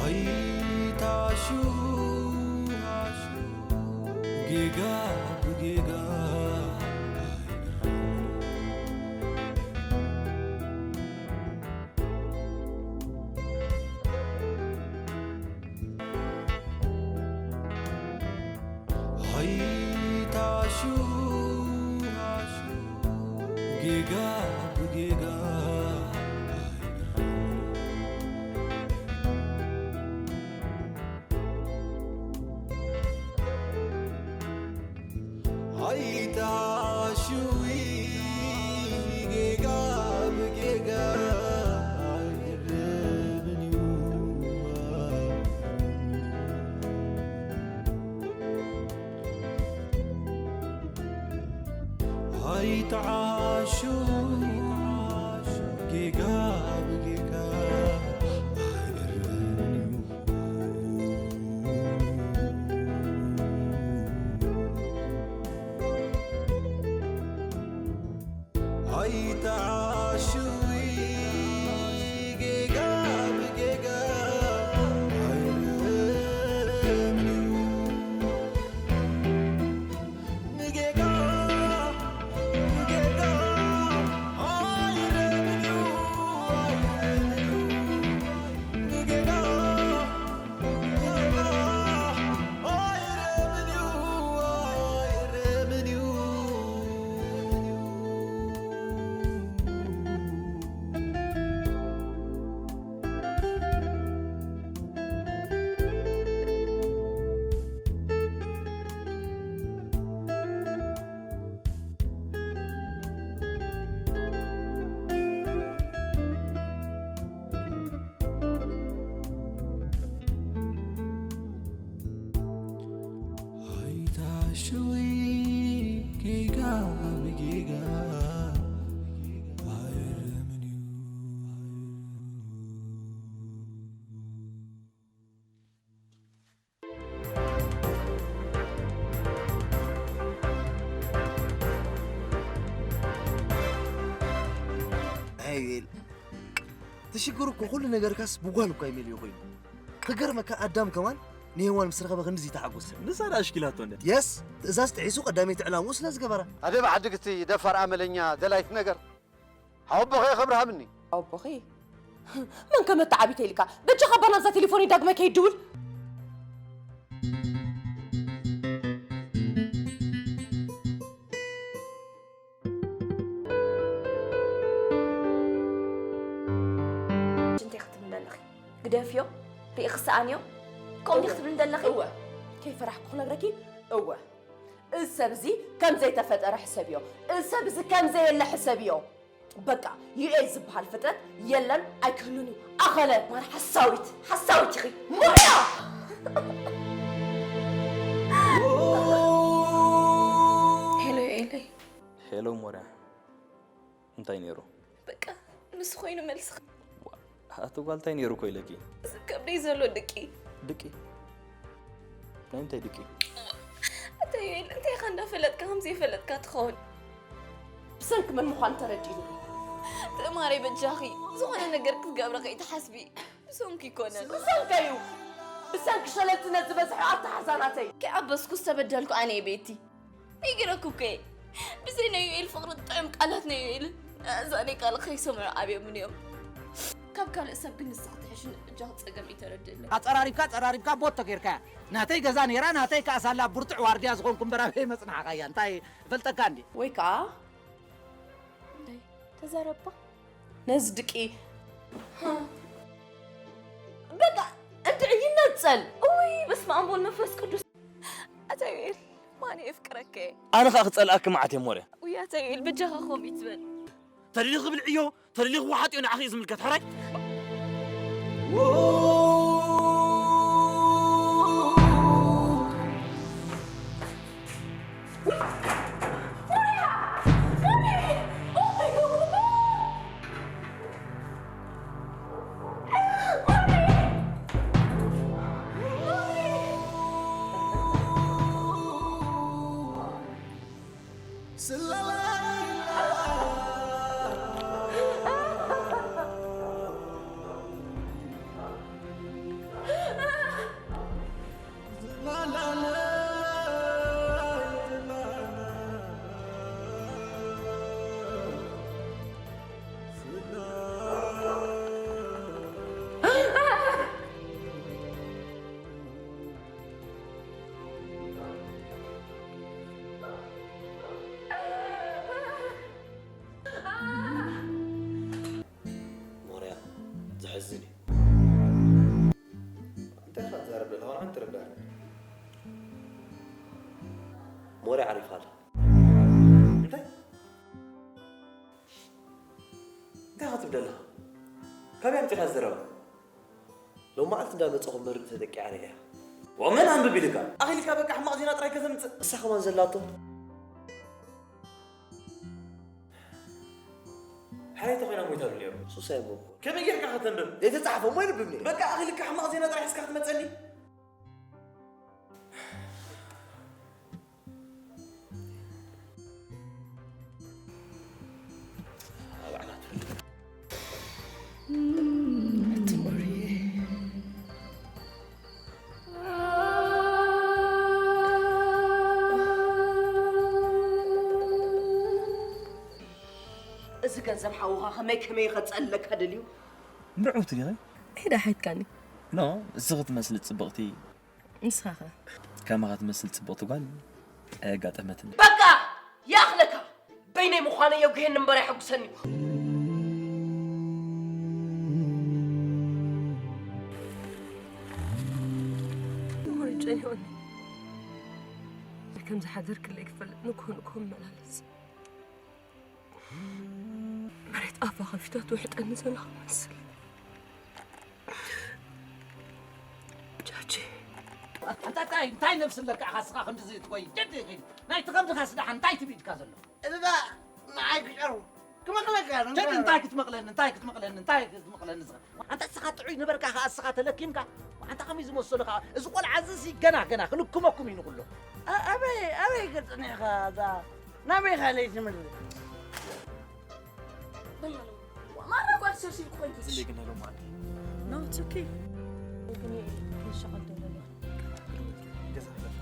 ኣይታሹ ጌጋ ብጌጋ ኣይታሹ ጌጋ ብጌጋ ኣይታሹ ጌጋ ብጌጋ ኣይርምን እዩ። ኣይትዓሹ ጌጋ ብጌጋ ኣይእረምን እዩ። ኣይትዓሹ ጌጋ ብጌጋ ኣይእረምን እዩ። ኣይታሽዊ ጌጋ ብጌጋ ኣይረምን እዩ። ኣይ ዩኤል፣ እቲ ሽግር እኮ ኩሉ ነገርካስ ብጓል እኳ ይመልዮ ኮይኑ። ክገርመካ ኣዳም ከማን ንሄዋን ምስ ረኸበ ክንድዚ ተሓጎሰ። ንሳ ደኣ ኣሽኪላቶ እንደ የስ፣ ትእዛዝ ጥሒሱ ቀዳመይቲ ዕላምኡ ስለ ዝገበራ። ኣደ ብዓድግቲ ደፋር ኣመለኛ ደላይት ነገር። ሓወቦኸ የኽብርሃምኒ። ኣቦኺ? መን ከመተዓቢተ ኢልካ? በጃኻ ባና እዛ ቴሌፎነይ ዳግመ ከይድውል። እንታይ ክትብሊ ኣለኺ? ግደፍዮ፣ ርኢኺ ሰኣንዮ። ከምኡ ዲኺ ትብሊ ዘለኺ? እወ፣ ከይፈራሕኩ ክነግረኪ፣ እወ። እዚ ሰብ እዚ ከም ዘይተፈጠረ ሕሰብዮ። እዚ ሰብ እዚ ከም ዘየለ ሕሰብዮ። በቃ፣ ዩኤል ዝበሃል ፍጥረት የለን፣ ኣይክህሉን እዩ። ኣኸለ ማር ሓሳዊት፣ ሓሳዊት ኢኺ። ሞያ! ሄሎ ዩኤለይ። ሄሎ ሞርያ፣ እንታይ ነይሩ? በቃ፣ ንሱ ኮይኑ መልስኻ። ዋ፣ ኣቲ ጓል እንታይ ነይሩ እኮ ኢለኪ? እዚ ከብደይ ዘሎ ድቂ። ድቂ? ናይ ምንታይ ድቂ? ኣታ ዩኤል፣ እንታይ ኢኻ እንዳፈለጥካ ከም ዘይፈለጥካ ትኸውን? ብሰንኪ መን ምዃኑ ተረዲእኒ። ትእማረይ በጃኺ፣ ዝኾነ ነገር ክትገብሪ ከይትሓስቢ። ብሰንኪ ይኮነን። ብሰንከ እዩ። ብሰንኪ ሸለልትነት ዝበዝሐ ኣተሓዛናተይ። ከይኣበስኩ ዝተበደልኩ ኣነ እየ ቤቲ። ነጊረኩ እኮ እየ። ብዘይ ናይ ዩኤል ፍቕሪ ጥዑም ቃላት ናይ ዩኤል ኣእዛነይ ቃል ከይሰምዑ ኣብዮምን እዮም። ካብ ካልእ ሰብ ግን ንስኺ ትሕሽን እጃኺ ጸገም እዩ ተረድእለይ። ኣጸራሪብካ፣ ጸራሪብካ ቦት ተጌርካያ። ናተይ ገዛ ነይራ፣ ናተይ ከኣ ሳላ ብርቱዕ ዋርድያ ዝኾንኩ እምበር ኣበይ መጽናዕኻያ? እንታይ እፈልጠካ እንዴ? ወይ ከኣ እንታይ ተዛረባ? ነዚ ድቂ። በቃ እንድዒ ይነጸል። ኡይ፣ በስመ ኣብ ወወልድ መንፈስ ቅዱስ። ኣታ ዩኤል፣ ማን የፍቅረከ? ኣነ ኸኣ ክጸልኣኪ መዓት እየ ሞርያ። ውይ ኣታ ዩኤል፣ በጃኻ ከምኡ ይትበል። ተደሊኺ ብልዕዮ፣ ተደሊኺ ወሓጥዮ፣ ንዓኺ እዩ ዝምልከት፣ ሕራይ። እንታይ ክትብል ኣለኻ? ካበይ ኣምጺኻ ዘረባ? ሎም መዓልቲ እንዳመጻኹ መርድ ተጠቂዓ ርእያ። ወመን ኣንብብ ኢልካ? ኣኺልካ በቃ ሕማቕ ዜና ጥራይ ከተምጽእ። እሳ ከማን ዘላቶ። ሓረይቲ ኮይና ሞይታሉ ነይሩ። ሱሳይ እሞ እኮ። ከመይ ጌርካ ከተንብብ? ዘይተጻሕፈ እሞ የንብብ ነይሩ። በቃ ኣኺልካ ሕማቕ ዜና ጥራይ ሒዝካ ክትመጸኒ? እዚ ገንዘብ ሓውኻ ከመይ ከመይ ከጸለካ ደልዩ? ምርዕውቲ ዲኺ? ሄዳ ሓይትካኒ። ኖ፣ እስኺ ትመስሊ ጽብቕቲ። ንስኻ ኸ? ከማኻ ትመስል ጽብቕቲ ጓል ኣየጋጠመትን። በቃ! ይኣኽለካ! በይነይ ምዃነይ የጉህየኒ እምበር ኣየሐጉሰኒ። ምሁር ጨኒቑኒ። ከም ዝሓደርክለይ ክፈልጥ ንግሆ ንግሆ እመላለስ። መሬት ኣፋ ከፊታ ትውሕጠኒ ዘላ ክመስል። ጃጂ። ኣንታ እንታይ፣ እንታይ ነብሲ ኣለካ ኢኻ እስኻ ከምዚ ትኮይ? ጀዲ ኢኺ። ናይ ትኸምዚ ካስ ደሓን እንታይ ትብኢድካ ዘሎ? እዛ ንዓይ ክጨርቡ ክመቕለካ ነው። ጀዲ እንታይ ክትመቕለኒ? እንታይ ክትመቕለኒ? እንታይ ክትመቕለኒ? ኣንታ እስኻ ጥዑይ ነበርካ ኸዓ እስኻ ተለኪምካ። ኣንታ ከመይ ዝመሰሉ ኸዓ። እዚ ቆልዓ እዚ ሲ ገና፣ ገና ክንክመኩም እዩ ንኹሎ። ኣ-፣ ኣበይ፣ ኣበይ ገጽኒ ኢኻ እዛ ናበይ ኻለይ ትምልስ? በል ያለው። ማራ ጓል ሰብሲ እኮ ይጉዝ። ጽልይ ግን ሄሎ ማለት። No, it's okay. ግን ይሻቀል ደውለልያ። ገዛ ለፋ።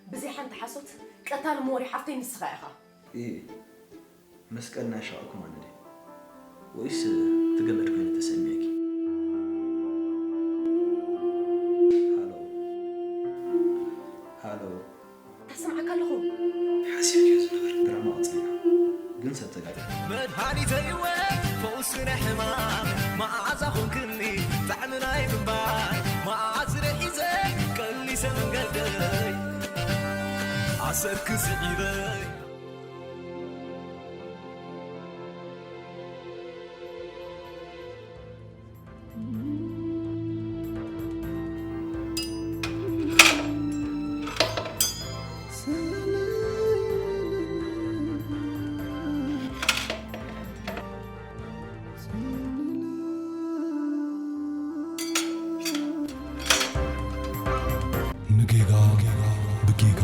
ብዘይ ሓንቲ ሓሶት፣ ቀታሊ ሞሪ ሓፍተይ ንስኻ ኢኻ። እየ። መስቀል ናይ ሻቕኩም ኣነ ድየ? ወይስ ትገመድ ኮይነ ተሰሚዕኪ? ሃሎ። ሃሎ። ተስምዓካ ኣለኹ። ሓሲብክዮ ዝነበርክ ድራማ ቀጺልና። ግን ሰብ ተጋግኻ። መድሃኒተይ እወ ፈውሲ ናይ ሕማም መዓዛ ኾንክኒ ጣዕሚ ናይ ምንባር መዓዝ ርሒዘ ቀሊሰ መንገደይ ኣሰርኪ ስዒበይ። ንጌጋ ብጌጋ።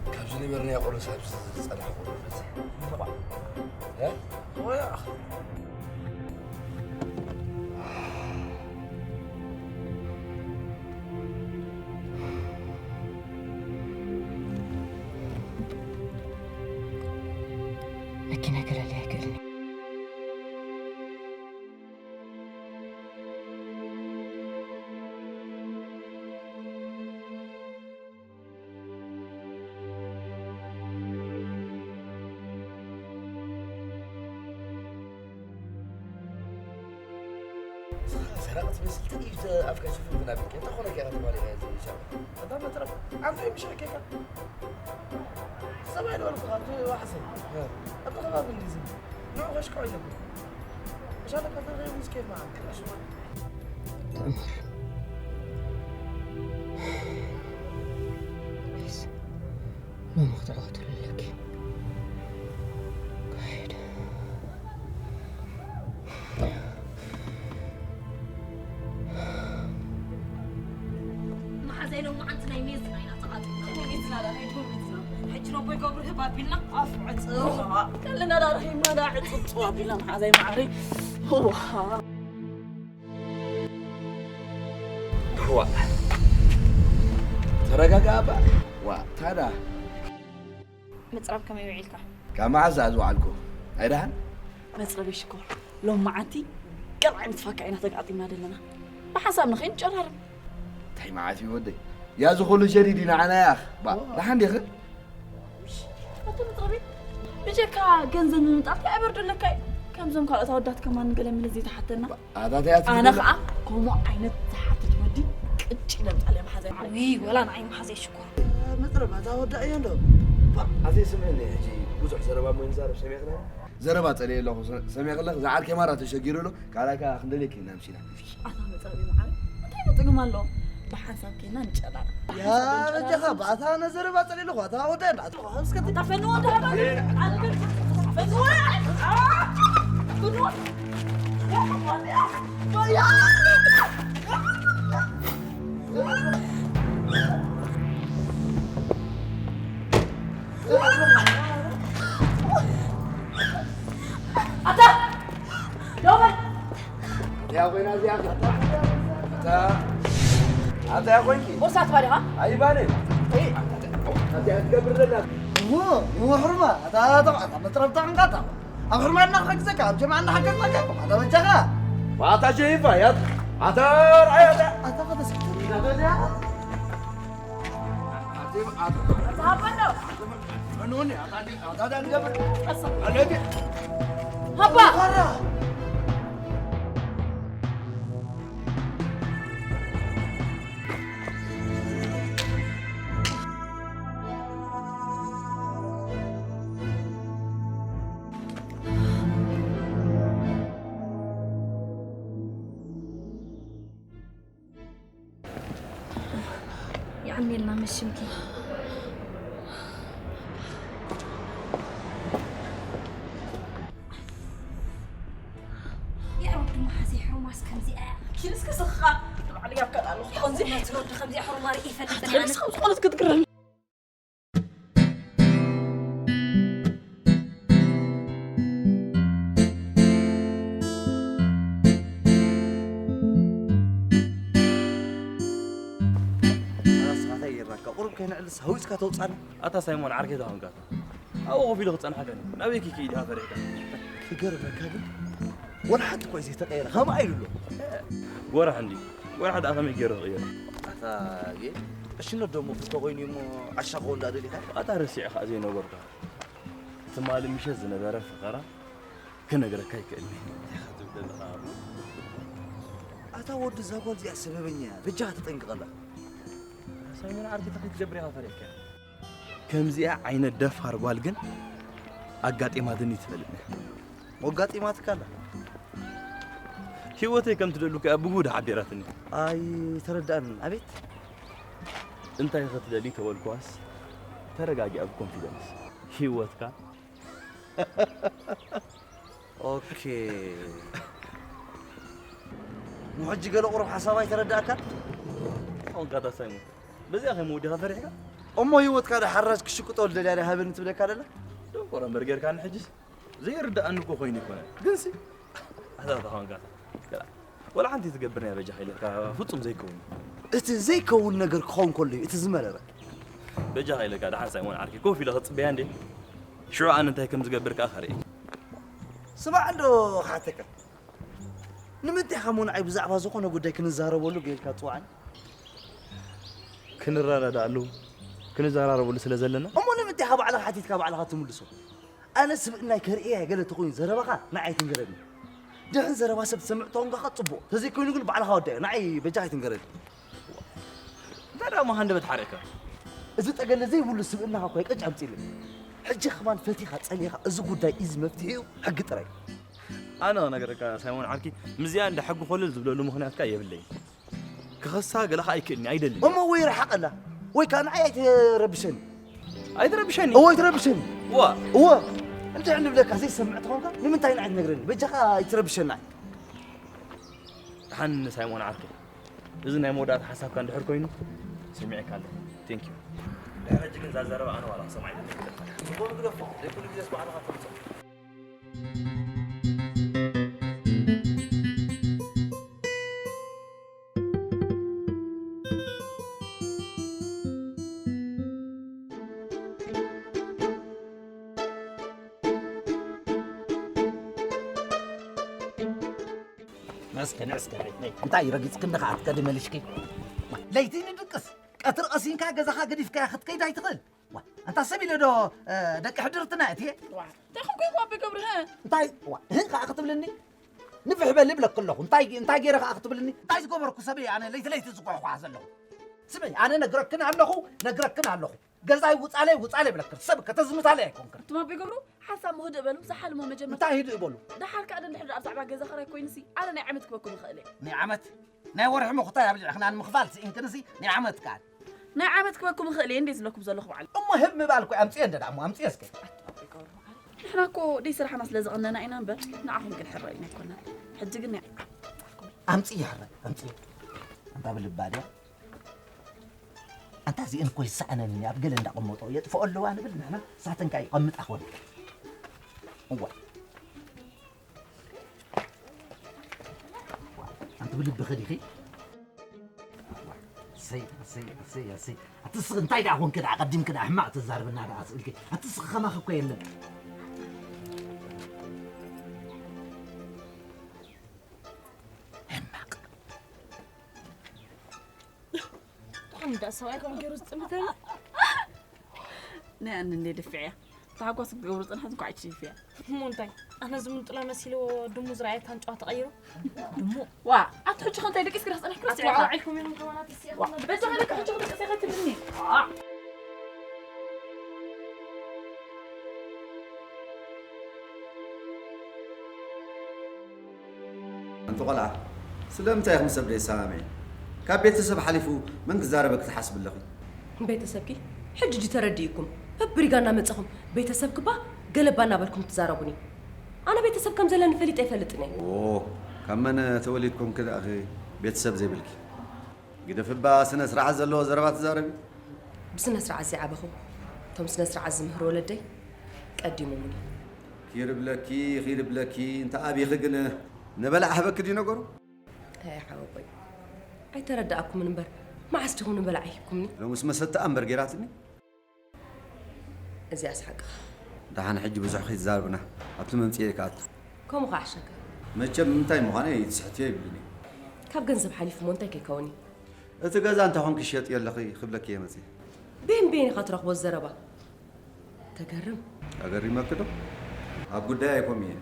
ካብዚ ነበርናዮ ቁርሲ ኣብዚ ዝጸናሕኩ ቁርሲ። እ? ወይ ኣኽ። መኪና ከለሊ ኣይክእልን። ሰረቕ ትመስል ትንሽ ኣፍካ ሽፍን ዝናብልካ። እንታይ ኾነ ጌራ ተባለ ኢኻ እዚ ሻባ? ኣታ መትረፍ፣ ኣንተ ምሽ ሐኬካ። ሰማይ ነበርኩ፣ ኣንተ ዋሕሰ። ኣታ ከባቢ እንዲዚ። ንዑ ከሽኮ ኣለኩ። መሻለ ከተረዩ ምስ ኬፍ መዓል ክላሽ። ሎሚ ክትዕወትሉ ኣለኪ። Go ahead. መሓዘይ ሎማዓንቲ ናይ ሜዝና ኢና ተቓጢልና። ናይ ሜዝና ዳ፣ ናይ ዶር ሜዝና። ሕጂ ነቦይ ገብሩ ህብ ኣቢልና ኣፍ ዕጽዋ። ከለና ዳ ረኺብና ዳ ዕጽዋ ኣቢልና መሓዘይ ማዕረይ። ዋ። ተረጋጋ እባ። ዋ፣ ታዳ። ምጽራብ ከመይ ውዒልካ? ካብ መዓዝ ዝውዓልኩ? ኣይደሓን? መጽረቢ ሽኮር። ሎም መዓንቲ ገርዓይ ምትፋካ ኢና ተጋጢምና ዘለና። ብሓንሳብ ንኸይድ ንጨራርም። እንታይ መዓት እዩ ወደይ? ያ ዝኹሉ ሸሪዲ ንዓና ያኽ። ባ፣ ደሓን ዲኺ? ኣቶ መጽረቢ፣ ብጀካ ገንዘብ ምምጣት ኣይበርደለካ እዩ። ከምዞም ካልኦት ኣወዳት ከማን ገለ ምለ ዘይተሓተና። ኣታ እንታይ ኣትብሊ ኣነ ደላ? ኸዓ ከምኡ ዓይነት ዝሓትት ወዲ ቅጭ ኢለ ምጻለይ መሓዘይ። ዊ፣ ወላ ንዓይ መሓዘይ ሽኮር። መጥረብ ኣታ ወዳእ እዮ እንዶ። ባ፣ ኣዘይ ስምዕኒ ሕጂ ብዙሕ ዘረባ እሞ ንዛረብ ሰሚዕኽና። ዘረባ ጸልየ ኣለኹ፣ ሰ-፣ ሰሚዕኽለኽ ዝዓርከይ ማራ ተሸጊሩ ኣሎ። ካልኣይ ከኣ ክንደልየኪ ኢና ምሲና። ኣታ መጥረብ መዓረ፣ እንታይ መጥግም ኣሎ? ብሓንሳብ ኬና ንጨራር። ያ በጃኻ፣ ብኣታ ነዘረባ ጸልየ ኣለኹ፣ ኣታ ወዳእ እንዳ ኣትኹ፣ እስከ ኣታ ፈንዎ እንዳ ሃባ፣ ኣነ ግን ፈንዎ፣ ፈንዎ። ኣታ! ደው በል! እዚኣ ኮይና እዚኣ። ኣታ! ኣታ እያ ኮይንኪ? ቦርሳ ትባል ኢኻ? ኣይባልን። እይ። ኣታ እያ ትገብር ዘላ። እሞ፣ እሞ ሕርማ፣ ኣታ፣ ኣታ፣ ኣታ መጥረብታ ዕንቃታ። ኣብ ሕርማና ክሕግዘካ፣ ኣብ ጀምዓና ሓገዝናካ ኢኹም። ኣታ በጃኻ። ኣታ ሸይፋ፣ ያት-፣ ኣታ ርኣይ፣ ኣታ። ኣታ ኸተስክተኒ፣ ኣታ እዚኣ። ኣታ ሃባ እንዶ። ኣታ፣ ኣታ፣ ኣታ፣ ኣታ፣ ኣታ፣ ሃባ። የቐንየልና መሽምኪ። የዕሩብ ድማ ሓዘይ ሕሩማስ ከምዚኣ እያ። ኪድ እስከ ስኽኻ ንባዕሉ ያብካ ዳሉ። ከምዚ ነቲ ወዲ ከምዚኣ ሕሩማ ርኢ ይፈልጥ እያ። ከምዚ ዝኾነት ክትግረም። ኣታ ስኻ እንታይ ጌርናካ? ቁሩብ ከይነዕልስ ሃዊፅካ ተውፃና። ኣታ ሳይሞን ዓርከይ ተኾንካ። ኣብኡ ኮፍ ኢሉ ክጸንሓካ ድዩ? ናበይ ከይከይድ ኢኻ ፈሪሕካ? ክገርመካ ግን፣ ወላ ሓንቲ እኳ እዩ ዘይተቐየረ፣ ከምኣ ኢሉ ኣሎ። ጎራሕ እንድዩ። ጎራሕ ደኣ ከመይ ገይሩ ክቕየር? ኣታ ጌ፣ ዕሽነት ዶ እሞ ክልተ ኮይኑ እሞ ዓሻ ክኸውን ደኣ ደሊኻ? ኣታ ረሲዕኻ ዘይነበርካ። ትማሊ ምሸት ዝነበረ ፈኸራ ክነግረካ ኣይክእልን እየ። እንታይ ኢኻ ትብል ዘለኻ? ኣታ ወዲ እዛ ጓል እዚኣ ሰበበኛ እያ። በጃኻ ተጠንቀቐላ። ሳይሞን ዓርከይ እንታይ ክትገብር ኢኻ ፈሪሕካ? ከምዚኣ ዓይነት ደፋር ጓል ግን ኣጋጢማትኒ ትፈልጥ። ኣጋጢማትካ ኣላ? ህይወተይ ከም ትደሉ ከኣ ብጉድ ሓቢራትኒ። ኣይተረድኣንን። ኣቤት። እንታይ ክትደሊ ተበልኩዋስ፣ ተረጋጊኣ ብኮንፊደንስ። ህይወትካ ኦኬ። እሞ ሕጂ ገለ ቁሩብ ሓሳብ ኣይተረድኣካን? ኣሁን ጋታ ሳይሞን፣ በዚኣ ከይ መወዲኻ ፈሪሕካ? እሞ ህይወትካ ዶ ሓራጅ ክሽቅጦ ዝደልያ ዶ ሃበኒ ትብለካ ደላ? ደንቆሮ እምበር ጌርካኒ ሕጅስ። ዘይርድኣኒ እኮ ኮይኑ ኣይኮነን። ግንሲ፣ ኣታ ተኻውን ጋታ። ወላ ሓንቲ ትገብር ናይ በጃኻ ኢለካ ፍጹም ዘይከውን። እቲ ዘይከውን ነገር ክኸውን ከሎ እዩ እቲ ዝመረረ። በጃኻ ኢለካ ደሓን ሳይሞን ዓርከይ ኮፍ ኢለ ክጽበያ እንዴ? ሽዑ ኣነ እንታይ ከም ዝገብር ከኣ ከርኢ። ስማዕ እንዶ ክሓተካ። ንምንታይ ኢኻ እሞ ንዓይ ብዛዕባ ዝኾነ ጉዳይ ክንዛረበሉ ገይርካ ትጽውዓኒ? ክንረዳዳኣሉ፣ ክንዘራረበሉ ስለ ዘለና። እሞ ንምንታይ ኢኻ ባዕልኻ ሓቲትካ ባዕልኻ ትምልሶ? ኣነ ስብእናይ ከርእያ ገለ ተኾይኑ ዘረባኻ ንዓይ ኣይትንገረኒ። ድሕን ዘረባ ሰብ ትሰምዕ ተኾንካ ኸ ጽቡቕ፣ ተዘይኮይኑ ግን ባዕልኻ ወዳዮ። ንዓይ በጃኻ ኣይትንገረኒ። እንታይ ደኣ እሞ ሃንደበት ሓሪቕካ? እዚ ጠገለ ዘይብሉ ስብእናኻ እኮ እዩ ቀጭ ኣምጺእልኒ። ሕጂ ከማን ፈቲኻ ጸሊእኻ እዚ ጉዳይ እዚ መፍትሒኡ ሕጊ ጥራይ። ኣነ ክነግረካ ሳይሞን ዓርኪ፣ ምስዚኣ እንዳ ሕጊ ኮለል ዝብለሉ ምኽንያትካ የብለይን። ክኸሳ ገለ ኸኣ ኣይክእልኒ ኣይደልን። እሞ ወይ ርሓቐላ ወይ ከኣ ንዓይ ኣይትረብሸኒ። ኣይትረብሸኒ። እወ ኣይትረብሸኒ። ዋ እወ እንድሕር ንብለካ ዘይሰምዕ ተኾንካ ንምንታይ ንዓይ ትነግረኒ? በጃኻ ኣይትረብሸኒ ንዓይ። ደሓን ሳይሞን ዓርከይ፣ እዚ ናይ መወዳእታ ሓሳብካ እንድሕር ኮይኑ ሰሚዐካ ኣለኹ። ቴንክ ዩ። ድሕሪ ሕጂ ግን እዛ ዘረባ ኣነ ዋላ ክሰምዓ ኣይደልን። ዝኾኑ ግደፎ፣ ዘይኩሉ ግዜስ ባዕልኻ ተምፅኦ። ንዕስከ ንዕስከ ቤት ነይ እንታይ ረጊጽክኒ ኸዓ ትከዲ መሊሽኪ። ለይቲ ንድቅስ ቀትሪ ቀሲንካ ገዛኻ ገዲፍካያ ክትከይድ ኣይትኽእል። ዋ፣ ኣንታ ሰብ ኢለ ዶ እ፣ ደቂ ሕድርትና እትየ? ዋ፣ እንታይ ኾንኩ ኢኹ ኣቦይ ገብርሀ? እንታይ ዋ፣ ህን ኸዓ ክትብልኒ? ንፍሕ በል እብለኪ ኣለኹ። እንታይ እንታይ ገይረ ኸዓ ክትብልኒ? እንታይ ዝገበርኩ ሰብ እየ ኣነ ለይቲ ለይቲ ዝጓሕጓሕ ዘለኹ? ስምዒ፣ ኣነ ነግረክን ኣለኹ፣ ነግረክን ኣለኹ። ገዛይ ውጻለይ ውጻለይ እብለክን። ሰብ ከተዝምታለይ ኣይኮንክን። ኣቱም ኣቦይ ገብሩ፣ ሓንሳብ እሞ ህድእ በሉ፣ ዝሓልሞ መጀመርታ። እንታይ ህድእ በሉ? ደሓር ከኣ ደንድሕሪ ደኣ ብዛዕባ ገዛ ኽራይ ኮይኑሲ፣ ኣነ ናይ ዓመት ክበኩም እኽእል እየ። ናይ ዓመት? ናይ ወርሒ ምኹታይ ኣብሊዕኽና ንምኽፋል ስኢንክንሲ ናይ ዓመት ከኣ። ናይ ዓመት ክበኩም እኽእል እየ እንድየ ዝብለኩም ዘለኹ በዓል። እሞ ህብ ምባል እኮ ኣምጽኤ እንደ ደኣ እሞ ኣምጽኤ እስከ። ኣቱም ኣቦይ ገብሩ፣ ንሕና እኮ ደይ ስራሕና ስለ ዝቐነና ኢና እምበር፣ ንዓኹም ክንሕረ ኢና ኣይኮናን። ሕጂ ግን ናይ ኣምጽኢ ሕረ፣ ኣምጽኢ። ኣንታ ብልባ ድያ? ኣንታ እዚአን እኮ ይሰኣነን እየ ኣብ ገለ እንዳቐመጦ የጥፍኦ ኣለዋ ንብል ንሕና ሳተን ከኣ ይቐምጣ ኾን እዋ ኣንቲ ብልብኺ ዲኺ ኣሰይ ኣሰይ ኣሰይ ኣሰይ ኣቲ ስኺ እንታይ ደኣ ኮንኪ ደኣ ቀዲምኪ ደኣ ሕማቕ ትዛረብና ደኣ ስእልኪ ኣቲ ስኺ ከማኺ እኮ የለን ሕማቕ እንዳ ሰብኣይ ከም ገይሩ ዝጥምተኒ ናይ ኣነ እንደ ድፍዕ እያ ተሓጓስ ክትገብሩ ፅንሐት እንኳዕ ይትሽፍያ እሞ እንታይ ኣነ ዝምንጥሎ መሲልዎ ድሙ ዝረኣየ ታንጫዋ ተቐይሩ ድሙ ዋ ኣቲ ሕጂ ከንታይ ደቂስ ግዳ ክፀንሕ ክረስ ኣትዋዕዋዒኩም እዮም ከማናት እስያ በዛ ከለካ ሕጂ ክትደቅስ ኢኻ ትብልኒ ኣንቲ ቆልዓ ስለምንታይ ኢኹም ሰብ ደይሰማምዒ? ካብ ቤተሰብ ሓሊፉ መን ክዛረበኪ ትሓስቢ ኣለኺ? ቤተሰብኪ ሕጂ ድዩ ተረዲእኩም? በብሪጋ እናመጻኹም ቤተሰብኪ እባ ገለባ እናበልኩም ትዛረቡኒ። ኣነ ቤተሰብ ከም ዘለኒ ፈሊጠ ኣይፈልጥን እየ። ኦ ካብ መን ተወሊድኩምኪ ደኣኺ ቤተሰብ ዘይብልኪ? ግደፊ እባ ስነ ስርዓት ዘለዎ ዘረባ ተዛረቢ። ብስነ ስርዓት ዘይዓበኹ እቶም ስነ ስርዓት ዝምህሩ ወለደይ ቀዲሞሙኒ። ኪድ ብለኪ ኪድ ብለኪ እንተ ኣቢኺ ግን ንበላዕ ህበኪ ድዩ ነገሩ? ኣይ ሓወቦይ ኣይተረዳእኩምን እምበር መዓስ ዲኹም ንበላዕ ሂብኩምኒ? ሎምስ መሰተኣ እምበር ጌራትኒ። እዚኣስ ሓቅኻ። ደሓን ሕጂ ብዙሕ ከይትዛረብና ኣብቲ መምፅኤ ክኣቱ። ከምኡ ኸዓ ሕሸካ። መቸም እንታይ ምዃነይ ትስሕትዮ ይብልን እዩ። ካብ ገንዘብ ሓሊፉ እሞ እንታይ ከይከውን እዩ? እቲ ገዛ እንታይ ኾንኪ ትሸጥዮ ኣለኺ ክብለኪ እየ መፅየ። ብሄን ብሄን ኢኻ ትረኽቦ ዘረባ። ተገርም። ኣገሪመኪ ዶ? ኣብ ጉዳይ ኣይኮም እየ።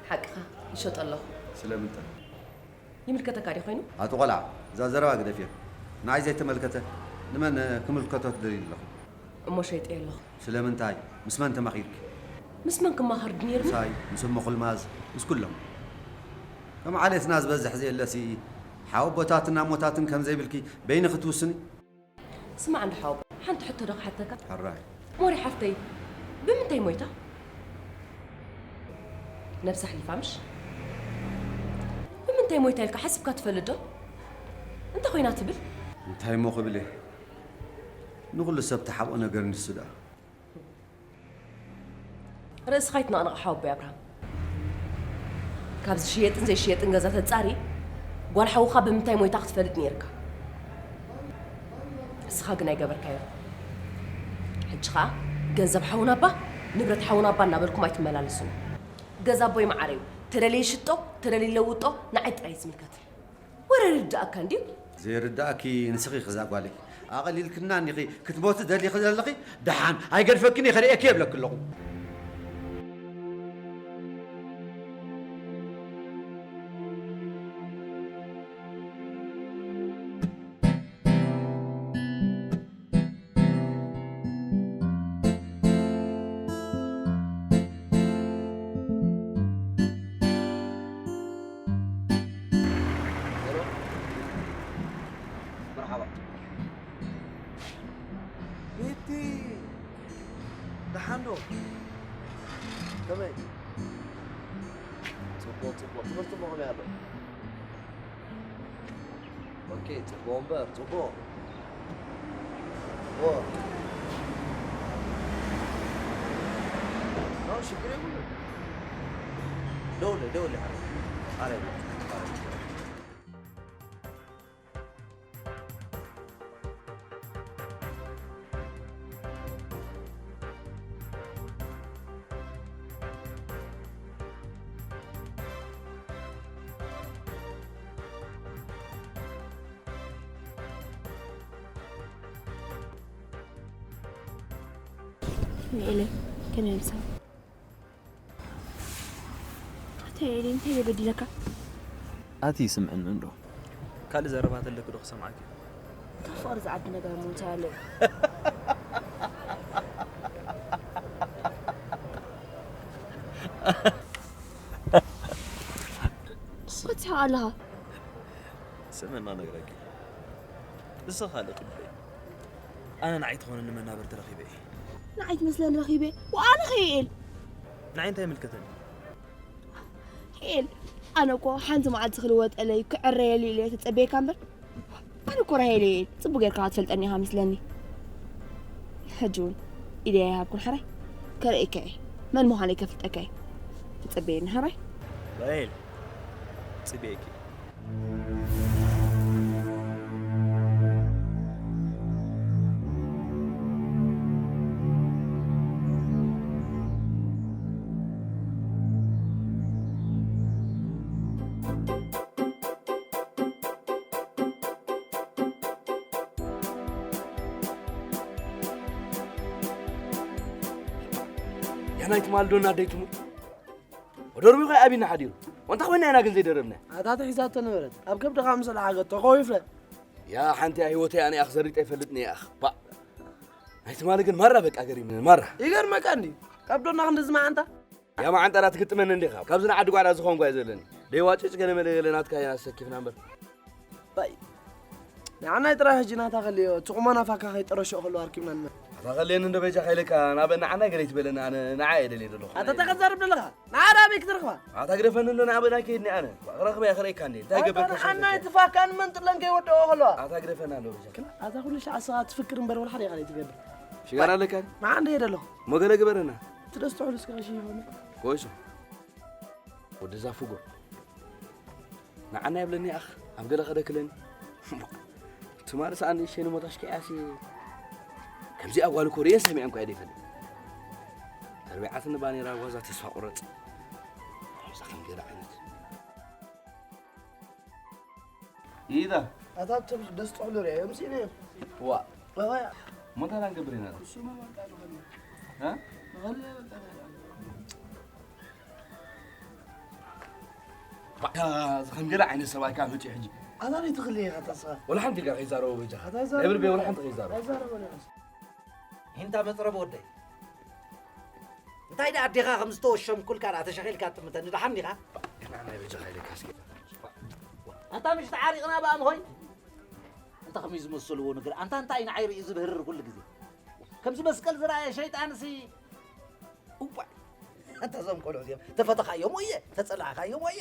ሓቅኻ ይሸጦ ኣለኹ። ስለምንታይ? ይምልከተካ ድዩ ኮይኑ? ኣቲ ቆልዓ፣ እዛ ዘረባ ግደፍዮ። ንዓይ ዘይተመልከተ ንመን ክምልከቶ ትደልዩ ኣለኹ? እሞ ሸይጠዮ ኣለኹ። ስለምንታይ? ምስ መን ተማኺርኪ? ምስ መን ክማኸር ድዩ ነይርኒ? ምሳይ፣ ምስ እሞ ኩልማዝ፣ ምስ ኩሎም። ከም ዓሌትና ዝበዝሕ ዘየለሲ ሓወቦታትን ኣሞታትን ከም ዘይብልኪ በይንኺ ትውስኒ? ስማዕ እንዶ ሓወቦ፣ ሓንቲ ሕቶ ዶ ክሓተካ? ሕራይ። ሞሪ ሓፍተይ፣ ብምንታይ ሞይታ? ነብሳ ኣሕሊፋ ምሽ? ብምንታይ ሞይታ ኢልካ ሓሲብካ ትፈልጥ ዶ? እንታይ ኮይና ትብል? እንታይ እሞ ክብል እየ? ንኹሉ ሰብ ተሓብኦ ነገር ንሱ ደኣ። ርእስኻ ኣይትነቕንቕ ሓወቦይ ኣብርሃም። ካብ ዝሽየጥን ዘይሽየጥን ገዛ ተጻሪ ጓል ሓውኻ ብምንታይ ሞይታ ክትፈልጥ ነይርካ። እስኻ ግን ኣይገበርካዮ። ሕጂ ኸኣ ገንዘብ ሓውናባ ንብረት ሓውናባ እናበልኩም ኣይትመላለሱን። ገዛ ኣቦይ መዓረዩ ተደለየ ይሽጦ ተደለየ ይለውጦ ንዓይ ጥራይ ዝምልከት። ወረ ይርድኣካ እንድዩ። ዘይርድኣኪ ንስኺ ክዛ ጓለይ ኣቐሊልክና እኒኺ ክትሞቲ ደሊኺ ዘለኺ ደሓን ኣይገድፈክን እየ ከርእየኪ የብለኪ ኣለኹ። ጽቡቕ፣ ጽቡቕ። ትምህርቲ ጽቡቕ ከመይ ኣሎ? ኦኬ፣ ጽቡቕ እምበር፣ ጽቡቕ። ኦ። ኖ፣ ሽግር የብሉን። ደውለ፣ ደውለ፣ ኣረ። ኣረ፣ ኣረ። ንኤለ ከመይ ምሳ ኣታ ኤሊ እንታይ የበዲለካ? ኣቲ ይስምዕኒ እንዶ። ካልእ ዘረባ ተለኪ ዶ ክሰምዓኪ? ካብ ፍቕሪ ዝዓቢ ነገር እሞ እንታይ ኣሎ? ክትስሕቕ ኣለኻ? ስምዕና ነግረኪ። ንስኻ ካልእ ቅዱለይ። ኣነ ንዓይ ትኾነኒ መናብርቲ ረኺበ እየ። ንዓይ ትመስለኒ ረኺበ? ወኣነ ኸ ይኤል? ንዓይ እንታይ ይምልከተኒ? ይኤል፣ ኣነ እኮ ሓንቲ መዓልቲ ክልወጠለይ ክዕረየሉ ኢለ ተጸበየካ እምበር። ኣነ እኮ ራሄል እየ። ጽቡቕ ጌርካ ትፈልጠኒ ኢኻ መስለኒ። ሕጂ እውን ኢደይ ኣይሃብኩን ሕራይ። ከርእየካ እየ። መን ምዃነይ ከፍልጠካ እየ። ተጸበየኒ ሕራይ። ራሄል፣ ጽበየኪ። ያናይ ትማል ዶ ናደይ ትሙት? ወደርቢ ኸይ ኣቢና ሓዲሩ። ወንታ ኮይና ኢና ግን ዘይደረብና። ኣታ ተሒዛቶ ነበረት። ኣብ ከብድኻ ምስ ለዓገት ተኸዊፈ። ያ ሓንቲ እያ ህይወተይ ኣነ እያ ክዘሪጠ ይፈልጥኒ እያ። ባእ። ናይ ትማሊ ግን ማራ በቃ ገሪምኒ፣ ማራ። ይገርመካ እንዲ። ካብ ዶና ክንድዚ መዓንጣ? ያ መዓንጣ ዳ ትግጥመኒ እንዲኻ? ካብዚ ንዓዲ ጓዕዳ ዝኾንኳ እየ ዘለኒ። ደይ ዋጭጭ ገለ መለ ገለ ናትካ ኢና ሰኪፍና እምበር። ባይ። ንዓናይ ጥራይ ሕጂ ናታ ከልዮ፣ እቲ ቁመና ፋካ ከይጠረሾ ከሎ ኣርኪብና ንመ-፣ ኣታ ከልየኒ እንዶ በጃኻ ኢለካ፣ ናብ ንዓናይ ገለ ይትበለኒ፣ ኣነ ንዓ እየ ደልየ ዘለኹ። ኣታ እንታይ ከዛርብ ዘለኻ? ንዓ ዳ ኣበይ ክትረኽባ? ኣታ ግደፈኒ እንዶ ንዓ በናይ ከይድኒ ኣነ። ክረኽበ እየ ክርእየካ እንዴ። እንታይ ኣታ ገበርካ ንዓናይ ሰለካ? እቲ ፋካ ንመንጥለን ከይወደኦ ከለዋ። ኣታ ግደፈና እንዶ በጃኻ። ኣታ ኩሉ ሻዕ ስኻ ትፍክር እምበር ወላ ሓደ ኢኻ ዘይትገብር። ሽጋራ ኣለካ? ንዓ እንደ እየ ደለኹ። ሞገለ ግበረና። እቲ ደስ ትሕሉ እስከ ቀሺ ይኾነ። ጎይሶ። ወዲ ዛፉጎ። ንዓና ይብለኒ ኣኽ፣ ኣብ ገለ ከደክለኒ። ትማሊ ሰኣን ንእሽተይ ንሞት ኣሽኪዕያሲ። ከምዚኣ ጓል እኮ ርእየን ሰሚዐን እኳ እየ ዘይፈልጥ። ተርቢዓትኒ ባኔራ ጓዛ ተስፋ ቁረጽ። ከምዛ ከም ገለ ዓይነት። ኢዳ። ኣታ ኣብቶም ደስ ጥዕሉ ርኣዮም ሲነ። ዋ። ዋዋያ። ሞታ ላን ገብሬና። እሱማ በቃ ንኸል። እ? ንኸል በቃ። ባዕዳ ዝኸም ገለ ዓይነት ሰብኣይ ካብ ህጪ ሕጂ። ኣታ ናይ ትኽል ኢኻ ተስፋ። ወላ ሓንቲ ኢልካ ከይዛረቡ በጃኻ። ኣታ ይዛረቡ ናይ ብልቤ ወላ በጃኻ። ሓንቲ ከይዛረቡ። ኣይዛረቡ በጃኻ። ሂንታ መጽረብ ወደይ። እንታይ ደኣ ኣዴኻ ከም ዝተወሸምኩልካ ደኣ ተሸኺልካ ትምተኒ ደሓን ዲኻ? ግና ናይ በጃኻ ኢለካ እስኪ። ኣንታ ምሽ ተዓሪቕና ብኣምሆይ። ኣንታ ከመይ ዝመሰልዎ ነገር። ኣንታ እንታይ ንዓይ ርእዩ ዝብህርር ኩሉ ግዜ። ከምዚ መስቀል ዝረኣየ ሸይጣንሲ። እዋይ። ኣንታ እዞም ቆልዑ እዚኦም ተፈተኻዮም ወየ፣ ተጸላእኻዮም ወየ።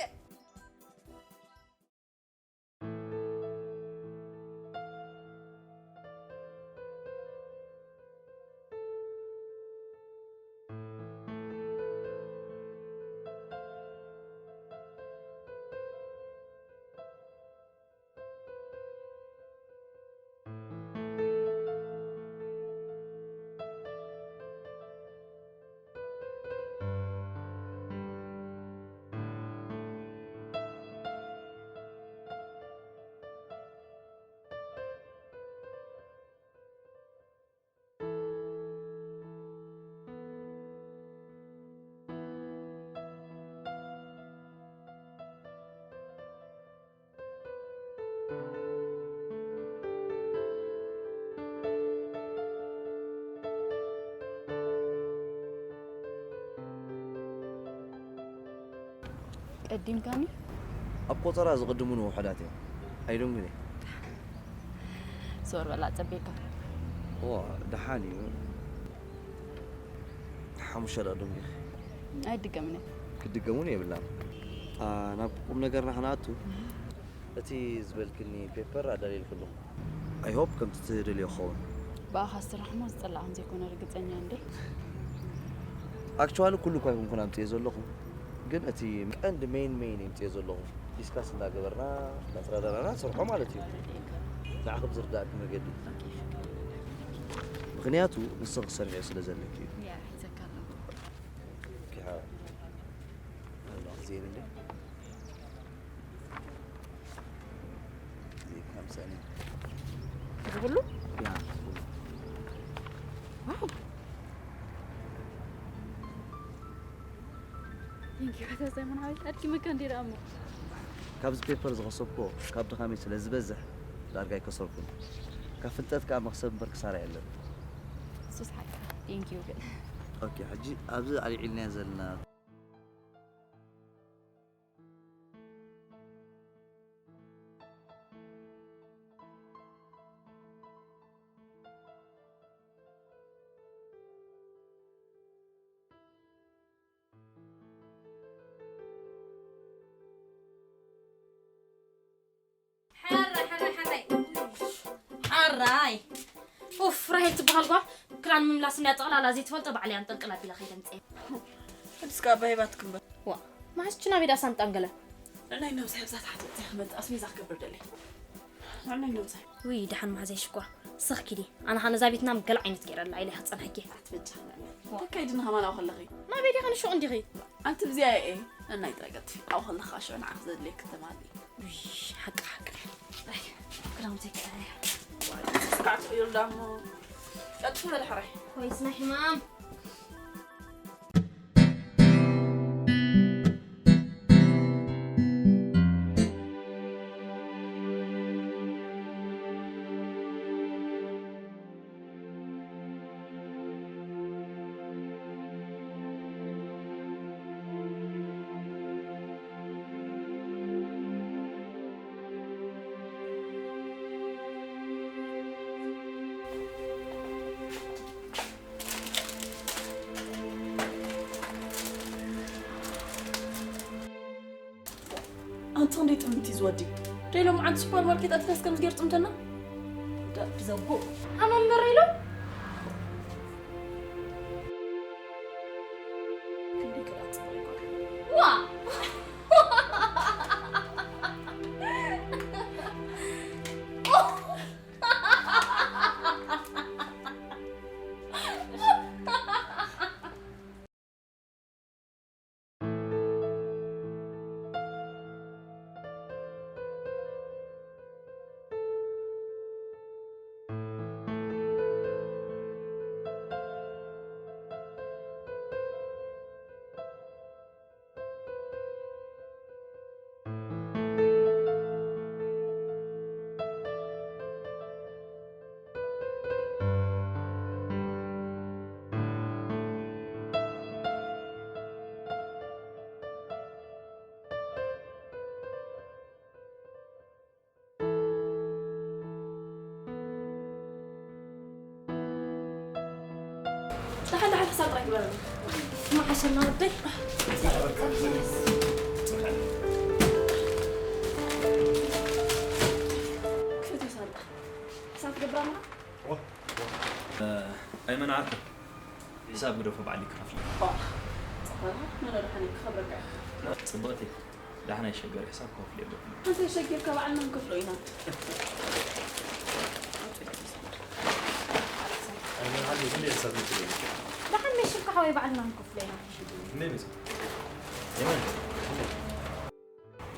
ቀዲምካኒ? ኣብ ቆጸራ ዝቕድሙኒ ውሑዳት እዮም። ኣይደንጉን እየ። ዞር በል ኣጸቢቕካ። እዋ፣ ደሓን እዩ። ሓሙሽተ ደኣ ደንጒኺ። ኣይድገምን እየ። ክድገም እውን የብላን። አ፣ ናብ ቁም ነገርና ክንኣቱ፣ እቲ ዝበልክኒ ፔፐር ኣዳልየልኪ ኣለኹ። I hope ከምቲ ትደልዮ ክኸውን። ብኣኻ ስራሕ እሞ ዝጸላእን ዘይኮነ ርግጸኛ እንዴ? ኣክቹዋሊ ኩሉ እኳ ኣይኮንኩን ኣምጽኤ ዘለኹ፣ ግን እቲ ቀንዲ ሜይን ሜይን የምጽኤ ዘለኹ። ዲስካስ እንዳገበርና እንዳተረዳዳና ንሰርሖ ማለት እዩ። ንዓኺ ብዝርዳእኪ መገዲ። ምኽንያቱ ንስኺ ክትሰርሕዮ ስለ ዘለኪ እዩ። ያ፣ ሒዘካ ኣለኹ። ኦኬ፣ ሃ። ኣሎ፣ ዜር እንዴ? ዜር ከምሰኒ። እዚ ኩሉ? ያ። ዋው። Thank you፣ ኣታ ሳይሞን ሓወይ፣ ኣድኪመካ እንዴ ደኣ እሞ። ካብዚ ፔፐር ዝኸሰብኩዎ፣ ካብ ድኻመይ ስለ ዝበዝሕ፣ ዳርጋ ኣይከሰርኩን። ካብ ፍልጠት ከኣ መኽሰብ እምበር ክሳራ የለን። እሱስ ሓቂ። Thank you ግን። ኦኬ፣ ሕጂ ኣብዚ ኣልዒልናዮ ዘለና ሓራይ፣ ሓራይ፣ ሓራይ። ሓራይ። ኡፍ፣ ራሄል ትበሃል ጓል ክዳን ምምላስ እንድያ ጠቕላላ ዘይትፈልጦ፣ ባዕለይ ኣንጠልጥል ኣቢለ ከይደ ምፅኤ። ሕጅስ ከኣ ኣባ ሂባትኪ እምበር። ዋ፣ መሓዝችና ቤዳ ሳንጣን ገለ። ንናይ ነብሰይ ኣብዛ ታሕቲ እዚኣ ክመጽእ ኣስቤዛ ክገብር ደልየ። ንናይ ነብሰይ። ውይ፣ ደሓን መሓዘይ ሽኮር። ስኽ ኪዲ። ኣነ ኸኣ ነዛ ቤትና ገለ ዓይነት ገይረላ ኢለ ክጸንሐኪ። ኣትበጃ። ተካይድና ከማን ኣብኡ ከለኺ። ናበይ ዲኺ ንሹቕ እንዲኺ? ኣንቲ ብዚኣ እየ። ንናይ ጥራይ ቀልጥፊ። ኣብኡ ከለኻ ሽዑ ንዓኺ ዘድልየኪ ተማሊ። ውይ፣ ሓቂ፣ ሓቂ። ኣይ፣ ክዳውንተይ ክቐያይር። ዋይ፣ ስካዕ ትቕይሩ ዳሞ። ቀልጥፊ በሊ ሕራይ። ወይስ ናይ ሕማም? ኣንቲ ክንደይ ጥምቲ ዝወዲ ደሎም ዓንቲ ሱፐርማርኬት ኣትለስ ከም ዝገር ጥምተና ዳ ብዘጉ ኣመንበር ኢሎ ክንደይ ክላት ጽብሪ ዋ ደሓን ደሓን ክሳብ ጥራይ ግበረሉ። መዓሸና ወደይ። ክፍት ይሳልጣ። ክሳብ ትገብራ ምና? ኣይመንዓካ። ሕሳብ ግደፎ ባዕሊ ክኸፍል። ዋ፣ ጽፈራ፣ መን ደሓን ክኸብረካ? ጽብቕቲ። ዳሕና ይሸገር ሕሳብ ክኸፍል የብለኩም። እንተ ሸጊርካ ባዕልና ንከፍሎ ኢና። ኣይመን ዓሊ፣ ዝም ኢለ ሰብ ምትለይ። ደሓን መሽርካ ሓወይ ባዕልና ንከፍሎ ኢና። እንዴ መስ? የመን?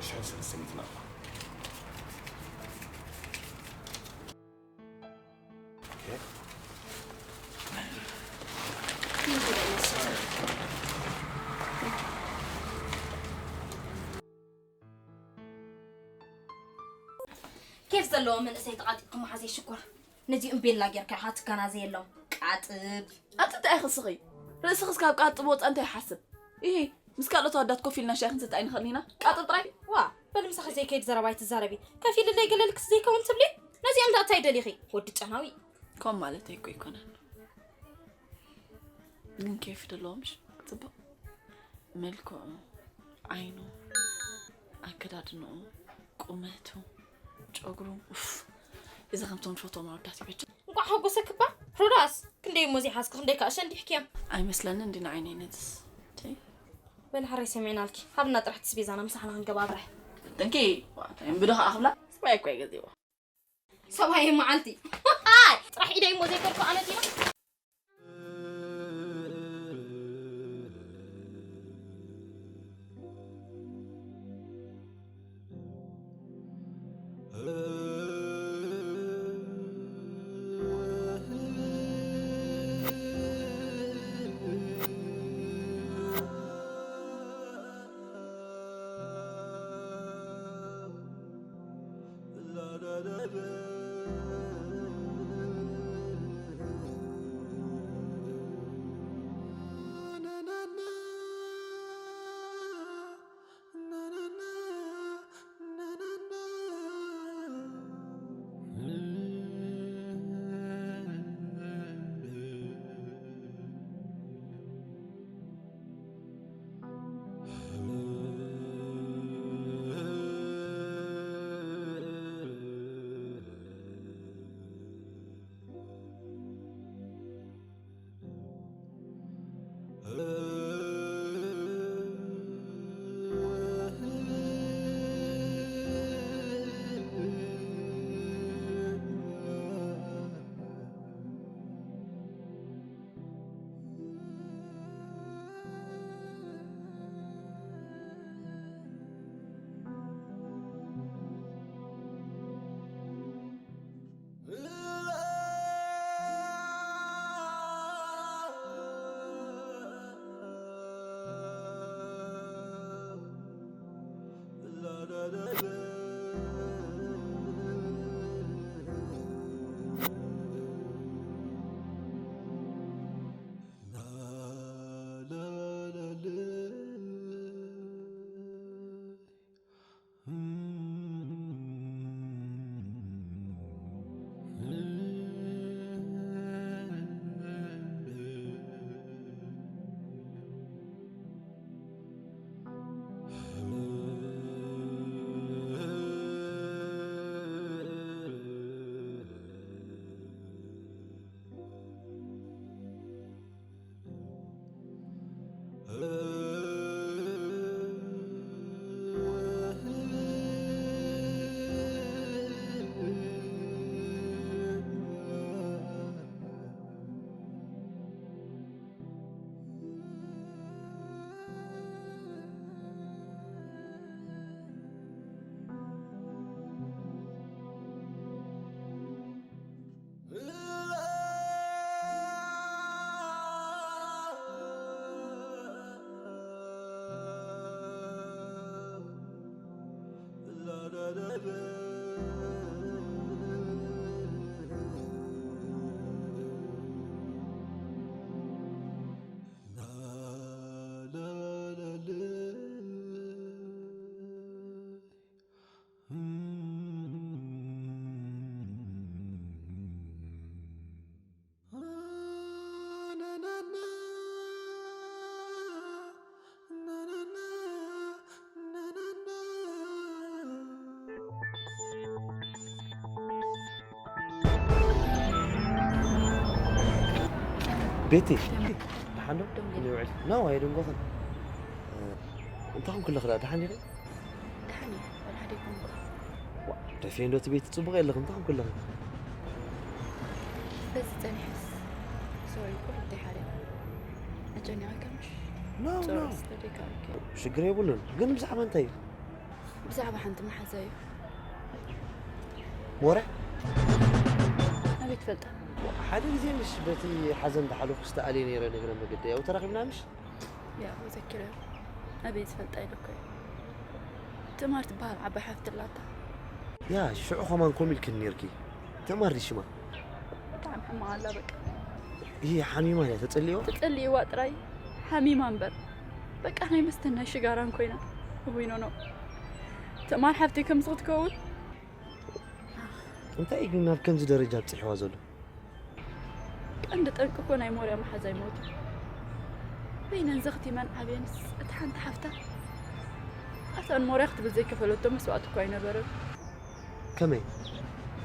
ሻይ ሰለስተ ሚእቲ ናቕፋ። ኬፍ ዘለዎ መንእሰይ ተቓጢጥኩም መሓዘይ ሽኮር። ነዚኦም ቤላ ጌርካ ኢኻ ትከናዘየሎም። ቃጥብ። ኣንተ እንታይ ኢኺ ስኺ? ርእስኺስ ካብ ቃጥብ ወጻኢ እንታይ ይሓስብ? ኢሂ፣ ምስ ካልኦት ኣወዳት ኮፍ ኢልና ሻሂ ክንሰቲ ኣይንኽእልን ኢና? ቃጥብ ጥራይ? ዋ፣ በል ምሳኺ ዘይከይድ ዘረባ ኣይትዛረቢ። ከፊልለይ ገለ ልክስ ዘይከውን ትብሊ? ነዚኦም ደኣ እንታይ ደሊኺ? ወዲ ጨናዊ። ከም ማለተይ እኮ ኣይኮነን። ግን ኬፍ ደለዎም፣ እሺ፣ ጽቡቕ። መልክዑ፣ ዓይኑ፣ ኣከዳድንኡ፣ ቁመቱ፣ ጨጉሩ፣ ኡፍ፣ እዚ ከምቶም ትፈትዎም ኣወዳት ይበጃ። እንቋዕ ሓጎሰክ እባ ሮዳስ። ክንደይ እሞ ዘይሓዝኪ፣ ክንደይ ከኣ ሸንዲሕክያ። ኣይመስለንን እንዲ ንዓይነይ ነትስ። በል ሓራይ ሰሚዕናልኪ። ሃብና ጥራሕ ትስቤዛና ምሳሕና ክንገባብረ። ጥንቂ ብዶ ከዓ ክብላ ሰብኣይ እኮ ይገዝእዎ። ሰብኣይ መዓልቲ ጥራሕ ኢደይ እሞ ዘይከድኩ ኣነቲና። ቤቲ፣ ደሓን ዶ? ደንጎ። ይውዕል። ኖ፣ ኣይደንጎኽን። እንታይ ኾንኩ ኣለኺ ደኣ? ደሓን ዲኺ? ደሓን እየ፣ ወላ ሓደ ኣይኮንኩ። ዋ፣ ደፊኤ እንዶ እቲ ቤቲ ጽቡቕ የለኽን፣ እንታይ ኾንኩ ኣለኺ? በዚ ጸኒሐስ፣ ሶሪ፣ ቁሩብ ደይ ሓደ። ኣጨኒቐካ ምሽ? ኖ፣ ኖ። ጾር ስተደይካ፣ ኦኬ። ሽግር የብሉን፣ ግን ብዛዕባ እንታይ እዩ? ብዛዕባ ሓንቲ መሓዛ እዩ። ወረ? ኣበይ ትፈልጣ? ሓደ ግዜ ምሽ በቲ ሓዘን ዝሓለፉ ዝተኣልየ ነይረ ነግረ መገዲ ያው ተራኺብና ምሽ? ያው ዘኪረ። ኣበይ ዝፈልጣ ኢለ እኮ እየ። ትማር ትበሃል ዓባይ ሓፍቲ ኣላታ። ያ ሽዑ ኸማን ኮም ኢልክን ነይርኪ። ትማር ድዩ ሽማ? ብጣዕሚ ሕማቕ ኣላ በቃ። ይሄ ሓሚማ እያ ተጸልዮ? ተጸልይዋ ጥራይ ሓሚማ እምበር። በቃ ናይ መስተን ናይ ሽጋራን ኮይና። እውይ ኖ ኖ። ትማር ሓፍተይ ከምዚ ክትከውን። እንታይ እዩ ግን ናብ ከምዚ ደረጃ ኣብጽሕዋ ዘሎ? ቀንዲ ጠንቂ እኮ ናይ ሞርያ መሓዛይ ሞት እዩ። በይነን ዘኽቲመን ዓብየንስ፣ እታ ሓንቲ ሓፍታ ኣታ ንሞርያ ክትብል ዘይከፈለቶ መስዋእቲ እኳ ኣይነበረን። ከመይ?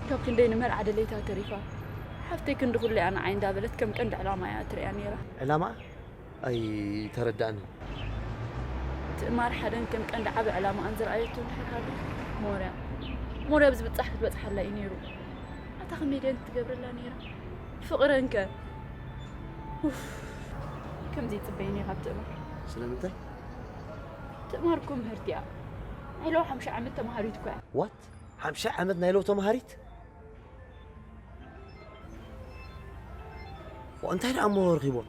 ካብ ክንደይ ንመርዓ ደለይታ ተሪፋ፣ ሓፍተይ ክንዲ ኩሉ እያ ንዓይ እንዳበለት ከም ቀንዲ ዕላማ እያ ትሪኣ ነይራ። ዕላማ? ኣይተረዳእንን። ትእማር ሓደን ከም ቀንዲ ዓቢ ዕላማኣን ዝረኣየቶ እንድሕር ሃሉ፣ ሞርያ፣ ሞርያ ብዝብጻሕ ክትበጽሓላ እዩ ነይሩ። ኣታ ከመይ ደን ትገብረላ ነይራ? ፍቕረን ከ? ኡፍ፣ ከምዚ ይጽበይ ነይራ ካብ ትእማር። ስለምንታይ? ትእማር እኮ ምህርቲ እያ። ናይ ለው ሓምሻ ዓመት ተማሃሪት እኮ እያ። ዋት? ሓምሻ ዓመት ናይ ለው ተማሃሪት? እንታይ ደኣ እሞ ረኺቦም?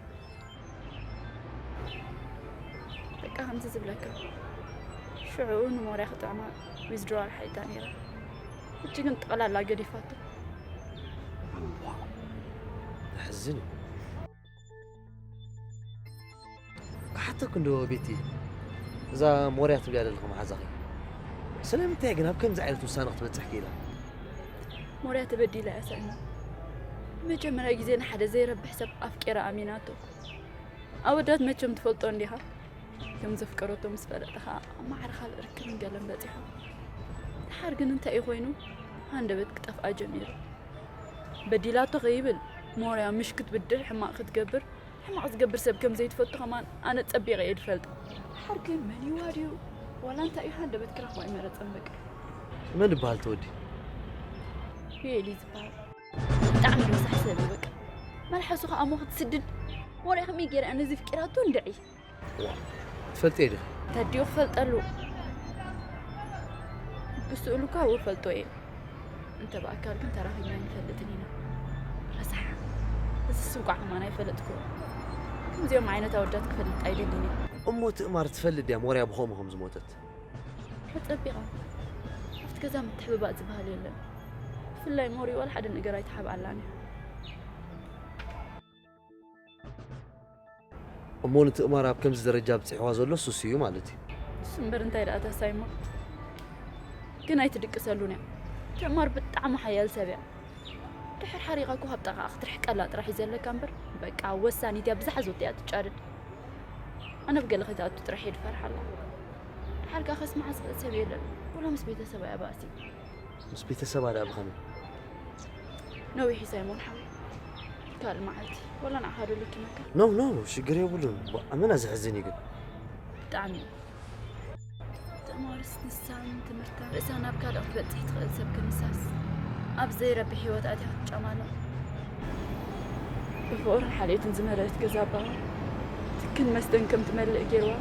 በቃ ከምዚ ዝብለካ፣ ሽዑ ንሞርያ ክጥዕማ ዊዝድሮዋል ሓይታ ነይራ። ሕጂ ግን ጠቕላላ ገዲፋቶ። ዘሕዝን እዩ። ክሓተኩ እንዶ ቤቲ፣ እዛ ሞርያ ትብልያ ዘለኹ መሓዛኺ ስለምንታይ ግን ኣብ ከምዚ ዓይነት ውሳነ ክትበጽሕ ክኢላ? ሞርያ ተበዲላ እያ ሳይሞ። መጀመርያ ግዜ ንሓደ ዘይረብሕ ሰብ ኣፍቂራ ኣሚናቶ። ኣወዳት መቸም ትፈልጦ እንዲኻ። ከም ዘፍቀረቶ ምስ ፈለጠ ኸዓ ኣብ ማዕረ ካልእ ርክብን ገለን በጺሖም። ድሓር ግን እንታይ እዩ ኮይኑ? ሃንደበት ክጠፍኣ ጀሚሩ። በዲላቶ ከይብል ሞርያ ምሽ ክትብድል ሕማቕ ክትገብር ሕማቕ ዝገብር ሰብ ከም ዘይትፈቱ ከማን ኣነ ጸቢቐ እየ ዝፈልጥ። ድሓር ግን መን ይዋ ድዩ ዋላ እንታይ እዩ ሃንደበት ክረኽባ ኣይመረጸን በቃ። መን ይበሃል ተወዲ? ዩኤል እዩ ዝበሃል። ብጣዕሚ ረሳሕ ሰብ እዩ በቃ። መልሓሱ ከኣ እሞ ክትስድድ ሞርያ ከመይ ገይራ ነዚ ፍቂራቶ እንድዒ። ትፈልጥዮ ዲኺ? ተዲኡ ክፈልጠሉ ብስእሉ እኳ እወ ፈልጦ እየ። እንተ ብኣካል ግን ተራኺብና ኣይንፈልጥን ኢና። ረሳሕ። እዚ ስም ቋዕ ከማን ኣይፈለጥኩ። ከምዚኦም ዓይነት ኣወዳት ክፈልጥ ኣይደልን እየ። እሞ ትእማር ትፈልጥ ድያ ሞርያ ብኸምኡ ከም ዝሞተት? ተጸቢቓ። ኣብቲ ገዛ ምትሕብባእ ዝበሃል የለን። ብፍላይ ሞሪ ዋላ ሓደ ነገር ኣይተሓብኣላን እያ። እሞ ንትእማር ኣብ ከምዚ ደረጃ ኣብጺሕዋ ዘሎ ሱስ እዩ ማለት እዩ። እሱ እምበር እንታይ ደኣ ተሳይሞ። ግን ኣይትድቅሰሉን እያ። ትእማር ብጣዕሚ ሓያል ሰብ እያ። ድሕር ሓሪቓ እኮ ካብ ጠቓኣ ክትርሕቀላ ጥራሕ እዩ ዘለካ እምበር፣ በቃ ወሳኒት እያ፣ ብዝሓዞት እያ ትጫድድ። ኣነ ብገለ ከይትኣቱ ጥራሕ እየ ድፈርሓላ። ድሓር ከኣ ከስምዓ ዝኽእል ሰብ የለን፣ ወላ ምስ ቤተሰባ እያ ባእሲ። ምስ ቤተሰባ ደኣ ብኸመይ? ነዊሕ እዩ ሳይሞን ሓወይ። ካልእ መዓልቲ ወላ ንዓኻ ዶ ለኪመካ? ኖ ኖ፣ ሽግር የብሉን። ኣመና ዘሕዝን እዩ ግን። ብጣዕሚ እዩ። ተማሪስ ንሳን ትምህርታን ርእሳ ናብ ካልእ ክትበጽሕ ትኽእል ሰብ ክንሳስ ኣብ ዘይረብሕ ህይወት ኣትያ ክትጫማሎ። ብፍቕርን ሓልዮትን ዝመልአት ገዛ ኣባወራ ትክን መስተን ከም ትመልእ ገይርዋ።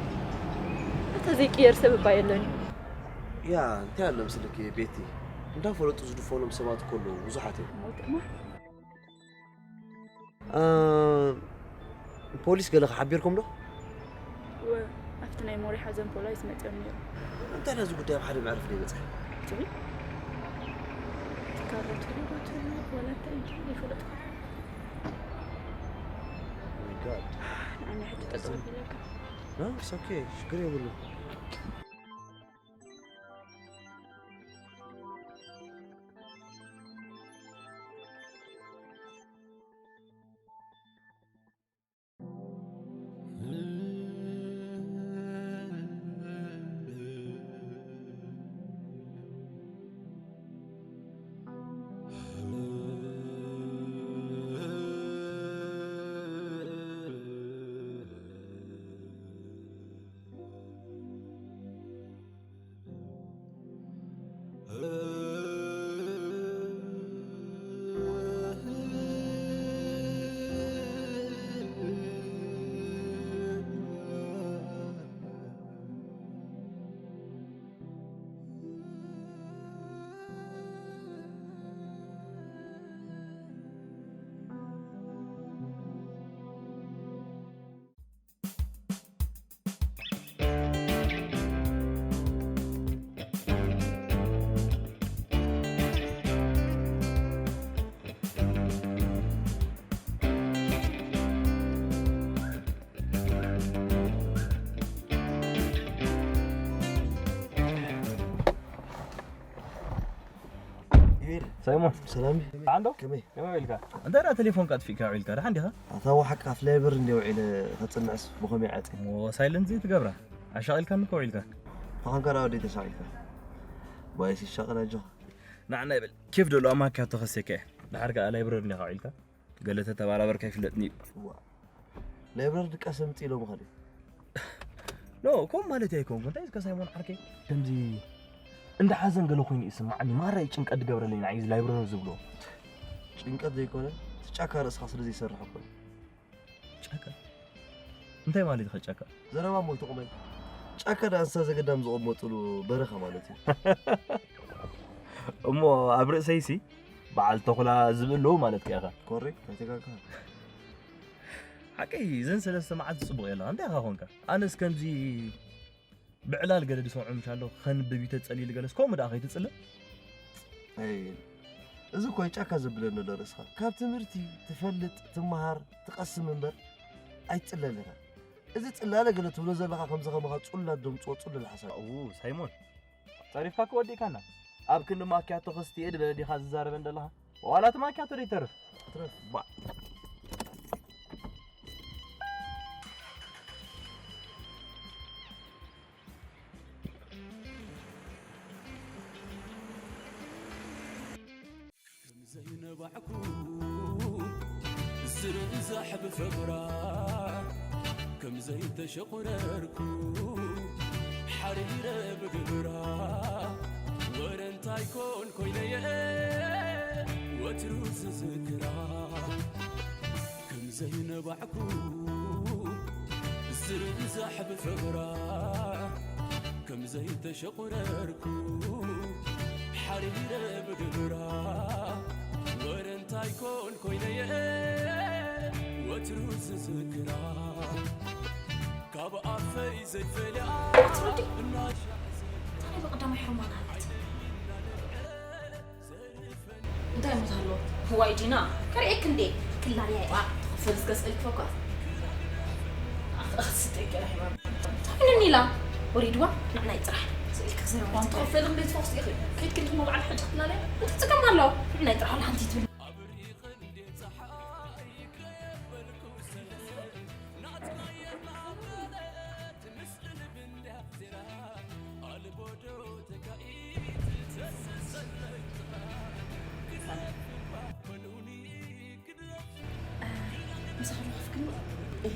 እታ ዘይቅየር ሰብ እባ የለን እዩ። ያ እንታይ ኣሎ ምስልኪ ቤቲ፣ እንዳፈለጡ ዝድፈኖም ሰባት እኮ ኣለዉ ብዙሓት እዮም። ሞት እማ ፖሊስ ገለ ሓቢርኩም ዶ? ወ ኣብቲ ናይ ሞሪ ሓዘን ፖላይስ መፅኦም ነይሩ። እንታይ ነዚ ጉዳይ ኣብ ሓደ መዕረፊ ዘይበፅሐ? ትብል ትካረቱ ሊጎቱ ወላ እንታይ እንጂ ዘይፈለጥኩ። Oh my God። ንዓና ሕጂ ጠጠው ቢለካ። No, it's okay. ሽግር የብሉ። ሳይሞን፣ ሰላም። ደሓን ዶ? ከመይ? ከመይ ውዒልካ? እንታይ ደኣ ቴሌፎንካ ኣጥፊእካ ውዒልካ? ደሓን ዲኻ? ኣታ ዋሓቅ ኣፍ ላይብረሪ እንድየ ውዒለ፣ ከጽንዕስ ብኸመይ ዓጺ? እሞ ሳይለንት ዘይትገብራ? ኣሻቒልካኒ እኮ ውዒልካ። ብኸንካ ደኣ ወደይ ተሻቒልካ። ባይሲ ይሻቐል ኣጆኻ። ንዓና ይበል። ኬፍ ዶ ኣለዋ ማኪያቶ ከሴካ እየ። ደሓር ከኣ ላይብረሪ እንዲኻ ውዒልካ? ገለ ተተባራበርካ ይፍለጥኒ እዩ። እዋ። ላይብረሪ ድቃስ ኣምጽእ ኢሎም ኸዲ። ኖ፣ ከምኡ ማለት ኣይኮንኩ። እንታይ እስከ ሳይሞን ዓርከይ? ከምዚ እንዳ ሓዘን ገለ ኮይኑ ይስምዓኒ። ማራ እዩ ጭንቀት ዝገብረለይ ንዓይ እዚ ላይብረሪ ዝብሎ። ጭንቀት ዘይኮነ፣ እቲ ጫካ ርእስኻ ስለ ዘይሰርሕ እኮ እዩ። ጫካ? እንታይ ማለት ኢኻ ጫካ? ዘረባ እሞ ኣይትቑመይ። ጫካ ደኣ እንስሳ ዘገዳም ዝቕመጥሉ በረኻ ማለት እዩ። እሞ ኣብ ርእሰይሲ በዓል ተኹላ ዝብእለዉ ማለት ከ ኢኻ? ኮሬክት፣ ኣይተጋግኻን። ሓቀይ፣ እዘን ሰለስተ መዓልቲ ጽቡቕ የለኻ። እንታይ ኢኻ ኾንካ? ኣነስ ከምዚ ብዕላል ገለ ዝሰምዖ ምሽ ኣሎ፣ ከንብብ እዩ ተጸልይሉ ገለስ፣ ከምኡ ደኣ ከይትጽልእ። ኣይ፣ እዚ እኮ ጫካ ዘብለኒ ኣሎ ርእስኻ። ካብ ትምህርቲ ትፈልጥ፣ ትመሃር፣ ትቐስም እምበር ኣይትጽለል ኢኻ። እዚ ጽላለ ገለ ትብሎ ዘለኻ ከምዚ ከማኻ ጽሉላት ደምጽዎ ጽሉል ሓሳብ። ኣው፣ ሳይሞን፣ ጸሪፍካ እኮ ወዲእካና። ኣብ ክንዲ ማኪያቶ ከስትየ ድበለ ዲኻ ዝዛረበን ዘለኻ? ዋላ እቲ ማኪያቶ ደይተርፍ። ትረፍ። ባ- ዘይነባዕኩ ዝርእ ዛሕቢ ፍቕራ ከም ዘይተሸቑረርኩ ሓሪረ ብግብራ ወረ እንታይ ኮን ኮይነየ ወትሩ ዝዝክራ ከም ዘይነባዕኩ ዝርእ ዛሕቢ ፍቕራ ከም ዘይተሸቑረርኩ ሓሪረ ብግብራ ወረ እንታይ ኮን ኮይነየ ወትሩ ዝዝክራ ካብ ኣፈይ ዘይፈልያ እናሻዕ እንታይ ብቐዳማይ ሕርማን ኣለት እንታይ ሞት ኣለዎ ዋይ ዲና ከርእየክ እንዴ ክላልያ ዋ ክፍል እስከ ስእልክ ፈኳ ኣኽስጠይቀ ሕማም ታፍንኒ ኢላ ወሪድዋ ንዕናይ ጥራሕ ስእልክ ክዘረባ ተኸፈል እንዴት ፈውስ ኢኺ ከይትክልክ መባዕል ሕጂ ክላልያ እንታይ ጽገም ኣለዎ ንዕናይ ጥራሕ ሓንቲ ትብል ምሳኻ ረኸፍክኒ? እህ፣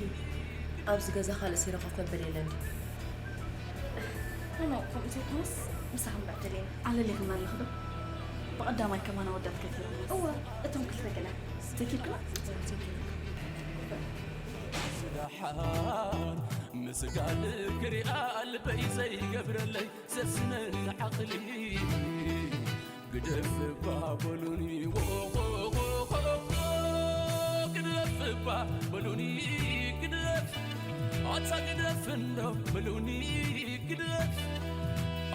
ኣብዚ ገዛ ካልእ ሲረኸፍ መበል የለን። ኖ፣ ኖ፣ ከምኡ ዘይኮነስ ምሳኻ ምብዕደል ኢና። ኣለሊኽና ኣለኺ ዶ? ብቐዳማይ ከማን ኣወዳት ከፊልና። እወ፣ እቶም ክልተ ገለ። ዘኪርክና? ደሓን ምስጋል ክሪኣ ልበይ ዘይገብረለይ ዘስነን ዓቕሊ ግደፍ እባ በሉኒ ወ ግደፍ እባ በሉኒ ግደፍ ኣታ ግደፍ እንዶ በሉኒ ግደፍ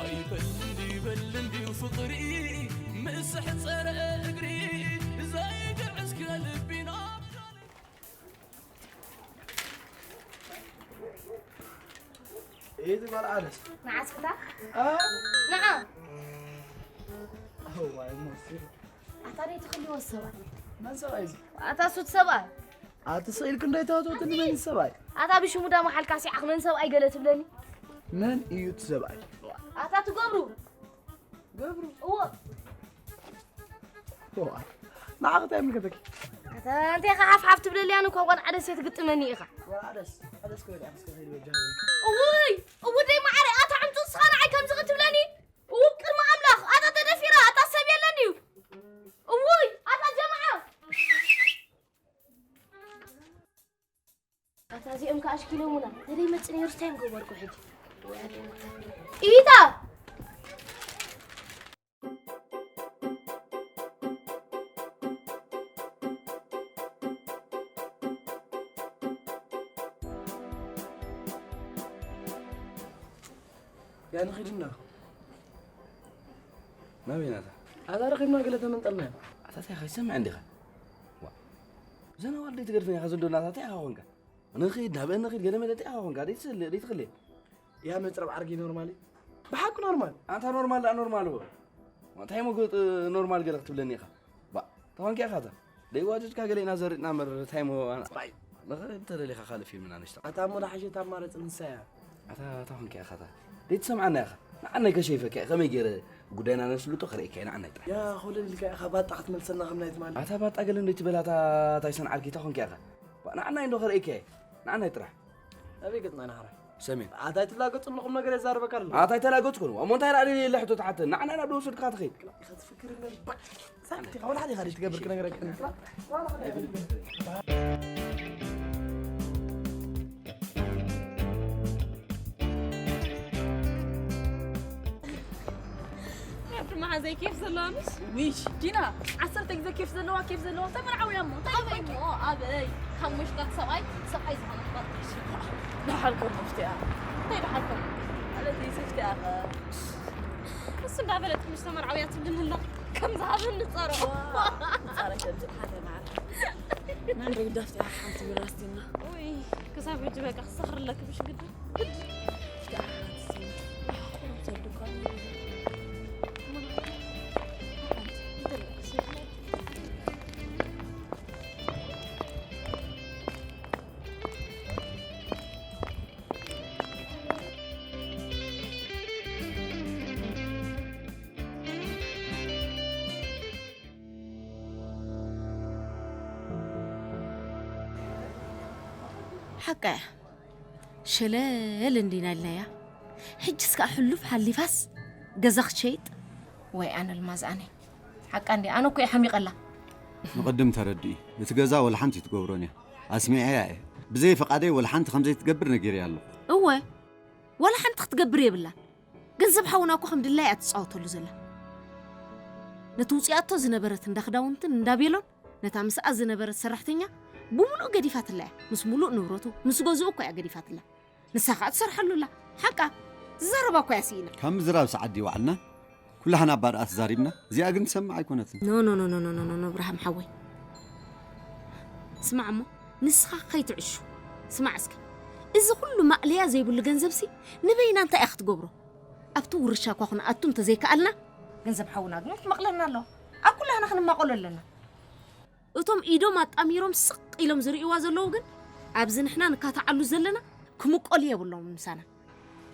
ኣይበል እንዲ በል እንዲዩ ፍቕሪ ምስ ሕፀረ እግሪ ዘይግዕዝ ከልቢና ኢቲ ጓልዓለስ ንዓስክታ ኣ ንዓ እዋይ ሞሲ ኣታ ደይ ትኽልዎ ሰብኣይ መን ሰብኣይ እዚ ኣታ ሱት ሰብኣይ ኣቲ ስኢልክ እንዳይተዋተወትኒ መን ሰብኣይ ኣታ ብሽሙ ዳ መሓልካ ሲዓኽ መን ሰብኣይ ገለ ትብለኒ መን እዩ እቲ ሰብኣይ ኣታ ትገብሩ ገብሩ እዎ እዋ ንዓኽ እንታይ ምልከተኪ ኣታ እንታይ ኢኻ ሓፍሓፍ ትብለልያን እኮ ጓል ዓደስ እየ ትግጥመኒ ኢኻ ጓል ዓደስ ዓደስ ክበል ዓደስ ከኸይድ በጃ እውይ እውደይ ማዓረ ኣታ ዕምፁ ንስኻ ንዓይ ከምዚ ክትብለኒ እው ቅድሚ ኣምላኽ ኣታ ተደፊራ ኣታ ሰብ የለን ድዩ እውይ ኣታ ጀማዓ ኣታ እዚኦም ከዓ ኣሽኪሎሙና ተደይ መፅ ነይሩ ስታይ ምገበርኩ ሕጂ ኢታ ያ ንኺድና ናበይ ናታ ኣዛ ረኺብና ገለ ተመንጠልና ኣታታይ ከይሰምዕ እንዲኻ ዋ እዘን ኣዋልድ ትገድፈን ኢኻ ዘሎ ናታታይ ኢኻ ኮንካ ንኺድ ናብአን ንኺድ ገለ መለ እንታይ ኢኻ ኮንካ ደይትስልእ ደይትኽልእ ያ መፅረብ ዓርጊ ኖርማሊ ብሓቂ ኖርማል ኣንታ ኖርማል ደኣ ኖርማል እዎ እንታይ ሞ ገ-፣ ኖርማል ገለ ክትብለኒ ኢኻ? ባ፣ ተኾንኪ ኢኻ እታ። ደይዋጅድካ ገለ ኢና ዘሪጥና እምበር እንታይ ሞ ኣና-፣ ባይ፣ ንኸ-፣ እንተ ደሊኻ ካልእ ፊልም ኢና ንሽጣ። ኣታ እሞ ዝሓሸት ኣማራጺ ንሳ እያ። ኣታ፣ ኣታ ተኾንኪ ኢኻ እታ። ደይትሰምዓና ኢኻ። ንዓናይ ከሸይፈካ እየ። ከመይ ገይረ ጉዳይና ነስልጦ ክርእየካ እየ፣ ንዓናይ ጥራሕ። ያ፣ ኮለል ኢልካ ኢኻ ባጣ ክትመልሰና ከም ናይ ትማሊ። ኣታ ባጣ ገለ እንዶ ይትበል፣ ኣታ እንታይ ሰንዓልኪ ተኾንኪ ኢኻ። ባ፣ ንዓናይ እንዶ ክርእየካ እየ። ንዓናይ ጥራሕ። ኣበይ ገጽና ኢና ሕራይ? ሰሜን። ኣታ ኣይትላገጹ ኣለኹም ነገር የዛርበካ ኣሎ። ኣታ ኣይተላገጽኩን። እሞ እንታይ ራእሊ የለ ሕቶ ትሓተኒ? ንዓናይ ናብ ዶ ወሰድካ ትኸይድ? ኢኻ ትፍክር እምበር፣ ባ-፣ ሳክት ኢኻ፣ ወላ ሓደ ኢኻ ትገብር ክነግረካ። ዓዲ መሓዘይ ኬፍ ዘለዋ ምስ ውይ፣ ዲና፣ ዓሰርተ ግዜ ኬፍ ዘለዋ፣ ኬፍ ዘለዋ፣ እንታይ መርዓዊ እያ እሞ? እንታይ ኣበይ እሞ? ኣበይ? ካብ መሽቃት ሰብኣይ፣ ሰብኣይ ዝኾነ ክባል ትሕሽ። ደሓልኮም መፍትያ። እንታይ ደሓልኮም? ማለት እዩ፣ ሰፍትያ ኸ? እሱ እንዳፈለጥኩ ምስ ተመርዓውያ ትብልኒ ኣላ። ከም ዝሃበኒ ጸረኹ። ዋ፣ ጸረ ከብዲ ሓደ መዓልቲ። መን ዶ ይዳፍትያ ሓንቲ ቢራ ኣስቲና? ውይ፣ ክሳብ ሕጂ በቃ ክሰኽርለኪ ብሽ ግዲ። ሓቃ እያ። ሸለል እንዲና ኢልናያ። ሕጅስ ከኣ ሕሉፍ ሓሊፋስ ገዛ ክትሸይጥ? ወይ ኣነ ልማዝ ኣነ። ሓቃ እንዲ ኣነ እኮ እየ ሓሚቐላ። ንቕድም ተረድኢ። እቲ ገዛ ወላ ሓንቲ ትገብሮን እያ። ኣስሚዐያ እየ። ብዘይ ፍቓደይ ወላ ሓንቲ ከም ዘይትገብር ነጊረያ ኣለኹ። እወ፣ ወላ ሓንቲ ክትገብር የብላን። ገንዘብ ሓውና እኮ ከም ድላያ እያ ትጻወተሉ ዘላ። ነቲ ውጽኣቶ ዝነበረት እንዳ ክዳውንትን እንዳ ቤሎን ነታ ምስኣ ዝነበረት ሰራሕተኛ ብምሉእ ገዲፋትላ እያ። ምስ ምሉእ ንብረቱ፣ ምስ ገዝኡ እኮ እያ ገዲፋትላ። ንሳ ኸኣ ትሰርሐሉ ኣላ። ሓቃ፣ ዝዛረባ እኮ እያ ስኢና። ካብ ምዝራብ ሰዓት ድዩ ዋዕልና? ኩላህና ኣባድኣ ተዛሪብና። እዚኣ ግን ትሰምዕ ኣይኮነትን። ኖ፣ ኖ፣ ኖ፣ ብርሃም ሓወይ። ስማዕ እሞ፣ ንስኻ ከይትዕሹ። ስማዕ እስኪ፣ እዚ ኩሉ ማእለያ ዘይብሉ ገንዘብሲ ንበይና እንታይ እያ ክትገብሮ? ኣብቲ ውርሻ እኳ ክንኣቱ እንተዘይከኣልና፣ ገንዘብ ሓውና ግን ክትመቕለና ኣለዋ። ኣብ ኩላህና ክንማቐሎ ኣለና። እቶም ኢዶም ኣጣሚሮም ስቕ ኢሎም ዝርእይዋ ዘለዉ ግን፣ ኣብዚ ንሕና ንካታዓሉ ዘለና ክምቀሉ የብሎምን ምሳና።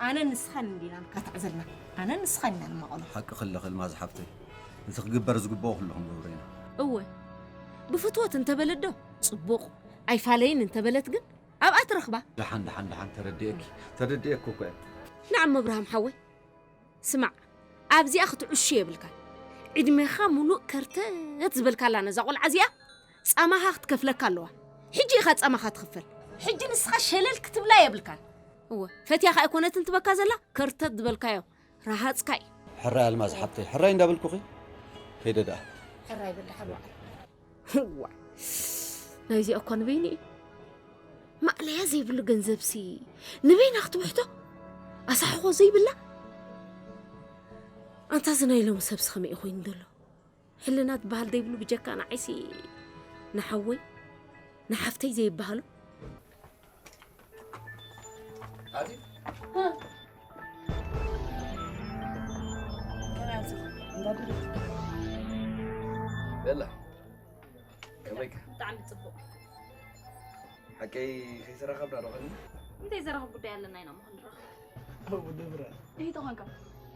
ኣነን ንስኻን እንዲና ንካታዕ ዘለና። ኣነን ንስኻን ኢና ንማቐሎ። ሓቂ ከለኺ ኣልማዝ ሓፍተይ፣ እቲ ክግበር ዝግብኦ ኩሉ ክንገብሮ ኢና። እወ፣ ብፍትወት እንተበለት ዶ ጽቡቕ፣ ኣይፋለይን እንተበለት ግን ኣብኣ ትረኽባ። ደሓን፣ ደሓን፣ ደሓን፣ ተረዲኤኪ፣ ተረዲኤኪ እኮ እየ። ንዓም ኣብርሃም ሓወይ፣ ስማዕ፣ ኣብዚኣ ክትዕሹ የብልካን። ዕድሜኻ ሙሉእ ከርተት ዝበልካላ ነዛ ቆልዓ እዚኣ ጻማኻ ክትከፍለካ ኣለዋ። ሕጂ ኢኻ ጻማኻ ትኽፈል። ሕጂ ንስኻ ሸለል ክትብላ የብልካን። እወ፣ ፈትያኻ ኣይኮነትን ትበካ ዘላ፣ ከርተት ዝበልካዮ ረሃጽካ እዩ። ሕራይ ኣልማዝ ሓብተይ፣ ሕራይ እንዳበልኩኺ ከይደ ደኣ። ሕራይ በል ደሓን ዋዕል። እዋ፣ ናይዚኣ እኳ ንበይኑ እዩ። ማእለያ ዘይብሉ ገንዘብሲ ንበይና ክትውሕዶ? ኣሳሕኾ ዘይብላ? ኣንታ እዚ ናይ ሎሚ ሰብሲ ከመይ እዩ ኮይኑ ዘሎ? ሕልና ዝበሃል ዘይብሉ ብጀካ ንዓይሲ ንሓወይ ንሓፍተይ ዘይበሃሉ? ኣቲ? ከመይ ኣምሲኻ? እንዳደረትካ። በላ። ከመይካ? ብጣዕሚ ጽቡቕ። ሓቀይ ከይተራኸብና ዶ ኸይድና? እንተይ ዘራኽብ ጉዳይ ኣለና ኢና እሞ ክንራኸብ። ኣቡ ድብረ። ይህ ተኾንካ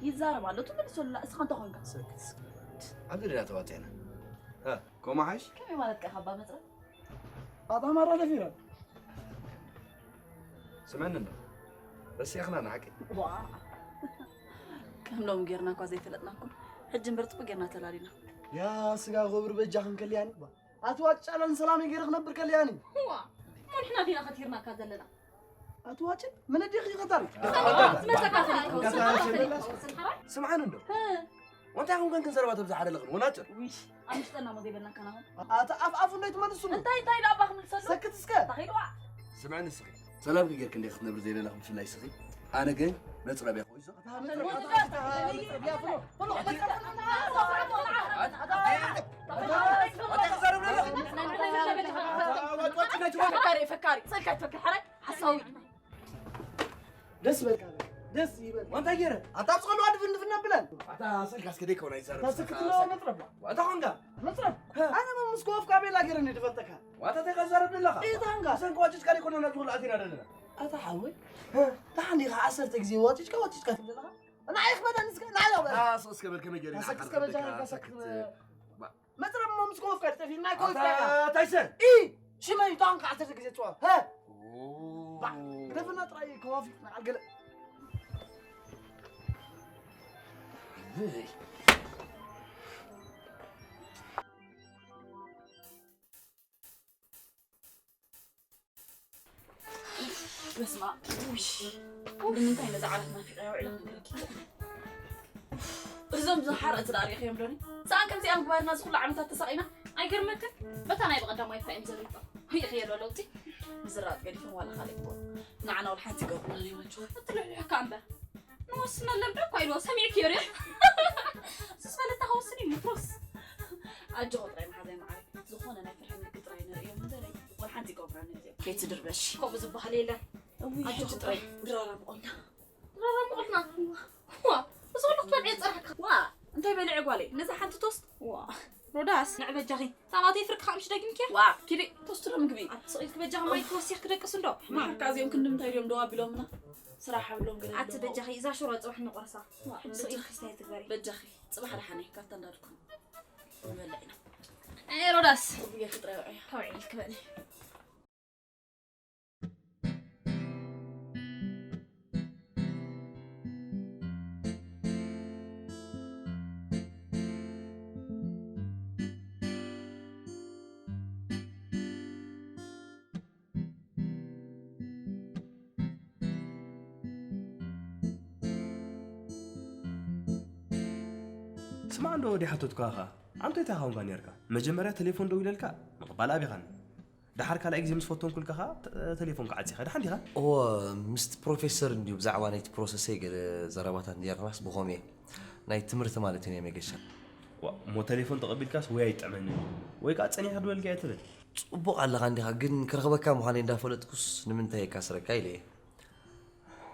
ይዛረብ ኣሎ፣ ትመልሰሉ፣ እስኻ እንተ ኾንካ። ሰክት፣ ሰክት። ኣብዚ ድና ተዋጺዕና። ሃ፣ ኮማ ሓይሽ? ከመይ ማለት ከ፣ ካባ መጽረ? ኣታ ማራ ለፊራ። ስመን እንዶ። ረሲዕኽና ንሓቂ። ዋ። ከም ሎም ጌርና እኳ ዘይፈለጥናኩም። ሕጂ እምበር ጽቡቅ ጌርና ተላሊና። ያ ስጋ ክቡር በጃኽን ከልያኒ እባ። ኣቲ ዋጭ ጫላን ሰላመይ ገይረ ክነብር ከልያኒ። ዋ። እሞ ንሕና ዲና ከቲርናካ ዘለና? ኣቲ ዋጭ፣ መን ኣዴኺ ኸታሪ? ዝመሰካ ተሪፍ ክውስን ሓራይ? ስምዓኒ እንዶ። እ። ወንታይ ኹንከን ክንዘረባ ተብዝሓ ደለኽን፣ ወናጭር? ውይ፣ ኣምሽጠና እሞ ዘይበልናካ ናኹም። ኣቲ ኣፍ ኣፉ እንዶ ኣይትመልስሉ። እንታይ፣ እንታይ ኢሉ ኣባ ክምልሰሉ? ሰክት እስከ። እንታይ ኢልዋ? ስምዕኒ እስኺ። ሰላም ጌርክ እንደ ክትነብር ዘይደለኽ ብፍላይ እስኺ። ኣነ ግን መጽረብ እየ። ፈካሪ፣ ፈካሪ፣ ስልካ ትፈክር፣ ሕራይ፣ ሓሳዊ። ደስ ይበልካ፣ ደስ ይበል። እንታይ ገይረ? ኣታ ኣብ ዝኸሉ ኣድፍንድፍና ብለን ኣታ ስልካ እስከ ደይከውን ኣይዛረብ ታስክትሎ መጥረብ ኣታ ኾንጋ መጥረብ ኣነ ምን ምስ ኮፍ ካቤላ ገረኒ ድፈልተካ ዋታ ተቀዛረብ ለኻ እታ ኾንጋ ሰን ኳጭጭ ካሪ ኮነ ናቱ ላኣቲና ደለና ኣታ ሓወይ ታሓኒ ኻ ዓሰርተ ግዜ ዋጭጭ ካ ዋጭጭ ካ ትብለኻ ንዓይ ክበዳ ንስካ ንዓይ ኣበ ኣሶ እስከ በል ከመይ ገሪ ታስክት እስከ በል ጃካ ሰክት መጽረብ ሞ ምስ ኮፍ ካድ ጠፊ ናይ ኮፍ ካድ ታይሰ ኢ ሽመይ ታን ካዕተ ግዜ ጽዋ ሀ ግደፍና ጥራይ ከዋፊ ንዓል ገለ በስመ ኣብ። ውይ፣ ንምንታይ ነዛ ዓራት ናፊቐያ ውዒለ ክነግረኪ? እዞም ዝሓረ እቲ ደኣ ርኢኽዮም ዶኒ? ሰኣን ከምዚኣ ምግባርና እዚ ኩሉ ዓመታት ተሳቒና? ኣይገርመክን? በታ ናይ ብቐዳማይ ፋይም ዘሪባ። ርኢኽዮ ዶ ለውጢ? ምዝራጥ ገዲፎም ዋላ ካልእ ይግበሩ። ንዓና ወላ ሓንቲ ይገብሩና ነይሮም። እቲ ልሕልሕ እካ እምበር። ንወስነለን ዶ እኳ ኢልዎ ሰሚዕክዮ ርኢኽ? እሱስ ፈለታ ክወስን እዩ ምትሮስ። ኣጆኹ ጥራይ መሓዛይ መዓረይ። ዝኾነ ናይ ፍርሒ ምልክት ጥራይ ነርእዮም እምበር፣ ወላ ሓንቲ ይገብረኒ እዚኦም። ከይትድርበሽ። ከምኡ ዝበሃል የለን። እውይ፣ ኣጆኺ ሕጂ ጥራይ። ጥራይ ድራራ ምቖልና። ድራራ ምቖልና። ዋ፣ እዚ ኩሉ ክትበልዒ ዝጸናሕካ። ዋ፣ እንታይ በሊዐ ጓለይ? ነዛ ሓንቲ ቶስት? ዋ፣ ሮዳስ፣ ንዕ በጃኺ። እታ ናተይ ፍርቂ ከዓ ምሽ ደጊምኪያ? ዋ፣ ኪዲ፣ ቶስት ዶ ምግቢ? ኣብ ስቕ ኢልኪ በጃኺ ማይ ክወስኽ ክደቅስ እንዶ። ማሕካ እዚኦም ክንዲ ምንታይ ድዮም ደው ኣቢሎምና? ስራሕ ኣብሎም ገለ ኣቲ ኣለዎም። በጃኺ፣ እዛ ሽሮ ጽባሕ ንቆርሳ። ዋ፣ ስቕ በጃኺ። ኢልኪ ስታይ ትግበሪ። በጃኺ፣ ጽባሕ ደሓን እየ፣ ካብታ እንዳ ድኳን። ንበልዕ ኢና። ኤ፣ ሮዳስ። ጽቡቅ ጌርኪ ጥራይ ውዕያ። ካብ ዕልል ክበል። ስማዕ እንዶ ወዲ ሓተትኳ ኸኣ፣ ኣንቶይ እንታይ ኾንካ ኔርካ? መጀመርያ ተሌፎን ደዊለልካ ምቕባል ኣቢኻኒ። ደሓር ካልኣይ ግዜ ምስ ፈተንኩልካ ኸኣ፣ ተ-፣ ተሌፎንካ ዓጺኻ። ደሓን ዲኻ? እወ፣ ምስቲ ፕሮፌሰር እንድዩ ብዛዕባ ናይቲ ፕሮሰሰይ ገለ ዘረባታት ኔርናስ ብኸምኡ እየ። ናይ ትምህርቲ ማለት እዩ ናይ መገሻ። ዋ፣ እሞ ተሌፎን ተቐቢልካስ ወይ ኣይጥዕመንን እዩ፣ ወይ ከኣ ጸኒሕካ ድበልካ እየ ትብል። ጽቡቕ ኣለኻ እንዲኻ፣ ግን ክረኽበካ ምዃነይ እንዳፈለጥኩስ ንምንታይ እየ ካስረካ ኢለ እየ።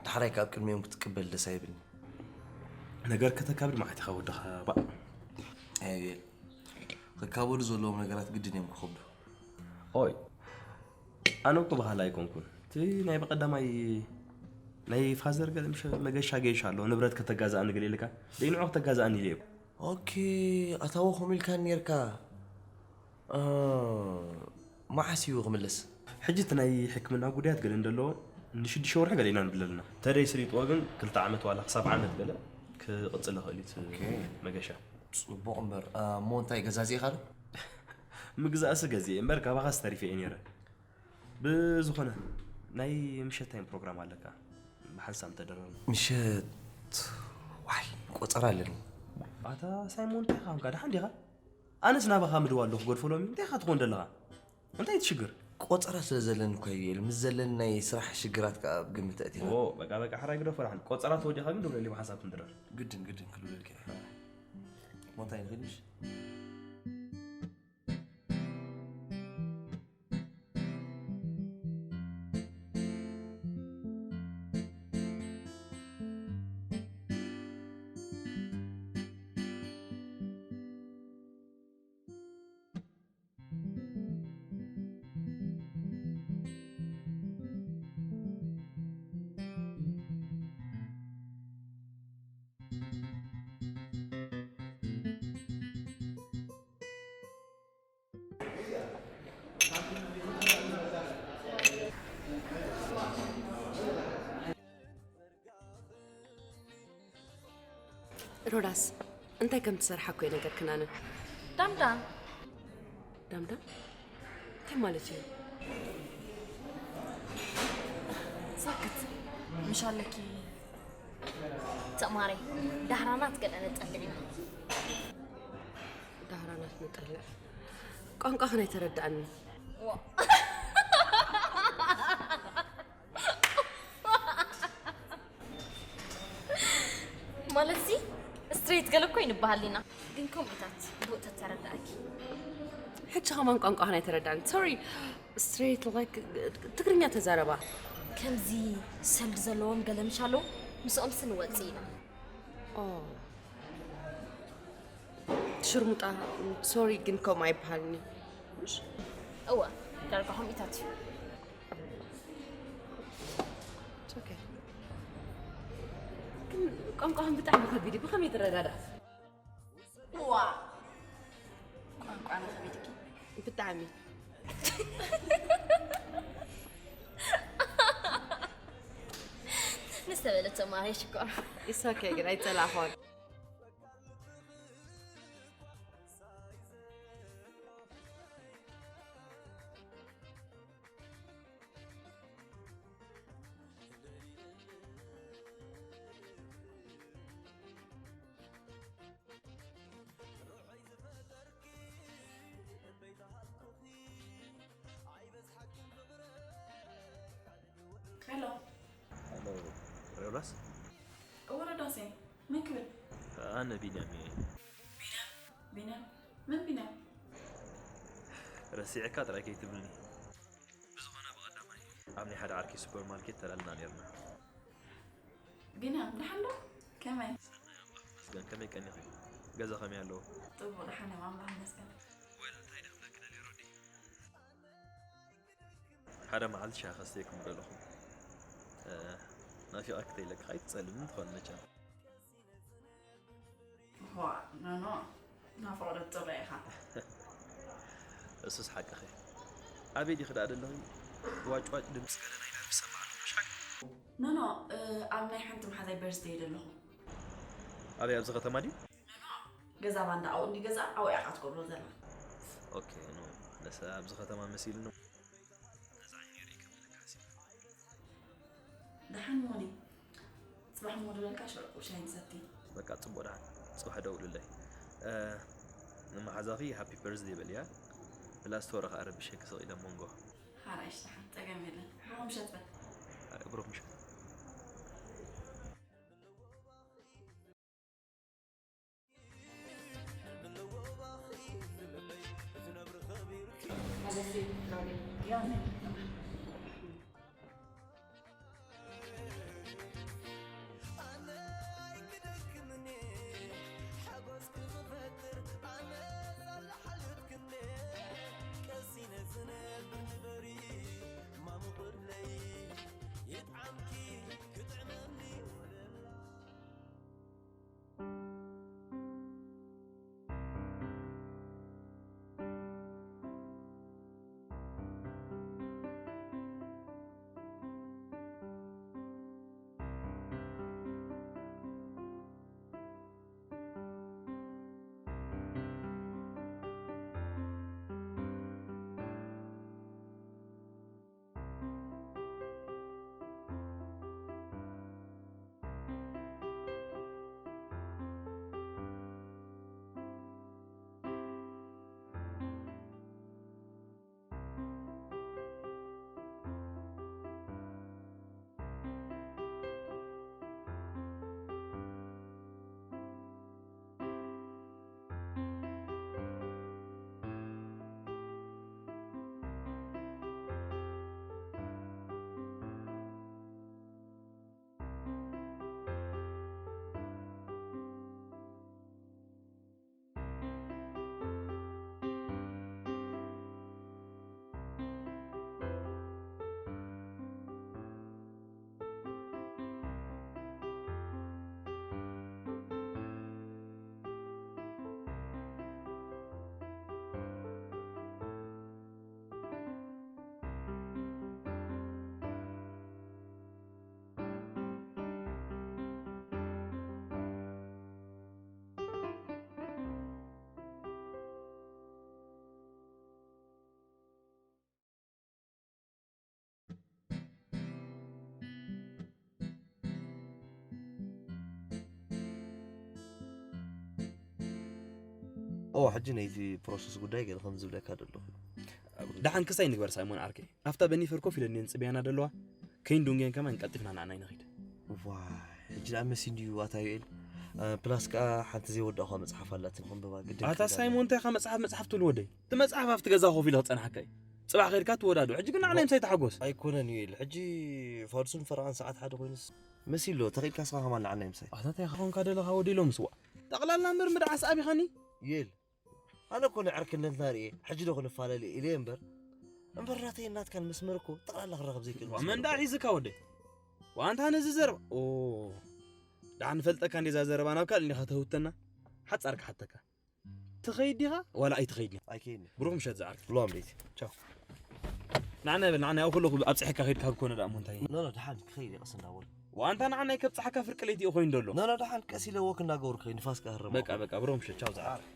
ዳሕራይ ካብ ቅድሚኦም ክትቅበል ደስ ኣይብልኒ። ነገር ከተካብድ መዓት ኢኻ ወድኻ ባእ። ኣየ፣ ክካበዱ ዘለዎም ነገራት ግድን እዮም ክኸብዱ። ኦይ፣ ኣነ እኮ በሃላ ኣይኮንኩን። እቲ ናይ በቐዳማይ ናይ ፋዘር ገለ ምሽ መገሻ ገይሽ ኣሎ፣ ንብረት ከተጋዝኣኒ ገለ ኢልካ፣ ደይ ንዑ ከተጋዝኣኒ ኢለ እኮ። ኦኬ፣ ኣታዎ ከምኡ ኢልካኒ ኔርካ። እ፣ መዓስ እዩ ክምለስ? ሕጂ እቲ ናይ ሕክምና ጉዳያት ገለ እንደሎ ንሽዱሽተ ወርሒ ገለ ኢና ንብል ኣለና። ተደይ ስሪጥዎ ግን ክልተ ዓመት ዋላ ክሳብ ዓመት ገለ ክቕጽል ይኽእል እዩ እቲ ኦኬ። መገሻ። ጽቡቕ እምበር፣ እ፣ እሞ እንታይ ገዛዚእኻ ዶ? ምግዛእሲ ገዚኤ እምበር ካባኻስ ተሪፈ እየ ነይረ። ብዝኾነ፣ ናይ ምሸት ታይም ፕሮግራም ኣለካ? ብሓንሳብ እንተደረርና። ምሸት፣ ዋይ፣ ቆጸራ ኣለኒ። ኣታ ሳይሞን፣ እንታይ ኻንካ? ደሓን ዲኻ? ኣነስ ናባኻ ምድዋ ኣለኹ፣ ክገድፎ ሎሚ። እንታይ ኢኻ ትኾን ዘለኻ? እንታይ እቲ ሽግር? ቆጸራ ስለ ዘለኒ እኮ እዩ፣ ምስ ዘለኒ ናይ ስራሕ ሽግራት ከኣ ኣብ ግምት ኣእቲኻ። ኦ፣ በቃ፣ በቃ፣ ሕራይ ግደፎ ደሓን። ቆጸራ ተወዲኻ ግን ደውለለይ፣ ብሓንሳብ ክንድረር። ግድን፣ ግድን፣ ክድውለልካ እየ። እሞ እንታይ ንኽእል ምሽ? ሮዳስ፣ እንታይ ከም ትሰርሓ እኮ ኣይነገርክናንን። ዳምዳም። ዳምዳም? እንታይ ማለት እዩ? ሳክት። ምሽ ኣለኪ። ተማሪ። ዳህራናት ገለ ነጠልዕ ኢና። ዳህራናት ንጠልዕ። ቋንቋኽን ኣይተረድኣንን። ዋ። ማለትሲ፣ ስትሬት ገለ እኮ ይንበሃል ኢና። ግን ከምኡታት ብኡ ተተረዳእኪ። ሕጂ ኸማን ቋንቋኽን ኣይተረድኣንን። ሶሪ፣ ስትሬት፣ ላይክ፣ ትግርኛ ተዛረባ። ከምዚ ሰልዲ ዘለዎም ገለ ምሽ ኣለዉ፣ ምስኦምሲ ንወጽእ ኢና። ኦ። ሽርሙጣ፣ ሶሪ፣ ግን ከምኡ ኣይበሃልን እዩ። እሺ? እወ፣ ዳርጋ ከምኢታት እዩ። It's okay። ግን ቋንቋኹም ብጣዕሚ ከቢድ እዩ። ብኸመይ ትረዳዳእ? ዋ ቋንቋና ከቢድኪ ብጣዕሚ። ንዝተበለት ተማሃሪ ሽኮር። It's okay፣ ግን ኣይጸላእኹን። ሄሎ ሄሎ ዮናስ። እወ ረዳሴ፣ መን ክብል? ኣነ ቢንያም እየ። ቢንያም? መን ቢንያም? ረሲዕካ ጥራይ ከይትብልኒ። ብዝኾነ ብቐዳማይ ኣብ ናይ ሓደ ዓርኪ ሱፐርማርኬት ተላልና ነርና። ቢንያም ደሓን ዶ? ከመይ? መስገን ከመይ ቀኒኺ? ገዛ ከመይ ኣለዎ? ጥቡቕ ደሓን እዮም ኣምላኽ ይመስገን። ወል እንታይ ደኽመኪ ደልየ ሮዲ? ሓደ መዓልቲ ሻሂ ከስተየኩም ደለኹ። ናፊቐኪ ተይለካ ኣይትጸልምን ትኾን መቸም። ዋ ኖኖ ናፍቖት ጥረ ኢኻ። እሱስ ሓቅኺ። ኣበይ ዲኺ ደኣ ደለኺ? ዋጭዋጭ ድምፂ ገለ ናይ ደርፊ ሰማዕ ኣለኹ፣ ምሽ ሓቂ? ኖኖ ኣብ ናይ ሓንቲ መሓዛይ በርስደይ ደለኹ። ኣበይ ኣብዚ ከተማ ድዩ? ገዛ ባንዳ ኣብኡ እንዲ ገዛ ኣብኡ ኢኻ ትገብሮ ዘላ። ኦኬ ኖ፣ ነሰ ኣብዚ ከተማ መሲሉ ነው። ነዛ ዓይነይ ርኢ ከም ዘለካ ሓሲበ። ደሓን ሞኒ፣ ጽባሕ እሞ ደበልካ ሽዑ ሻሂ ንሰቲ። በቃ ጽቡቕ ደሓን፣ ጽባሕ ደውልለይ። ንመሓዛኺ ሃፒ በርዝደይ በልያ። ፕላስ ተወረ ከኣ ረብሸኪ ስቕ ኢለ ሞንጎ። ሓራይሽ ደሓን ጸገም የለን። ብሩኽ ምሸት በል። ብሩኽ ምሸት። ኦ ሕጂ ነይቲ ፕሮሰስ ጉዳይ ገለ ከም ዝብለካ ደለኹ። ደሓን ክሳይ ንግበር ሳይሞን ዓርከይ። ኣብታ በኒፈር ኮፍ ኢለን እየን ጽበያና ደለዋ። ከይን ዱንጌን ከማን ቀልጢፍና ንዓና ይንኺድ። ዋይ ሕጂ ደኣ መሲን ድዩ ኣታ ዩኤል? ፕላስ ከኣ ሓንቲ ዘይወዳእኳ መጽሓፍ ኣላትን ከንብባ ግድን ኣታ ሳይሞን እንታይ ኢኻ መጽሓፍ መጽሓፍ ትብል ወደይ? እቲ መጽሓፍ ኣብቲ ገዛ ኮፍ ኢለ ክጸንሓካ እዩ። ጽባሕ ከድካ ትወዳዶ። ሕጂ ግን ንዓና ምሳይ ተሓጎስ። ኣይኮነን ዩኤል። ሕጂ ፋዱስን ፈረቓን ሰዓት ሓደ ኮይኑስ መሲሎ ተኺልካ ስኻ ከማን ንዓና ምሳይ። ኣታ እንታይ ኢኻ ኮንካ ደለኻ ወደይ ሎምስ ዋእ። ጠቕላላ እምበር ምድዓስ ኣቢኻኒ። ዩኤል ኣነ እኮ ንዕርክነትና ርእየ፣ ሕጂ ዶ ክንፈላለ ኢለ እምበር። እምበር ናተይ ናትካን መስመር እኮ ጠቕላላ ክረኸብ ዘይክእል መስመር መን ደኣ እኮ። ሒዝካ ወደይ? ዋንታ ነዚ ዘረባ፣ ኦ፣ ደሓን ንፈልጠካ እንዴ እዛ ዘረባ ናብ ካልእ እንዲኻ ተህውተና? ሓጻር ክሓተካ። ትኸይድ ዲኻ ዋላ ኣይትኸይድን? ኣይከይድን። ብሩኽ ምሸት ዝዓርከይ። ሎም ቤት። ቻው። ንዓና ይበል፣ ንዓና ያው ከለኹ ኣብጽሐካ ከይድካ ብኮነ ደኣ እሞ እንታይ? ኖ፣ ኖ፣ ደሓን ክኸይድ እየ ቀስ እንዳበሉ። ዋንታ ንዓና ከብጽሓካ ፍርቂ ለይቲ እዩ ኮይኑ ዘሎ። ኖ፣ ኖ፣ ደሓን ቀስ ኢለ ወክ እናገበርኩ ከይድ ንፋስ ክሃርም በቃ፣ እኮ። በቃ፣ ብሩኽ ምሸት። ቻው ዝዓርከይ።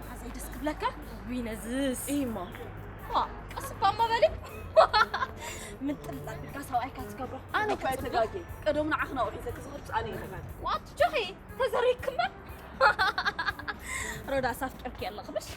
መዓዘይ ደስ ክብለካ? ዊነዝስ ኢማ። ዋ፣ ቀስ እኳ እሞ በሊ። ምጥልጣል ኢልካ ሰብኣይካ ትገብሮ። ኣነ እኳ እየ ተጋግየ። ቀደም ንዓኺ ናብኡ ሒዘ ክዝኽር ብጻዕኒ እየ ተጋግየ። ዋት ጆኺ፣ ተዘሪግክማ። ሮዳስ ኣፍቂርኪ ኣለኺ ምሽ?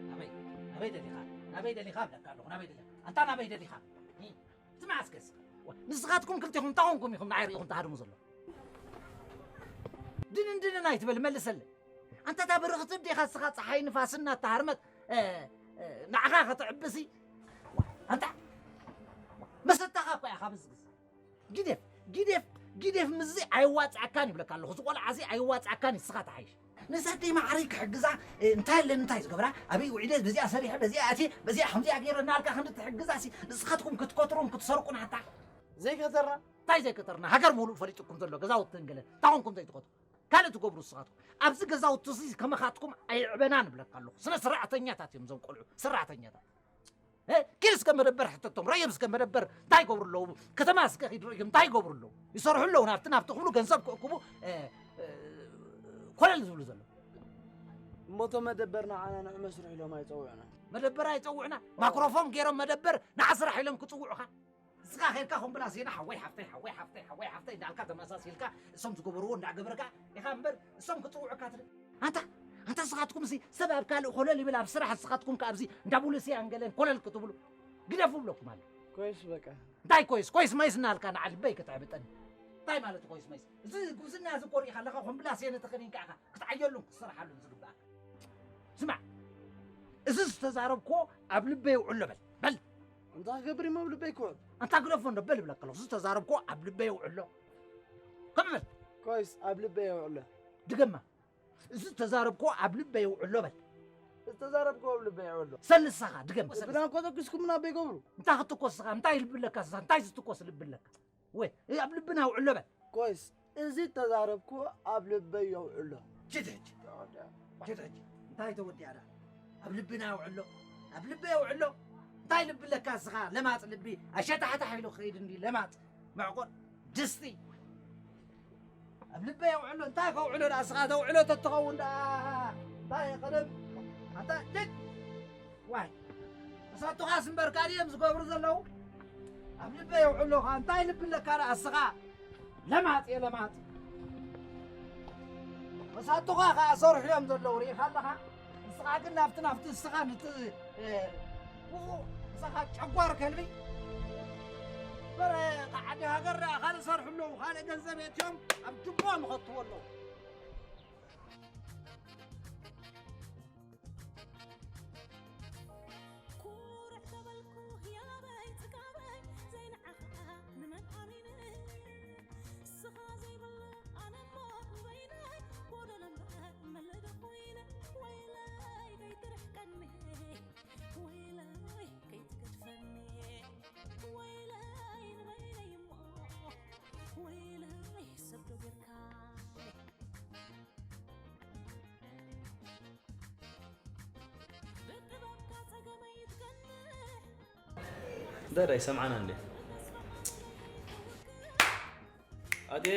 ናበይ ናበይ ደሊኻ ናበይ ደሊኻ እብለካ ኣለኹ ናበይ ደሊኻ ኣንታ ናበይ ደሊኻ እቲ መዓስከስ ንስኻትኩም ክልቴኹም እንታይ ኾንኩም ኢኹም ንዓይ ርኢኹም ትሃድሙ ዘሎ ድንን ድንን ኣይትበል መልሰለይ ኣንታ እታ ብርኽቲ ዲኻ ንስኻ ፀሓይ ንፋስ እናተሃርመት ንዓኻ ከተዕብሲ ኣንታ መሰታኻ እኮ ኢኻ ብዝግዝ ጊዴፍ ጊዴፍ ጊዴፍ ምስዚ ኣይዋፅኣካን ይብለካ ኣለኹ እዚ ቆልዓ እዚ ኣይዋፅኣካን ንስኻ ተሓይሽ ንሰተይ ማዕረይ ክሕግዛ እንታይ ኣለኒ እንታይ ዝገብራ ኣበይ ውዒለ በዚኣ ሰሪሐ በዚኣ ኣትየ በዚኣ ከምዚኣ ገይረ እናልካ ክንዲ ትሕግዛ ሲ ንስኻትኩም ክትከትሩን ክትሰርቁን ኣታ ዘይከተርና እንታይ ዘይከተርና ሃገር ሙሉእ ፈሊጥኩም ዘሎ ገዛውትን ገለ እንታይ ኮንኩም ዘይትኸቱ ካልእ ትገብሩ ንስኻትኩም ኣብዚ ገዛውቲ እዚ ከመኻትኩም ኣይዕበና ንብለካ ኣለኹ ስነ ስርዓተኛታት እዮም እዞም ቆልዑ ስራሕተኛታት ኪድ እስከ መደበር ሕተቶም ረዮም እስከ መደበር እንታይ ይገብሩ ኣለዉ ከተማ እስከ ኪድ ረዮም እንታይ ይገብሩ ኣለዉ ይሰርሑ ኣለዉ ናብቲ ናብቲ ክብሉ ገንዘብ ክእክቡ ኮለል ዝብሉ ዘለዉ እሞ እቶ መደበር ንዓና ንዑ መስርሑ ኢሎም ኣይፀውዑና መደበር ኣይፀውዑና ማክሮፎን ገይሮም መደበር ንዓ ስራሕ ኢሎም ክፅውዑኻ ንስኻ ኸድካ ኹምብላ ዜና ሓወይ ሓፍተይ ሓወይ ሓፍተይ ሓወይ ሓፍተይ እንዳልካ ተመሳሲልካ እሶም ዝገበርዎ እንዳገበርካ ኢኻ እምበር እሶም ክፅውዑካ ትብል ኣንታ ኣንታ ንስኻትኩም ሲ ሰብ ኣብ ካልእ ኮለል ይብል ኣብ ስራሕ ንስኻትኩም ከ ኣብዚ እንዳ ቡልስያን ገለን ኮለል ክትብሉ ግደፉ ብለኩም ኣሎ ኮይስ በቃ እንታይ ኮይስ ኮይስ መይስ እናልካ ንዓ ልበይ ከተዕብጠኒ እንታይ ማለት ኮይስ መይስ እዚ ጉብዝና እዚ ኮሪእካ ኣለኻ ኮምብላሴነ ተኸዲንካ ኢኻ ክትዓየሉን ክትሰርሓሉን ዝግባእ ስማዕ እዚ ዝተዛረብክዎ ኣብ ልበይ ውዕሎ በል በል እንታይ ክገብር እሞ ኣብ ልበይ ክውዕል ኣንታ ግደፎ እንዶ በል ይብለካ ኣለኹ እዚ ዝተዛረብክዎ ኣብ ልበይ ውዕሎ ከም በል ኮይስ ኣብ ልበይ የውዕሎ ድገማ እዚ ዝተዛረብክዎ ኣብ ልበይ የውዕሎ በል ዝተዛረብክዎ ኣብ ልበይ የውዕሎ ሰልሳኻ ድገም ብድራን ኮተኪስኩምና ኣበይ ገብሩ እንታይ ክትኮስኻ እንታይ ልብለካ ስኻ እንታይ ዝትኮስ ልብለካ ወይ ኣብ ልብና ውዕሎ በል ኮይስ እዚ ተዛረብኩ ኣብ ልበይ የውዕሎ ጅድ ሕጂ ጅድ ሕጂ እንታይ ተወዲኣ ዳ ኣብ ልብና የውዕሎ ኣብ ልበይ የውዕሎ እንታይ ልቢ ለካ ስኻ ለማፅ ልቢ ኣሸታሕታሕ ኢሉ ክኸይድ እንዲ ለማፅ መዕቆር ድስቲ ኣብ ልበይ የውዕሎ እንታይ ከውዕሎ ዳ ስኻ ተውዕሎ ተትኸውን ዳ እንታይ ቀደም ኣንታ ልድ ዋይ እሳቱኻስ እምበር ካልእ እዮም ዝገብሩ ዘለዉ ኣብ ልበይ የውዕሎ ኸዓ እንታይ ልቢ ኣለካ ደኣ እስኻ ለማጥ እየ ለማጥ እሳቱኻ ኸዓ ሰርሑ እዮም ዘለዉ ርኢኻ ኣለኻ ንስኻ ግን ናብቲ ናብቲ እስኻ ንቲ ንስኻ ጨጓር ከልቢ በረ ዓዲ ሃገር ደኣ ካልእ ሰርሑ ኣለዉ ካልእ ገንዘብ የትዮም ኣብ ጅቦም ይኸትዎ ኣለዉ ዳዳ ይሰምዓና እንዴ ኣቴ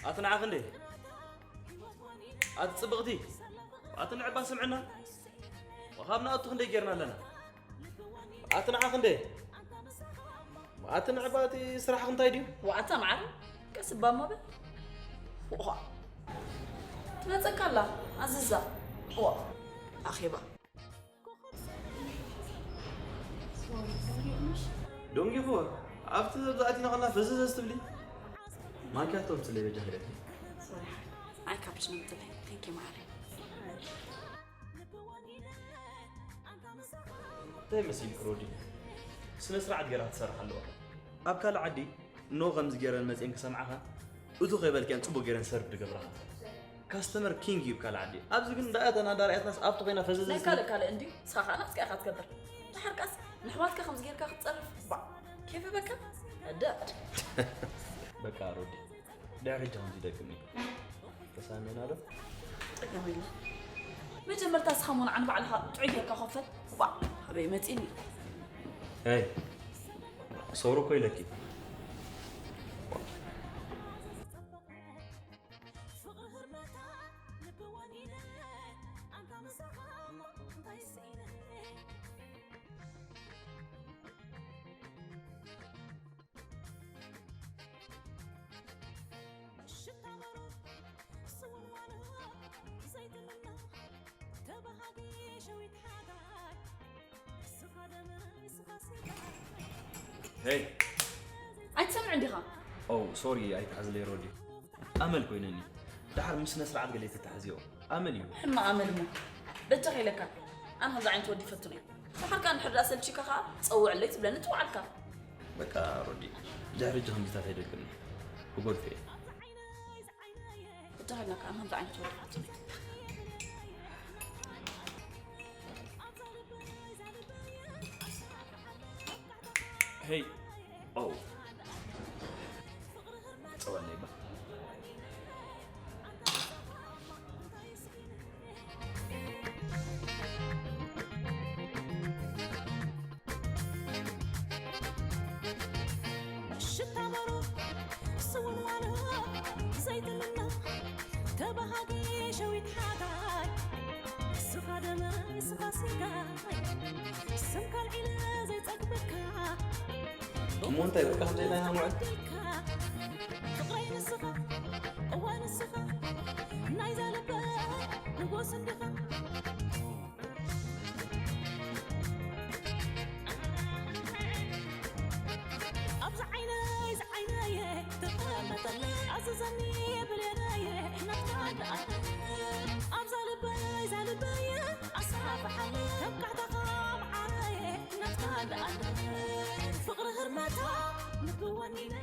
ኣትናዓኽ እንዴ ኣቲ ጽብቕቲ፣ ኣቲ ንዕባ ስምዕና፣ ወኻብ ንኣቱ ክንደይ ጌርና ኣለና? ኣቲ ንዓ ክንደይ? ኣቲ ንዕባ እቲ ስራሕኺ እንታይ ድዩ? ዋዕታ መዓረ፣ ቀስ እባ እሞ በል። ዋ፣ ትመጸካ ኣላ፣ ኣዝዛ። ዋ፣ ኣኼባ። ዶንጊኹ፣ ኣብቲ ኣብዛ ኣቲና ከላ ፈዘዘ ዝትብሊ። ማኪያቶ ምጽለይ በጃ ሄደት። ሶሪ፣ ኣይ ካፕችኖ ምጽለይ። ቴንክ ዩ መዓረ። እንታይ መሲልክ ሮዲ? ስነ ስርዓት ገይራ ክትሰርሕ ኣለዋ። ኣብ ካልእ ዓዲ ኖ ከምዚ ገይረን መፅየን ክሰምዓኻ እቱ ከይበልክያን ፅቡቅ ገይረን ሰርቭ ድገብራኻ። ካስተመር ኪንግ እዩ ኣብ ካልእ ዓዲ። ኣብዚ ግን እንዳኣተና እንዳርኣያትናስ ኣብቲ ኮይና ፈዘዘ ናይ ካልእ ካልእ እንድዩ። ንስኻ ከዓ ናትካ ኢኻ ትገብር። ድሓር ቃስ ንሕዋትካ ከምዚ ጌርካ ክትጸርፍ ባ ኬፍ በካ። እደ በቃ ሮዲ ድሕሪ ሕጂ ከምዚ ይደግም እዩ። ተሳሚዕና ዶ? ጸገም የለን። መጀመርታ እስኻ ሞንዓን ባዕልኻ ጥዑይ ጌርካ ኮፈል። ዋ፣ ኣበይ መጺኒ? ሄይ፣ ሰውሪ እኮ ኢለኪ። ሄይ፣ ኣይትሰምዕን ዲኻ? ኦ ሶሪ፣ ኣይትሓዝለይ ሮዲ። ኣመል ኮይነኒ። ደሓር ምስ ስነ ስርዓት ገለ ተታሕዝዮ። ኣመል እዩ። ሕማቕ ኣመል እሞ በጃኻ ኢለካ። ኣነ ከምዚ ዓይነት ወዲ ይፈትኖ እየ። ደሓር ከኣ እንድሕር ደኣ ሰልቺካ ከኣ ጸውዕለይ ትብለኒ ትውዓልካ። በቃ ሮዲ፣ ድሕሪ ሕጂ ከምዚታት ኣይደግምን። ክጎድፎ እየ። በጃኻ ኢለካ፣ ኣነ ከምዚ ዓይነት ወዲ ይፈትኖ እየ። ሄይ፣ ኦ፣ ጸወለይ ባ። ሽታ በሮ ስውን ዋሎ ዘይጥልና ተባሃጊ ሸዊት ሓጋይ ስኻ ደመ ስኻ ስጋይ ስም ካልዒለ ዘይጸግበካ እሞ እንታይ በቃ ከምዚ ኢልና ኢና ንውዕል? ፍቕረይ ንስኻ እዋ ንስኻ ናይዛ ልበ ንጎስ እንዲኻ ኣብዚ ዓይነይ ዝዓይነየ ተቐመጠለይ ኣዘዘኒ ብሌነየ ናትካ ደኣ ኣብዛ ልበይ እዛ ልበየ ኣሰሓፍሓለይ ከም ካሕታኻ መዓረየ ናትካ ደኣ ፍቕሪ ህርመታ ልቢ ወኒነ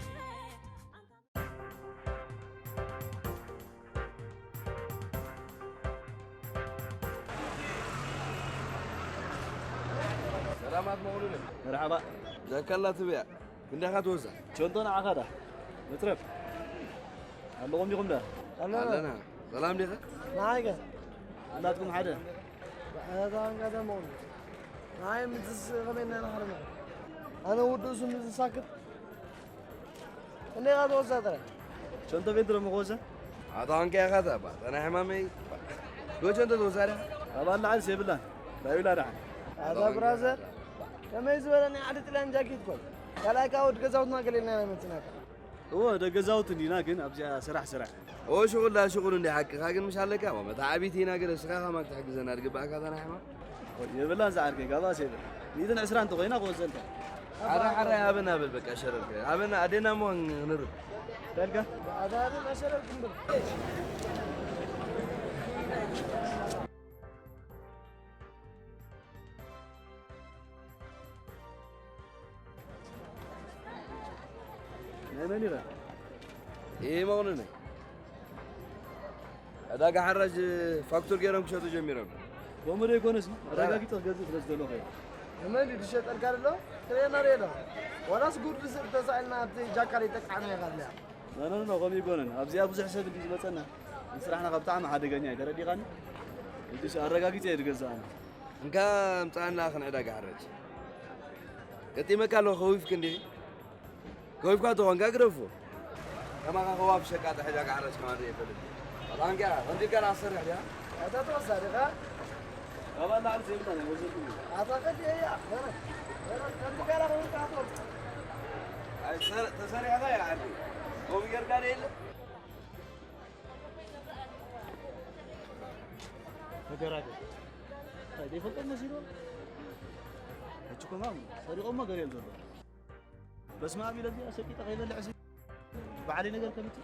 ሰላማት መቑሉለ። መርሓባ። ዘከላ ትብያ። ክንደኻ ትወዛ? ቸንቶ ንዓኻ ዳ። መትረፍ። ኣለኹም ዲኹም ዳ? ኣለና። ኣለና። ሰላም ዲኻ? ንዓይ ከ? ናትኩም ሓደ። ኣታ እንጋዳ መቑሉ። ንዓይ ምዝስ ከመይ እና ንሓርና። ኣነ ውዱእ ስም ዝሳክት እንዴ ጋር ተወዛ ጥራይ? ቸንቶ ቤት ድሮ ምኾዘ? ኣታ ኣንቀ ያኻታ ባ፣ ተና ሕማመይ። ዶ ቸንቶ ተወዛ ዳ? ኣባል ለዓል ሴብላን። ራዩላ ደሓን። ኣታ ብራዘር፣ ከመይ ዝበለ ናይ ዓዲ ጥልያን ጃኬት ኮን? ካልኣይ ካብ ወድ ገዛውትና ገሌልና ኢና መጽናካ። እወ፣ ደገዛውት እንዲና ግን ኣብዚኣ ስራሕ ስራሕ። ኦ፣ ሽቑል ዳ ሽቑል እንዲ ሓቅኻ ግን ምሽ ኣለካ። ዋ፣ መታ ዓቢት ኢና ገለ ስኻ ከማን ክትሕግዘና ድግባእካ እታ ናይ ሕማም። የብላን ዝዓርከይ፣ ጋባስ የብላ። ሚእትን ዕስራን እንተኾይና ክወዘልካ። ሓራ ሓራ ኣበና በል በቃ ሸረርካ። ኣበና ኣዴና እሞ ንርብ። በልካ? ኣታ ኣበና ሸረር ክንብል። ናይ መን ኢኻ? ይሄ መሆኑ ነው። ዕዳጋ ሓራጅ ፋክቱር ገይሮም ክሸጡ ጀሚሮም። ከምኡ ዶ ይኮነስ? ኣረጋጊጸ ክገዝእ ስለ ዝደለኹ እየ። ንመን እዩ ዝሸጠልካ ዘሎ? ትርእየና ዶ የለ? ዋላስ ጉድ ስር ተሳኢልና ኣብቲ ጃካ ዘይጠቃዕና ኢኻ ኣለያ? ኖ፣ ኖ፣ ኖ፣ ከምኡ ይኮነን። ኣብዚኣ ብዙሕ ሰብ እንዲ ዝመጸና። ንስራሕና ካብ ብጣዕሚ ሓደገኛ እዩ። ተረዲኻኒ? እዚስ ኣረጋጊጸ እየ ዝገዝእ ኣነ። እንካ ምጻና ክንዕዳጋ ሓራጅ። ገጢመካ ኣለኹ፣ ከዊፍክ እንዲኺ? ከዊፍካ ተኾንካ ግደፎ። ከማኻ ከዋፍ ሸቃጢ ሕዳጋ ሓራጅ ከማን ርእየ ይፈልጥ። ኣብ ባንካ ከምዚ ገና ኣሰርሕ ድያ? ኣታ ተወሳዲኻ? ኣባና ዓርሲ ይብላ ናይ ወዘቱ። ኣታ ከዲ እያ። ገረ፣ ገረ፣ ከምዚ ገና ከምዚ ኣቶ። ኣይ፣ ሰር-፣ ተሰሪሕኻ እያ ዓዲ። ከምኡ ጌርካ ዶ የለ? ተገራገር። እንታይ ዘይፈልጦም መሲሉ? ሕጂ ኮማም ሰሪቖሞ ገር እዮም ዘሎ። በስመ ኣብ ኢለ እዚኣ ሰቂጠ ከይበልዕ ሲ ባዕለይ ነገር ከምቲ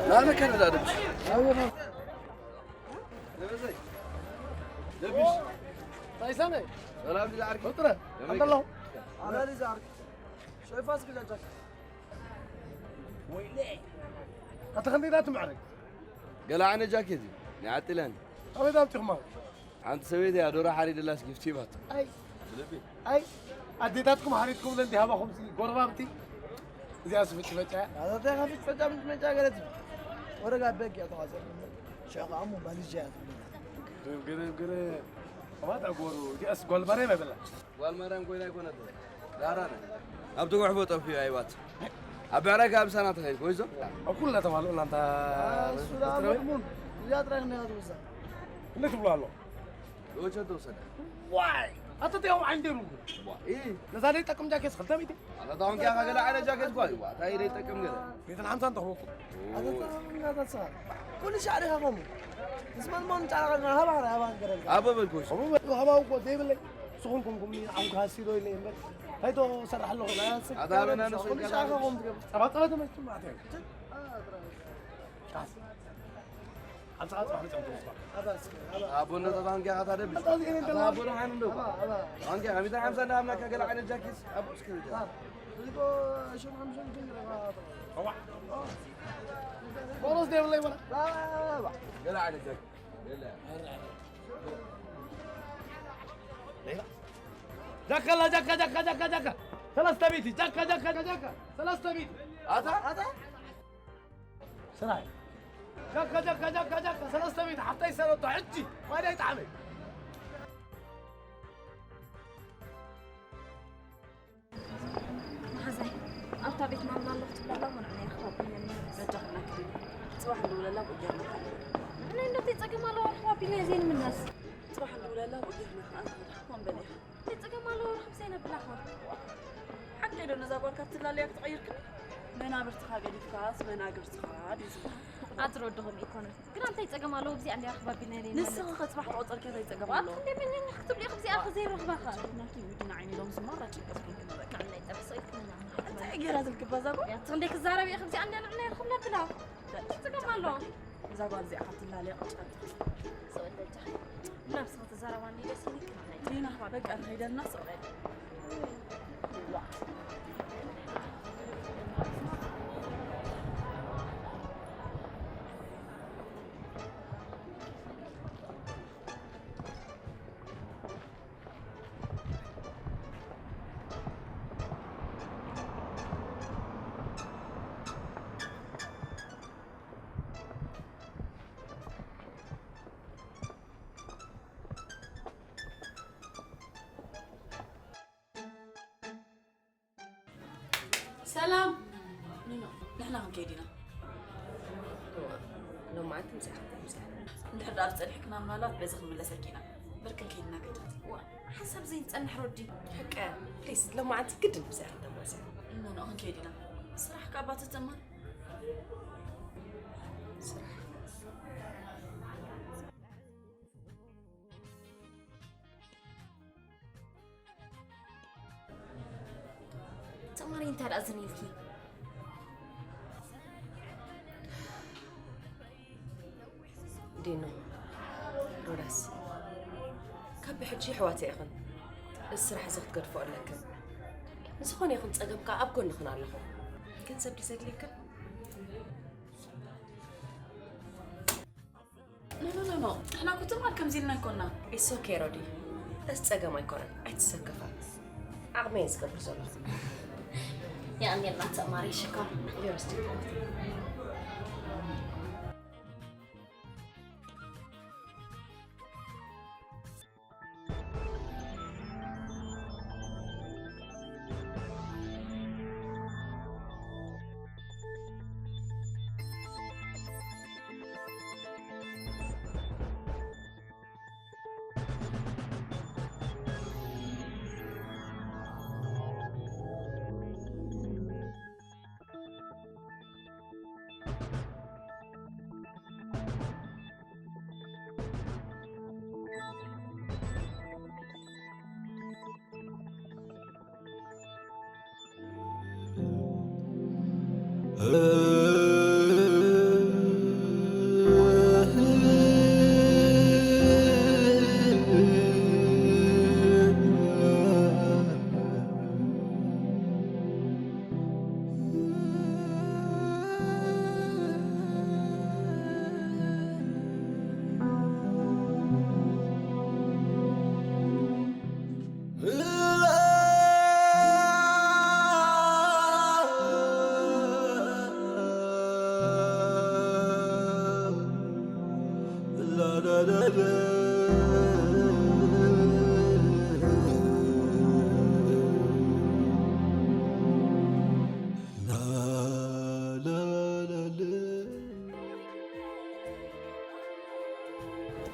لا، أنا كان لا دبش. دبش. طيب، سامي. سلام، دي زعرك. فطرة. يا عبد الله. أنا دي زعرك. شايف فاسك جاك. ويلي. أتخندي ذات معرك. قال: "أنا جاكيتي." نعتلان. أنا دام تخمر. ሓንቲ ሰበይቲ እያ ዶሮ ሓሪድላስ ጊፍቲ ሂባቶ። ኣይ፣ ኣይ፣ ኣዴታትኩም ሓሪድኩምለን እንዲ ሃባኹም ሲ ጎረባብቲ። እዚኣ ስፍጭ መጫ እያ። ኣታ ኻፍጭ ፈጫ ምጭ መጫ ገለት። ወረጋ በግ እያ ተዋዘ። ሸኻ ኣሙ ባልጃ እያ ትብለና። ግር፣ ግር፣ ግር። ኣማት ኣጎሩ፣ እዚኣስ ጓል ማርያም ኣይበላ። ጓል ማርያም ኮይና ኣይኮነትን። ዳራ ነን። ኣብቲ ጉዕፎ ጠፊኡ ኣይዋት። ኣብ ብዕራይ ካብ ምሳና ተኸይድ ኮይዞ። ኣብ ኩላ ተማልኡ እናንታ እሱ ዳራ ርሙን። እዚኣ ጥራይ ክንደይ ትውሳ? ክንደይ ትብሎ ኣሎ? ዶቸ ተወሰደ። ዋይ! ኣታ ተያው ዓይን ደሩ። ዋይ! ነዛ ደይ ጠቅም ጃኬስ ክልተ ሚእቲ። ኣታ ታውን ኪያ ከገለ ዓለ ጃኬስ ጓል። ዋይ! ታይ ደይ ጠቅም ገለ። ቤትን ሓምሳን ተኽቦኩ። ኣታ ታውን ናታ ሳ። ኩሉ ሻዕሪ ሃቦም። እስማን ማን ጫራ ሃባ ሃባ ገረል። ኣበበል ኮይዞ። ኣበበል ሃባው እኮ ዘይብለይ። ስኹም ኮንኩም ዓው ካሲዶ ኢለ እምበር። ሃይቶ ሰራሕ ኣለኹ። ኣታ ኣበና ንሱ ኩሉ ሻዕሪ ሃቦም ትገብር። ጸባ ጸባ ተመስቱ ማለት እዩ። ቃስ። ሓምሳ ዓጽባ ሓምሳ ዓጽባ። ኣቦ ነታ ታንኪያ ካታ ደብሽ። ኣታ ዚኤን ኣታ ደማ። ኣቦ ደሓን እንዶ። ኣባ፣ ኣባ። ታንኪያ ሓሚታ ሓምሳ እንዳሃብናካ ገለ ዓይነት ጃኬት። ኣቦ እስከ ጃ። ሪጎ ሸም ሓምሳ ሸም ጀምረ። ኣዋ። ቦሮስ ደብለይ ወላ። ኣባ፣ ኣባ። ገለ ዓይነት ጃኬት። ገለ። ሌላ። ጃካ ላ ጃካ ጃካ ጃካ ጃካ። ሰለስተ ሚእቲ ጃካ ጃካ ጃካ። ሰለስተ ሚእቲ። ኣታ ኣታ። ስራይ። ጃካ ጃካ ጃካ ጃካ ሰለስተ ሚእቲ ሓፍታይ ሰረቶ ሕጂ። ማዳ ይጣዕመ። መሓዛይ፣ ኣብታ ቤት ማምና ኣለኹ ትብላ ኣላ፣ እሞ ንዓይ ኣኽባቢለኒ። በጃኹም ናክዲ። ጽባሕ ንውለላ ብኡ ጌርና ካልእ። ንዓይ እንደተይ ጸገም ኣለዋ ኣኽባቢለኒ ዘይንምለስ። ጽባሕ ንውለላ ብኡ ጌርና ካልእ። ኮን በል ኢኻ። እንታይ ጸገም ኣለዎ ርኽብ ዘይነብላ ኸ? ሓቀይ ዶ ነዛ ጓል ካብ ትላለያ ክትቐይርክኒ? መናብርትኻ ገዲፍካስ መናግርትኻ ድዩ ዝበሃል? ኣትሮ ወድኹም ኣይኮነን። ግን እንታይ ጸገም ኣለዎ ብዚኣ እንድያ ኣኽባቢልና ኢለ ንስኺ ይመለስ። ከ ጽባሕ ተቖጸርኪ እንታይ ጸገም ኣለዎ? ኣትክንደይ መኛኛ ክትብሊ ኢኺ ብዚኣ ኸ ዘይረኽባኻ? ናቲ ውዲ ንዓይ ኢሎም ዝማራ ጭንቀት ኮይንክኒ በቃ። ናይ ጠብሶ ኢልክኒ ንዓይ። እንታይ ገይራ ትልክባ እዛ ጓል? ኣትክንደይ ክዛረብ ኢኺ ብዚኣ እንድያ ንዓና ኢልኩም ነብላ። እንታይ ጸገም ኣለዎ? እዛ ጓል እዚኣ ካብ ትላለያ ቅጭ ቀጥታ። ሰው እንደ ጃ። ምናምን ሰው ተዛረባ እንዲ ደስ ይልክ። ሪና በቃ ሄደና ሰው ላይ። ሰላም። ኖ፣ ኖ፣ ንሕና ክንከይድ ኢና። ሎማዓንቲ ምሳሕ፣ ምሳሕ። እንድሕር ደኣ ጸኒሕክና ምናልባት በዚ ክንምለሰኪ ኢና። እምበር ክንከይድ ኢና ግድን። ዋ፣ ሓንሳብ ዘይንጸንሕ ሮዲ። ሓቀ፣ ፕሊስ፣ ሎማዓንቲ ግድን ምሳሕ ተማስያ። ኖ፣ ኖ፣ ክንከይድ ኢና። ስራሕ ካብ ኣትትማን። ስራሕ። ተማሪ እንታይ ደኣ ዝን ኢልኪ? ዲኖ፣ ሮዳስ፣ ካብ ብሕጂ ኣሕዋት ኢኽን። እዚ ስራሕ እዚ ክትገድፎ ኣለክን። ንዝኾነ ይኹን ጸገም ከኣ ኣብ ጎንኽን ኣለኹ። ገንዘብ ድዩ ዘድልየክን? ኖ፣ ኖ፣ ኖ፣ ኖ። ንሕና እኮ ትማል ከምዚ ኢልና ኣይኮና። It's okay ሮዲ። እዚ ጸገም ኣይኮነን። ኣይትሰከፋ። ዓቕመይ እየ ዝገብር ዘለኹ። የቐንየልና ተማሪ ሽኮር። ዮርስቲ።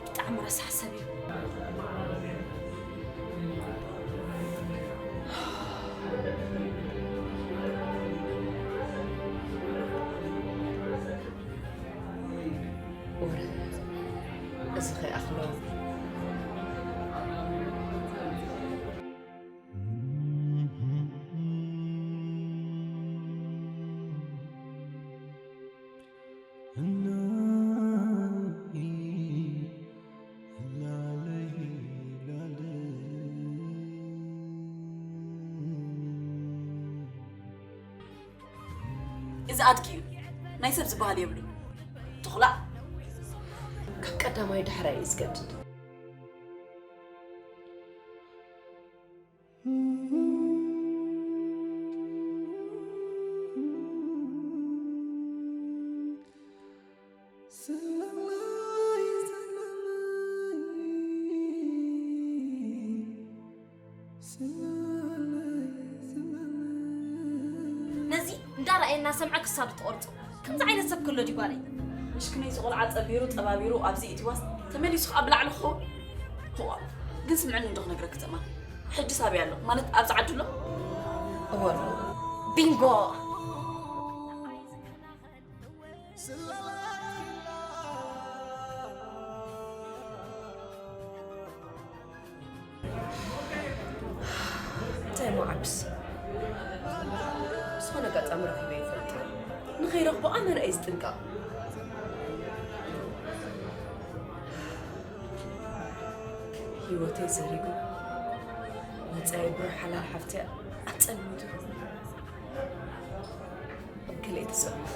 ብጣዕሚ ረሳሕ ሰብ እዩ። ወረ፣ እዚ ከይኣኽሎ። እዚ ኣድጊ እዩ። ናይ ሰብ ዝበሃል የብሉን። ተኹላ። ካብ ቀዳማይ ዳሕራይ እዩ ዝገድድ። ነዚ እንዳረኣየ እናሰምዐ ክሳዱ ትቖርጾ። ከምዚ ዓይነት ሰብ ክህሎ ድዩ ጓለይ? ምሽክነይ፣ እዚ ቆልዓ ጸቢሩ ጠባቢሩ ኣብዚ ኢትዋስ ተመሊሱ ከኣ ብላዕሊ ክኸውን። እዋ፣ ግን ስምዕኒ እንዶ ክነግረኪ ትእማን። ሕጂ ሳቢ ኣሎ ማለት ኣብዚ ዓዲ ኣሎ? እወ ኣሎ። ቢንጎ! እንታይ እሞ ዓብስ? ዝኾነ ኣጋጣሚ ረኺበ ይፈልጥ። ንኸይረኽቦ ኣመና እየ ዝጥንቀቕ። ህይወተይ ዘሪጉ፣ መጻኢ ብሩህ ሓላል ሓፍተይ ኣጸልሚቱ። ገለ እየ ተሰሚዑ።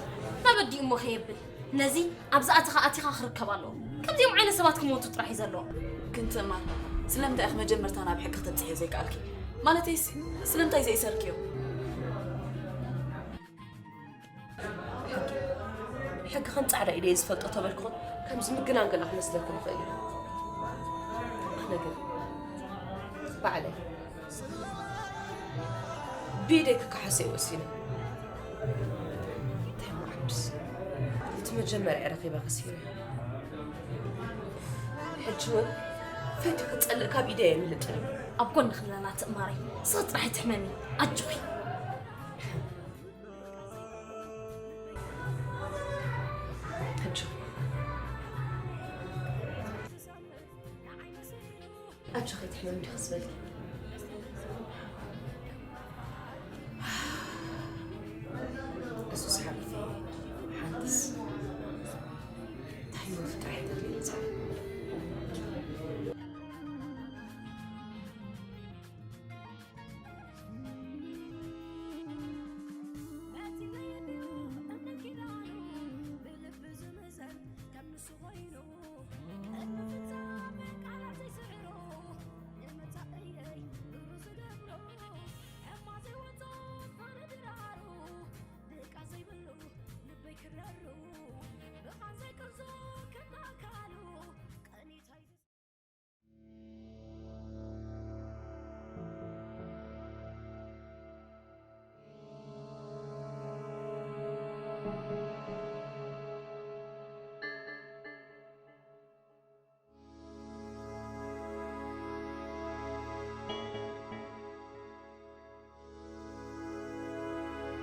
ናብ ኣዲኡ እሞ ከየብል፣ ነዚ ኣብዚ ኣቲኻ ኣቲኻ ክርከብ ኣለዎ። ከምዚኦም ዓይነት ሰባት ክሞቱ ጥራሕ እዩ ዘለዎ። ግን ትእማን፣ ስለምንታይ ኢኺ መጀመርታ ናብ ሕጊ ክተብጽሕዮ ዘይከኣልኪ? ማለተይስ፣ ስለምንታይ ዘይእሰርክዮ? ሕጊ ከም ጻዕዳ ኢደ እየ ዝፈልጦ ተበልኩኹም፣ ከምዚ ምግናን ገለ ክመስለኩም ይኽእል እዩ። ኣነ ግን ባዕለይ ብኢደይ ክከሓሶ እየ ወሲነ። እንታይ እሞ ዓብስ፣ እቲ መጀመርያ ረኺበ ከሲረ። ሕጂ እውን ፈትዩ ክጸልእ ካብ ኢደይ ኣየምልጥን እዩ። ኣብ ጎንኺ ኣለና ትእማረይ፣ ንስኺ ጥራሕ ኣይትሕመሚ፣ ኣጆኺ። ሕጂ ኣጆኺ ኣይትሕመሚ ዲኺ ዝበልኪ? እሱስ ሓቢቢ ሓንትስ እንታይ ህይወቱ ጥራሕ ተድልየኒ ዛዕባ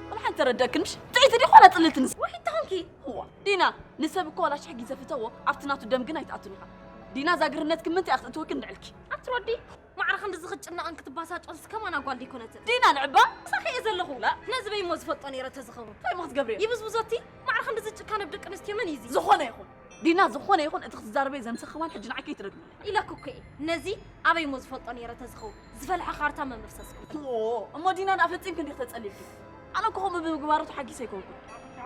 ወላ ሓንቲ ተረደእክን ምሽ? ጥዕይቲ ዲኺ ዋላ ጽልልቲ ንስ-? ወይ ተኾንኪ? እዋ፣ ዲና፣ ንሰብ እኮ ዋላ ሽሕ ግዜ ፍተዎ፣ ኣብቲ ናቱ ደም ግን ኣይትኣቱን ኢኻ። ዲና፣ እዛ ግርህነትኪ ምንታይ እያ ክትእትወኪ እንድዕልኪ? ኣትሮዲ፣ ማዕረ ክንድዚ ክትጭነቕን ክትባሳጮንስ ከማና ጓል ደይኮነትን። ዲና ንዕባ? ሳኺ እየ ዘለኹ። ላ። ነዚ በይሞ ዝፈልጦ ነይረ ተዝኸውን። እንታይ እሞ ክትገብሪ? ይብዝብዞቲ፣ ማዕረ ክንድዚ ጭካነ ብደቂ ኣንስትዮ መን እዩ እዚ? ዝኾነ ይኹን። ዲና፣ ዝኾነ ይኹን እቲ ክትዛረበይ ዘምሰኽዋን ሕጂ ንዓይ ከይትረግምኒ። ኢለኩ እኮ እየ። ነዚ ኣበይሞ ዝፈልጦ ነይረ ተዝኸውን። ዝፈልሐ ካርታ መመፍሰስኩም። ኦ፣ እሞ ዲና ንኣ ፈጺምኪ እንዲኺ ተጸሊልኪ። ኣነ እኮ ከምኡ ብምግባሩ ተሓጊሰ ኣይኮንኩን።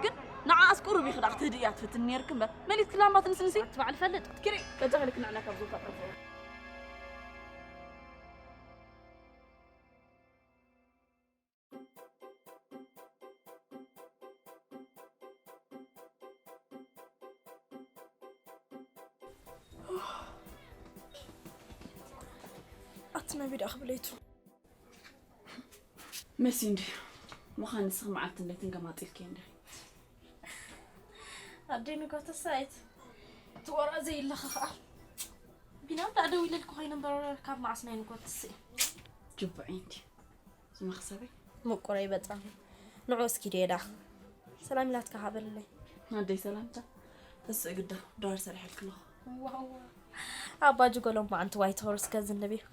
ግን ንዓኣስ ቁሩብ ኢኺ ደኣ ክትህድእያ ትፍትኒ ነይርኪ እምበር፣ መሊስኪ ላምባ ትንስንሲ። ኣቲ በዓል ፈልጥ። ኪዲ፣ በጃኺ ልክንዕና ካብ ዞታ ጠፍኦ። ኣቲ ናበይ ደኣ ክብለይቱ? መሲ እንዲ ምዃን ንስኺ መዓልትን ለይትን ገማጢልኪ እንዲኺ። ኣደይ ንጎ ተሳኢት። እቲ ወርቒ ዘይለኻ ኸኣ። ቢና እንዳ ደው ኢለልኩ ኮይነ እምበር ካብ መዓስ ናይ ንጎ ትስኢ። ጅቡዕ እንዲ ዝመኽሰበይ። ምቁረይ በጣም። ንዑ እስኪ ዴዳ። ሰላም ኢላትካ ሃበለይ። ኣደይ ሰላምታ። ተስእ ግዳ ዶላር ሰሪሐልኪ ኣለኹ። ዋው። ኣባ ጅጎሎም መዓንቲ ዋይት ሆርስ ከዝንብ እዩ።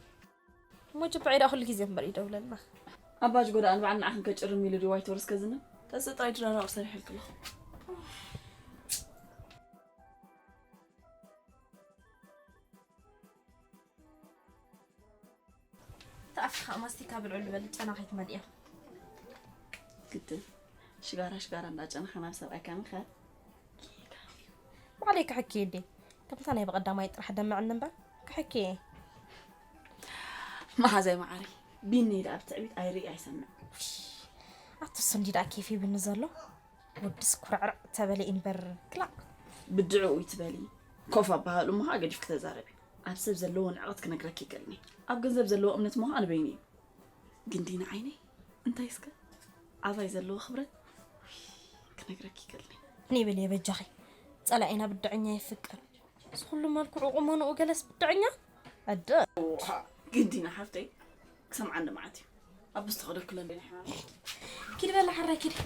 እሞ ጅቡዐይ ደኣ ኩሉ ግዜ እምበር ይደውለልና። ኣባ ጅጎ ደኣ ንበዓል ንዓኽን ከጭርም ኢሉ ድዩ ዋይት ሆርስ ከዝንብ? ተስእ ጥራይ ድራር ኣቑር ሰሪሐልኪ ኣለኹ። ተኣፍኻ ማስቲካ ብልዑ ልበል ጨና ከይትመልእያ። ግድን ሽጋራ ሽጋራ እንዳጨናኻ ናብ ሰብኣይካ ምኻድ። ባዕለይ ክሕኪ እንዴ? ከምታ ናይ ብቐዳማይ ጥራሕ ደምዕኒ እምበር ክሕኪ። መሓዛይ መዓረይ፣ ቢነይ ደኣ ብትዕቢት ኣይርኢ ኣይሰምዕ። ኣቲ እሱ እንዲ ደኣ ኬፍ ይብኒ ዘሎ። ወድስ ኩርዕርዕ ተበለ ኢንበር ክላእ። ብድዕኡ ይትበሊ። ኮፍ ኣበሃሉ እሞ ኸኣ ገዲፍኪ ተዛረቢ። ኣብ ሰብ ዘለዎ ንዕቐት ክነግረኪ ይክእልኒ። ኣብ ገንዘብ ዘለዎ እምነት እሞ ኸኣ ንበይኑ እዩ። ግን ዲና ዓይነይ፣ እንታይ እስከ ኣባይ ዘለዎ ክብረት ክነግረኪ ይክእልኒ። እኔ በል የበጃኺ። ጸላኢና ብድዐኛ ይፍቀር። እዚ ኩሉ መልክዑ ቁመንኡ ገለስ ብድዐኛ? ኣደ። ኦሃ፣ ግን ዲና ሓፍተይ፣ ክሰምዓኒ መዓት እዩ። ኣብ ብዝተኸደኩለ እንዴ ንሕና። ኪድ በላ ሓራይ ኪድ።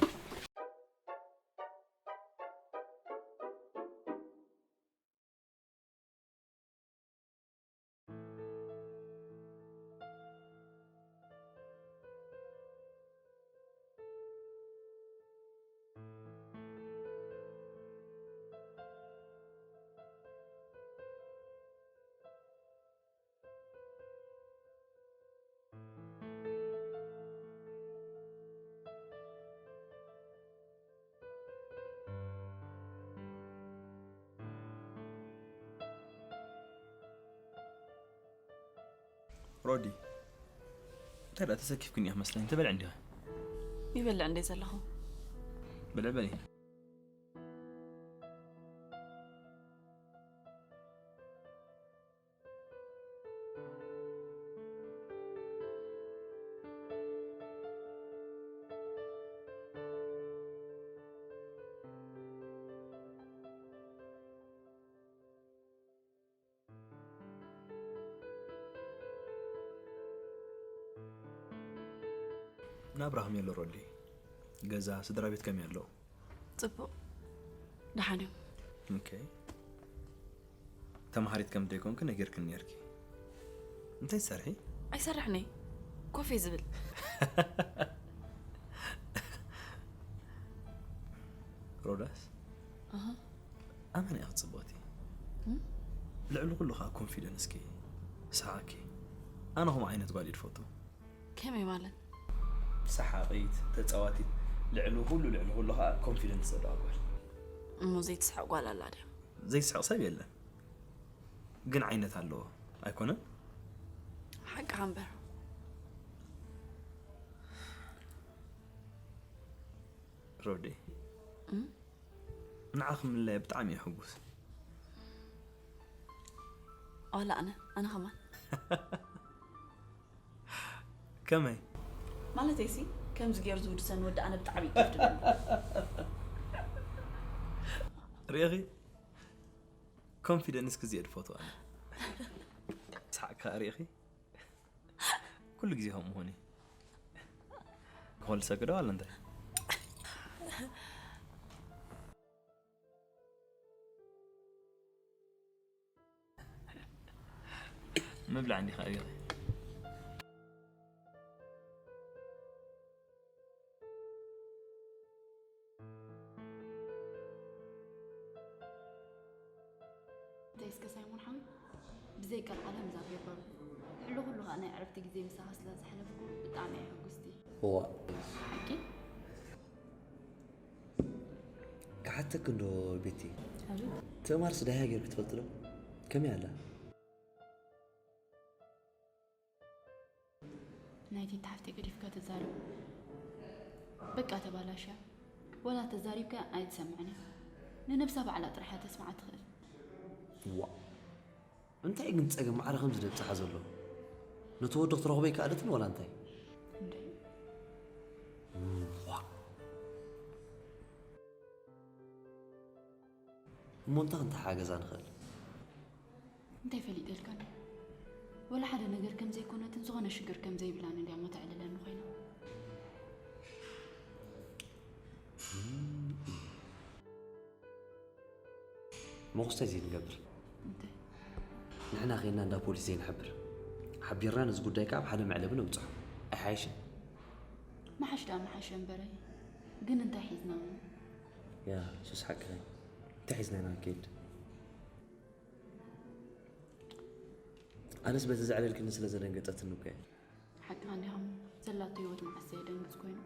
ሮዲ፣ እንታይ ደኣ ተሰኪፍክን ኢኻ መስለኒ? ተበልዕ እንዲኻ። ይበልዕ እንደ ዘለኹ። ብልዕ በሊ። ናብራ ከመይ ኣሎ ሮዲ? ገዛ፣ ስድራ ቤት ከመይ ኣለዉ? ጽቡቕ። ደሓን እዮም። ኦኬ። ተማሃሪት ከም ዘይኮንኪ ነጊርክኒ ነይርኪ። እንታይ ትሰርሒ? ኣይሰርሕን እየ። ኮፍ እየ ዝብል። ሮዳስ? ኣሃ። ኣመና ኢኺ ጽብቕቲ። እም? ልዕሊ ኩሉ ኸኣ ኮንፊደንስኪ፣ ሰሓቕኪ። ኣነ ከምኡ ዓይነት ጓል እየ ዝፈቱ። ከመይ ማለት? ሰሓቒት፣ ተጻዋቲት፣ ልዕሊ ኩሉ፣ ልዕሊ ኩሉ ኸኣ ኮንፊደንስ ዘለዋ ጓል። እሞ ዘይትስሕቕ ጓል ኣላ ድያ? ዘይስሕቕ ሰብ የለን። ግን ዓይነት ኣለዎ፣ ኣይኮነን? ሓቅኻ እምበር። ሮዲ፣ እም? ንዓኺ ምልላየ ብጣዕሚ እየ ሕጉስ። ዋላ ኣነ፣ ኣነ ከማን። ከመይ? ማለተይሲ፣ ከምዚ ገይሩ ዝውድሰኒ ወዲ ኣነ ብጣዕሚ እዩ ከፍ ድብለኒ። ርኢኺ? ኮንፊደንስኪ እየ ዝፈትዎ ኣነ። ሰሓቕኪ ርኢኺ? ኩሉ ግዜ ከምኡ ምኾኒ። ክኾል ሰግዶ ኣለ እንታይ? ምብላዕ እንዲኻ ርኢኺ? እስከ ሳይሞን ሓወይ፣ ብዘይ ቀልዓለም እዛ ፔፐር። ሕሉ ኩሉ ኸኣ ናይ ዕረፍቲ ግዜ ምሳኻ ስለ ዘሕለፍኩ ብጣዕሚ እየ ሕጉስቲ። እዋ። ሓቂ? ክሓተክ እንዶ ቤቲ። ኣቤት። ትእማርስ ዳህያ ጌርክ ትፈልጥ ዶ? ከመይ ኣላ? ናይቲ ተሓፍተይ ገዲፍካ ትዛረብ። በቃ ተባላሽያ። ወላ ተዛሪብካ ኣይትሰምዕን እያ። ንነብሳ ባዕላ ጥራሕ እያ ተስምዓ ትኽእል። ዋ። እንታይ ግን ጸገም ማዕረ ከምዚ ደብጽሓ ዘሎ? ነቲ ወዲ ክትረኽቦ ኣይከኣለትን ዋላ እንታይ? እንዴ? ዋ። እሞ እንታይ ክንተሓገዛ ንኽእል? እንታይ ፈሊጠልካኒ? ወላ ሓደ ነገር ከም ዘይኮነትን ዝኾነ ሽግር ከም ዘይብላን እንድያ እሞ ተዕልለኒ ኮይና። መኹስታይ ዘይንገብር። እንታይ? ንሕና ኸይና እንዳ ፖሊስ ዘይንሕብር። ሓቢርና ነዚ ጉዳይ ከዓ ኣብ ሓደ መዕለቢ ነብፅሖ። ኣይሓይሽን? ምሓሽ ደኣ ምሓሸ እምበረ። ግን እንታይ ሒዝና? ያ፣ ሱስ ሓቅኺ። እንታይ ሒዝና ኢና ንከይድ? ኣነስ በቲ ዘዕለልክኒ ስለ ዘደንገጸትኒ እኮ እየ። ሓቅኻ እንዲኻ እሞ፣ ዘላቶ ህይወት መዓስ ዘየደንግጽ ኮይኑ።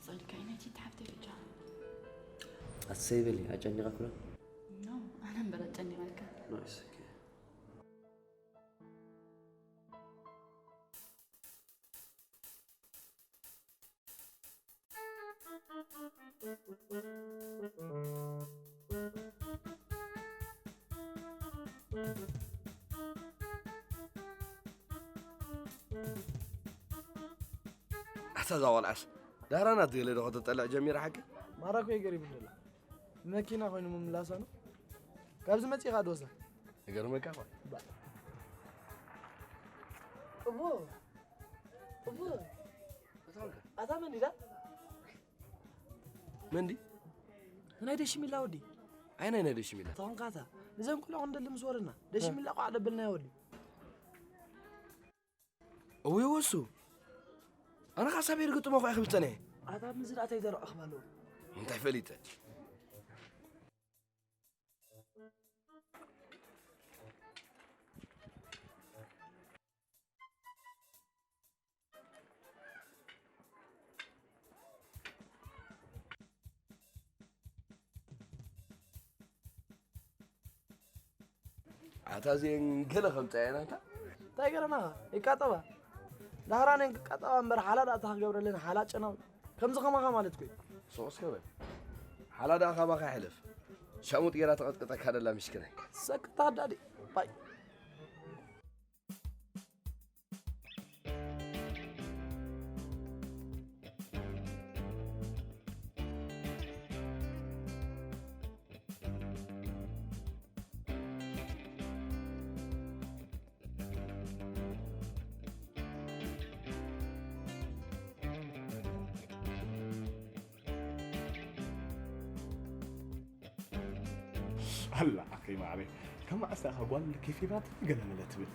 ጸልካይ ነቲ ተሓፍተይ ብቻ። ኣሰይ በሊ፣ ኣጨኒቐኩ ዶ? ኖ፣ ኣነ እምበር ኣጨኒቐልካ። No, it's okay. ኣታ እዛ ቆልዓስ ዳህራና ትገለ ዶ ከተጠልዕ ጀሚራ ሓቂ? ማራ እኮ ይገርም ደላ። መኪና ኮይኑ ምምላሳ ነው። ካብዚ መጺኻ ዶ ወሰን? ይገርመካ እኮ። ባ-፣ እቦ፣ እቦ። ኣታ መን ዲዳ? መን ዲ? ናይ ደሽሚላ ወዲ። ኣይ ናይ፣ ናይ ደሽሚላ። ተኾንካ ኣታ። ንዘን ቆልዑ ክንደሊ ምስ ወረድና። ደሽሚላ ቆልዓ ደበልና ወዲ። እውይ ወሱ። ኣነ ኻሳብ ይርግጥሞ እኮ ኣይክብል ጸኒሐ። ኣታ ምዝራእተይ ዘረቕ ክባሎ። እንታይ ፈሊጠ? ኣታ እዚአን ገለ ከምጻ እየን ኣታ። እንታይ ገረናኻ? ይቃጠባ። ዳህራነን ክቃጠባ እምበር ሓላ ደኣ እታ ክገብረለን ሓላ ጨናዊ። ከምዚ ከማኻ ማለት እኮ እዩ። ሱቕ እስከ በል። ሓላ ደኣ ካባኻ ይሕለፍ። ሸሙጥ ጌራ ተቐጥቀጠካ ደላ ምሽክናይ። ሰክታ ኣዳዲ። ባይ። ኣላ ኣኸይ ማዕረይ፣ ካብ መዓስ ደኣ ጓል ኬፍ ሂባትኒ ገለ መለ ትብል?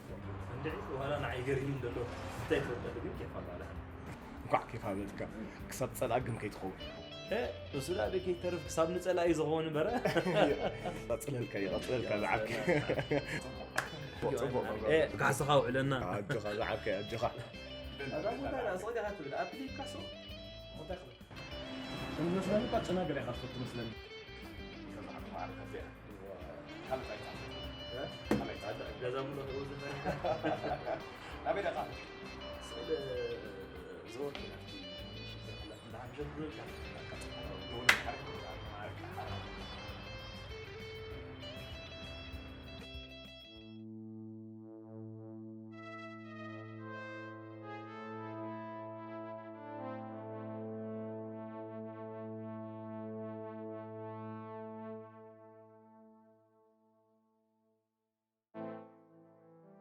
እንድዒ ዋላ ንዓይ ገሪሙኒ ዘሎ እንታይ ትፈልጠሉ ግን ኬፍ ኣላ ኣላ። እንኳዕ ኬፍ ሃበትካ፣ ክሳብ ጸልኣ ግን ከይትኸውን። እ፣ እሱ ደኣ ከይተርፍ ክሳብ ንጸላኢ ዝኸውን እምበር። ይቐጽለልካ፣ ይቐጽለልካ ዝዓርከይ። ጽቡቕ፣ ጽቡቕ። እ፣ ጋስኻ ውዕለና። ኣጆኻ ዝዓርከይ፣ ኣጆኻ። ኣዛ ቦታ ደኣ ስቕ ኢኻ ትብል፣ ኣብ ፊሊፕካ ስቕ እንታይ ክብል? እንመስለኒ እኳ ጨናገር ኢኻ ትፈቱ መስለኒ። ገዛ ሙሉ ክእው ዝፈሪ። ናበይ ደኣ? ስእሊ ዝወርድ ናብቲ እንዳ ሓምሸት ብሎ ኢልካ።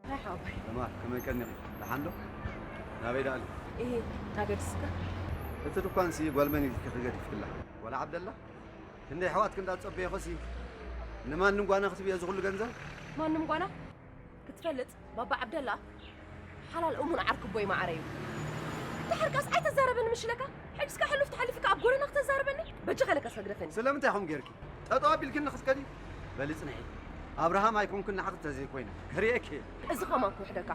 ሃይ ሓወቦይ። ተማር፣ ከመይ ቀኒኺ? ደሓን ዶ? ናበይ ደኣ ኣሊ? እሂ፣ ናገድስካ። እቲ ድኳንሲ ጓል መን ኢልኪ ክገዲፍክላ? ዋላ ዓብደላ? ክንደይ ኣሕዋትኪ እንዳጸበየኹሲ ንማንም ጓና ክትብዮ እዚ ኩሉ ገንዘብ? ማንም ጓና? ክትፈልጥ፣ ባባ ዓብደላ ሓላል እሙን ዓርኪ ኣቦይ ማዓረይ እዩ። ድሓር ከኣስ ኣይተዛረበኒ ምሽ ኢለካ? ሕጅስካ ሕሉፍ ተሓሊፍካ ኣብ ጎደና ክተዛርበኒ? በጃኻ ኢለካ እስከ ግደፈኒ። ስለምንታይ ከምኡ ጌርኪ? ጠጠው ኣቢልክኒ ክትከዲ? በሊ ጽንሒ። ኣብርሃም ኣይኮንኩን ንዓኺ ተዘይኮይነ። ክርእየኪ እየ። እዚ ኸማን ክውሕደካ።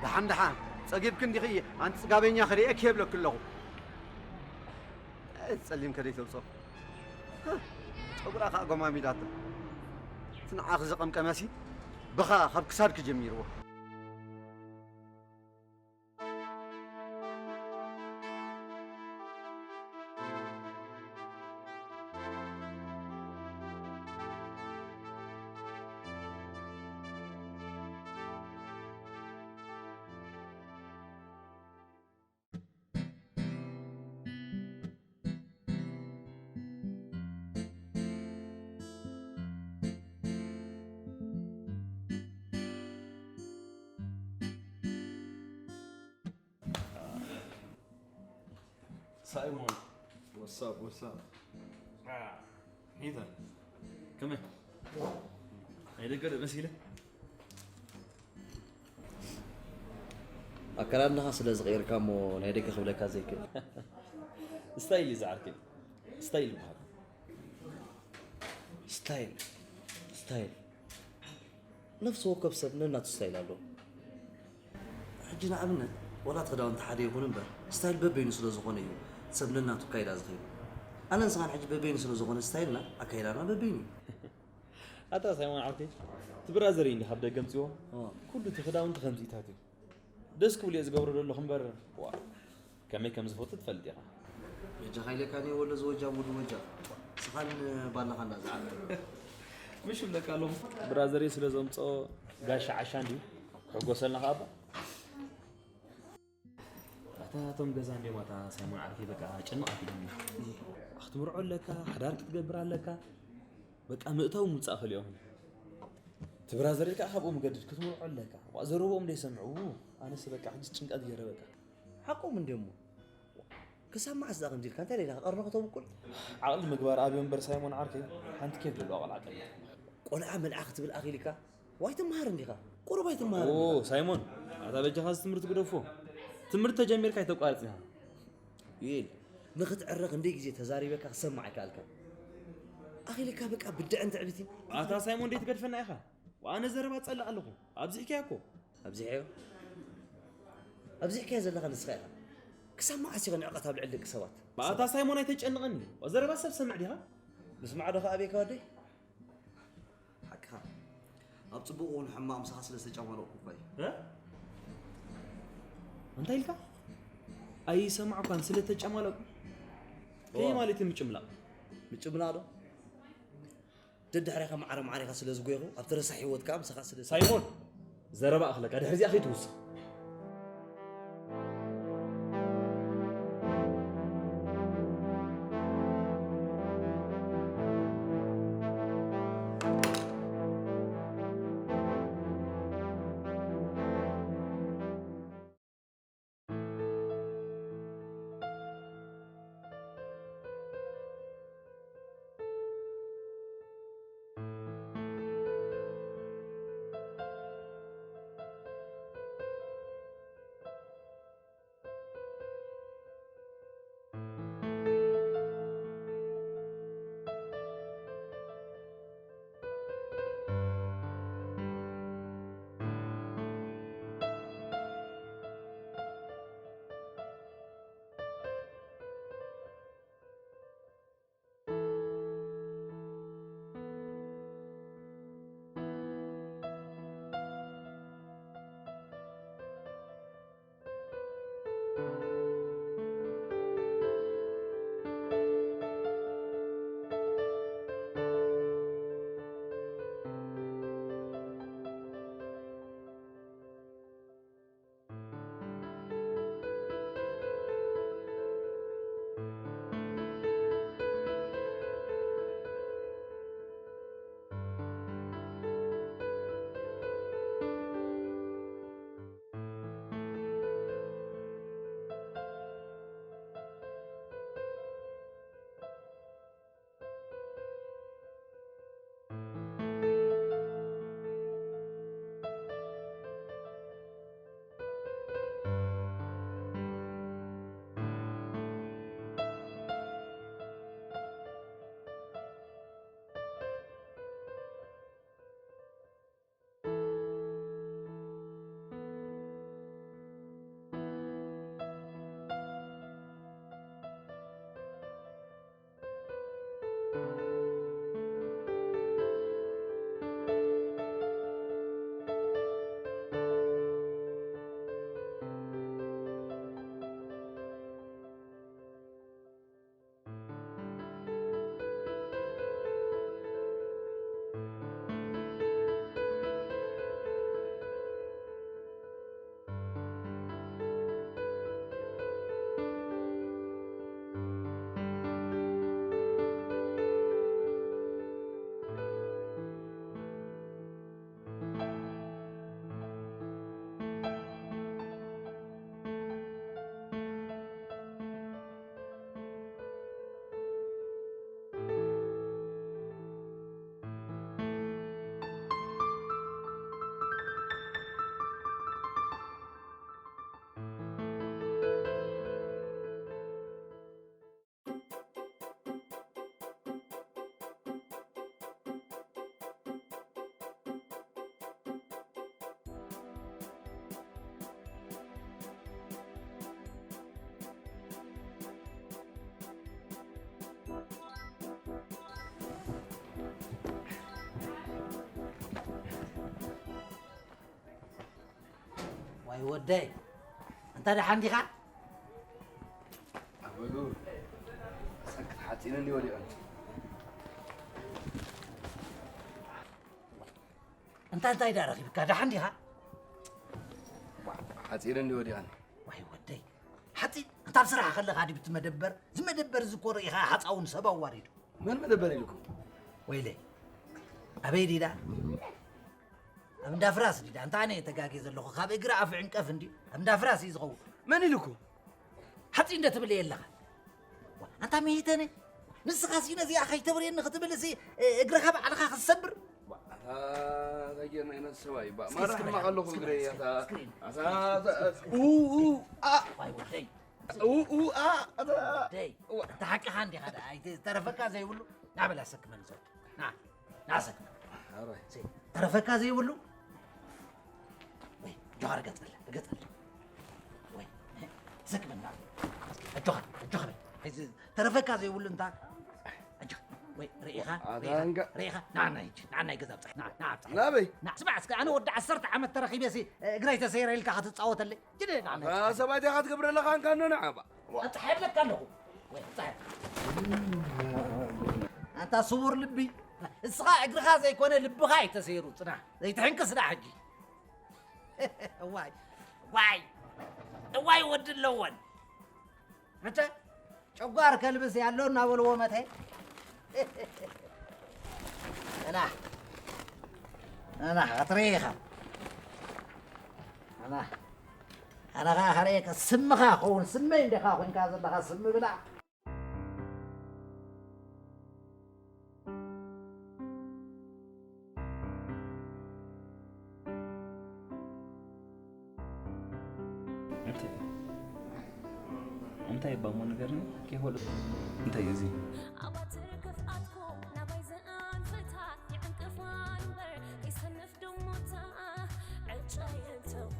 ደሓን ደሓን። ጸጊብኪ እንዲኺ ኣንቲ ጽጋበኛ ክርእየኪ እየ እብለኪ ኣለኹ። እቲ ጸሊም ከደይ ተውጽኦ። ጨጉራ ኸኣ ጎማሚዳቶ። እቲ ንዓኺ ዝቐምቀመሲ ብኻ ካብ ክሳድኪ ጀሚርዎ። ሳይሞን። What's up, what's up? ኒታ፣ ከመይ? ናይ ደገ ዶ መሲለ? ኣከዳድናኻ ስለ ዝቐየርካ እሞ ናይ ደገ ክብለካ ዘይክእል። ስታይል እዩ ዝዓርከይ። ስታይል ይበሃል። ስታይል፣ ስታይል። ነፍሲ ወከፍ ሰብ ነናቱ ስታይል ኣለዎ። ሕጂ ንኣብነት፣ ዋላ እቲ ክዳውንቲ ሓደ ይኹን እምበር፣ ስታይል በበይኑ ስለ ዝኾነ እዩ ሰብ ነናቱ ኣካይዳ ዝኸይድ። ኣነ ንስኻን ሕጂ በበይኑ ስለ ዝኾነ ስታይልና፣ ኣካይዳና በበይኑ እዩ። ኣታ ሳይሞን ዓርከይ፣ እቲ ብራዘር እዩ እንዲ ካብ ደገ ኣምጺዎ። ኦ። ኩሉ እቲ ክዳውንቲ ከምዚታት እዩ። ደስ ክብሉ እየ ዝገብሮ ዘለኹ እምበር፣ ዋ፣ ከመይ ከም ዝፈቱ ትፈልጥ ኢኻ። በጃኻ ኢለካ እየ ወለ ዝወጃ ሙድ ወጃ። ስኻን ባላኻ እንዳ ዝዓበ። ምሽ እብለካ ኣለኹ። ብራዘር እዩ ስለ ዘምጾ ጋሻ ዓሻ እንድዩ። ክሕጎሰልና ከኣ እባ። ኣታ እቶም ገዛ እንድዮም ኣታ ሳይሞን ዓርከይ በቃ ጨንቕ ኣቢሎምና። ክትምርዖ ኣለካ፣ ሓዳር ክትገብር ኣለካ። በቃ ምእታው ምውጻእ ከሊኦም። እቲ ብራዘር ከኣ ካብኡ ምገድድ ክትምርዖ ኣለካ። ዋ ዘረብኦም ደይሰምዑ። ኣነስ በቃ ሕጂ ጭንቀት ገይረ በቃ። ሓቆም እንድዮም። ክሳብ መዓስ ደኣ ከምዚ ኢልካ? እንታይ ደኣ ኢልካ? ቀርኒ ከተብቁል? ዓቕሊ ምግባር ኣብዮ እምበር ሳይሞን ዓርከይ፣ ሓንቲ ኬፍ ዘለዋ ቆልዓ ጠልዕ። ቆልዓ መልኣ ክትብል ኣኺልካ? ዋይ ትመሃር እንዲኻ? ቁሩብ ኣይትመሃር ኦ፣ እንዲኻ? ሳይሞን፣ ኣታ በጃኻ እዚ ትምህርቲ ግደፎ። ትምህርቲ ተጀሚርካ ኣይተቋርጽ ኢኻ። ዩኤል፣ ንኽትዕረ ክንደይ ግዜ ተዛሪበካ ክሰማዕ ኣይከኣልካን። ኣኺልካ በቃ ብድዐን ትዕቢትን። ኣታ ሳይሞን፣ ደይ ትገድፈና ኢኻ? ኣነ ዘረባ ጸልእ ኣለኹ። ኣብዚሕካዮ እኮ። ኣብዚሕዮ? ኣብዚሕካዮ ዘለኻ ንስኻ ኢኻ። ክሳብ መዓስ ኢኻ ንዕቀት ኣብ ልዕሊ ደቂ ሰባት? ኣታ ሳይሞን ኣይተጨንቐኒ። ዘረባ ሰብ ሰምዕ ዲኻ? ምስማዕ ዶ ከኣ ኣበይካ ወደይ? ሓቅኻ። ኣብ ጽቡቕ እውን ሕማቕ ምሳኻ ስለ ዝተጨማለቕኩ እኳ እዩ። እ? እንታይ ኢልካ? ኣይሰማዕኳን ስለ ተጨማለቑ። ከመይ ኦ። ማለት እዩ ምጭምላቕ? ምጭምላቕ ዶ? ደድሕሬኻ ማዕረ ማዕሬኻ ስለ ዝጎይኹ፣ ኣብቲ ረሳሕ ህይወትካ ምሳኻ ስለ ሳይሞን! ዘረባ ኣኽለካ፣ ድሕሪ እዚኣ ከይትውስኽ። ወደይ፣ እንታ ደሓን ዲኻ? ኣበሉ፣ ሰክት ሓፂነ እንዲ ወዲቐን። እንታ እንታይ ዳ ረኺብካ? ደሓን ዲኻ? ሓፂነ እንዲ ወዲቐን። ዋይ ወደይ፣ ሓፂን? እንታ ኣብ ስራሕ ከለኻ ድዩ እቲ መደበር? እዚ መደበር እዚ እኮ ርኢኻ ሓፃውን ሰብ ኣዋሪዱ። መን መደበር ኢልኩም? ወይለይ፣ ኣበይ ዲዳ? ኣብ እንዳ ፍራስ ዲዳ? እንታ ኣነ ተጋጌ ዘለኹ፣ ካብ እግሪ ኣፍ ዕንቀፍ እንዲ ኣብ እንዳ ፍራስ እዩ ዝኸውን። መን ኢልኩም? ሓፂን እንደ ትብል የለኻ። ዋ፣ ኣንታ መይተነ፣ ንስኻሲ ነዚኣ ከይተብርየኒ ክትብል ሲ፣ እ፣ እግርኻ ባዕልኻ ክትሰብር? ዋ፣ ኣታ እንታይ ጌርና ኢና ሰብኣይ? ባ፣ እስኪ፣ ማራ እስኪ ሕማቕ በል፣ ኣለኹ እስኪ እግረይ፣ በል፣ ኣታ፣ እስኪ፣ ኣታ፣ እስኪ፣ ኣታ፣ እስኪ፣ ኡ፣ ኡ፣ አ፣ ዋይ ወደይ፣ ኡ፣ ኡ፣ አ፣ ኣታ፣ ወደይ፣ ዋ። ኣንታ ሓቅኻ እንዲኻ ደኣ፣ ኣይተ-፣ ተረፈካ ዘይብሉ፣ ና በል ኣሰክመኒ ዘሎ። ና፣ ና ኣሰክመኒ። ኣሮይ። ሲ፣ ተረፈካ ዘይብሉ፣ ወይ፣ ጆሃር ገጸለ፣ ገጸለ። ወይ፣ ዘግበና። ኣጆኻ፣ ኣጆኻ በል። እዚ ተረፈካ ዘይብሉ እንታ። ኣጆኻ። ወይ፣ ርኢኻ፣ ኣታ ርኢኻ፣ እንጋ- ርኢኻ። ንዓና ሂጂ፣ ንዓና ይገዛ ብጻሕ፣ ንዓ፣ ንዓ ብጻሕ። ናበይ? ንዓ፣ ስማዕ እስከ፣ ኣነ ወዲ ዓሰርተ ዓመት ተረኺበ ሲ፣ እግረይ ተሰይረ ኢልካ ክትጻወተለይ? ጅደ፣ ንዓና ሂጂ። ኣታ ሰብኣይ ዲኻ ትገብረለኻ እንካ፣ ኖ፣ ንዓ፣ ባ። ኣጽሓየለካ ኣለኹ። ወይ፣ ኣጽሓየለካ። ኣንታ ስቡር ልቢ፣ እስኻ እግርኻ ዘይኮነ ልብኻ እዩ ተሰይሩ፣ ጽናሕ። ዘይትሕንክስ ደኣ ሕጂ። እዋይ፣ እዋይ፣ እዋይ ወዲ ኣለወን። መቸ ጨጓር ከልብስ ያለው እናበልዎ መተ። ኣና፣ ኣና፣ ኣትሬኻ። ኣና፣ ኣና ኸዓ ኸሬከ ስምኻ ኸውን፣ ስመይ እንዲኻ ኾይንካ ዘለኻ ስም ብላ። እንታይ እንታይ ባሞ ነገር ነው ከይሆል እንታይ እዚ ኣባትር ክፍኣትኮ ናባይ ዝኣንፍታ ይዕንቅፋ እምበር ይሰንፍ ደሞታ ዕጫ የንተኹ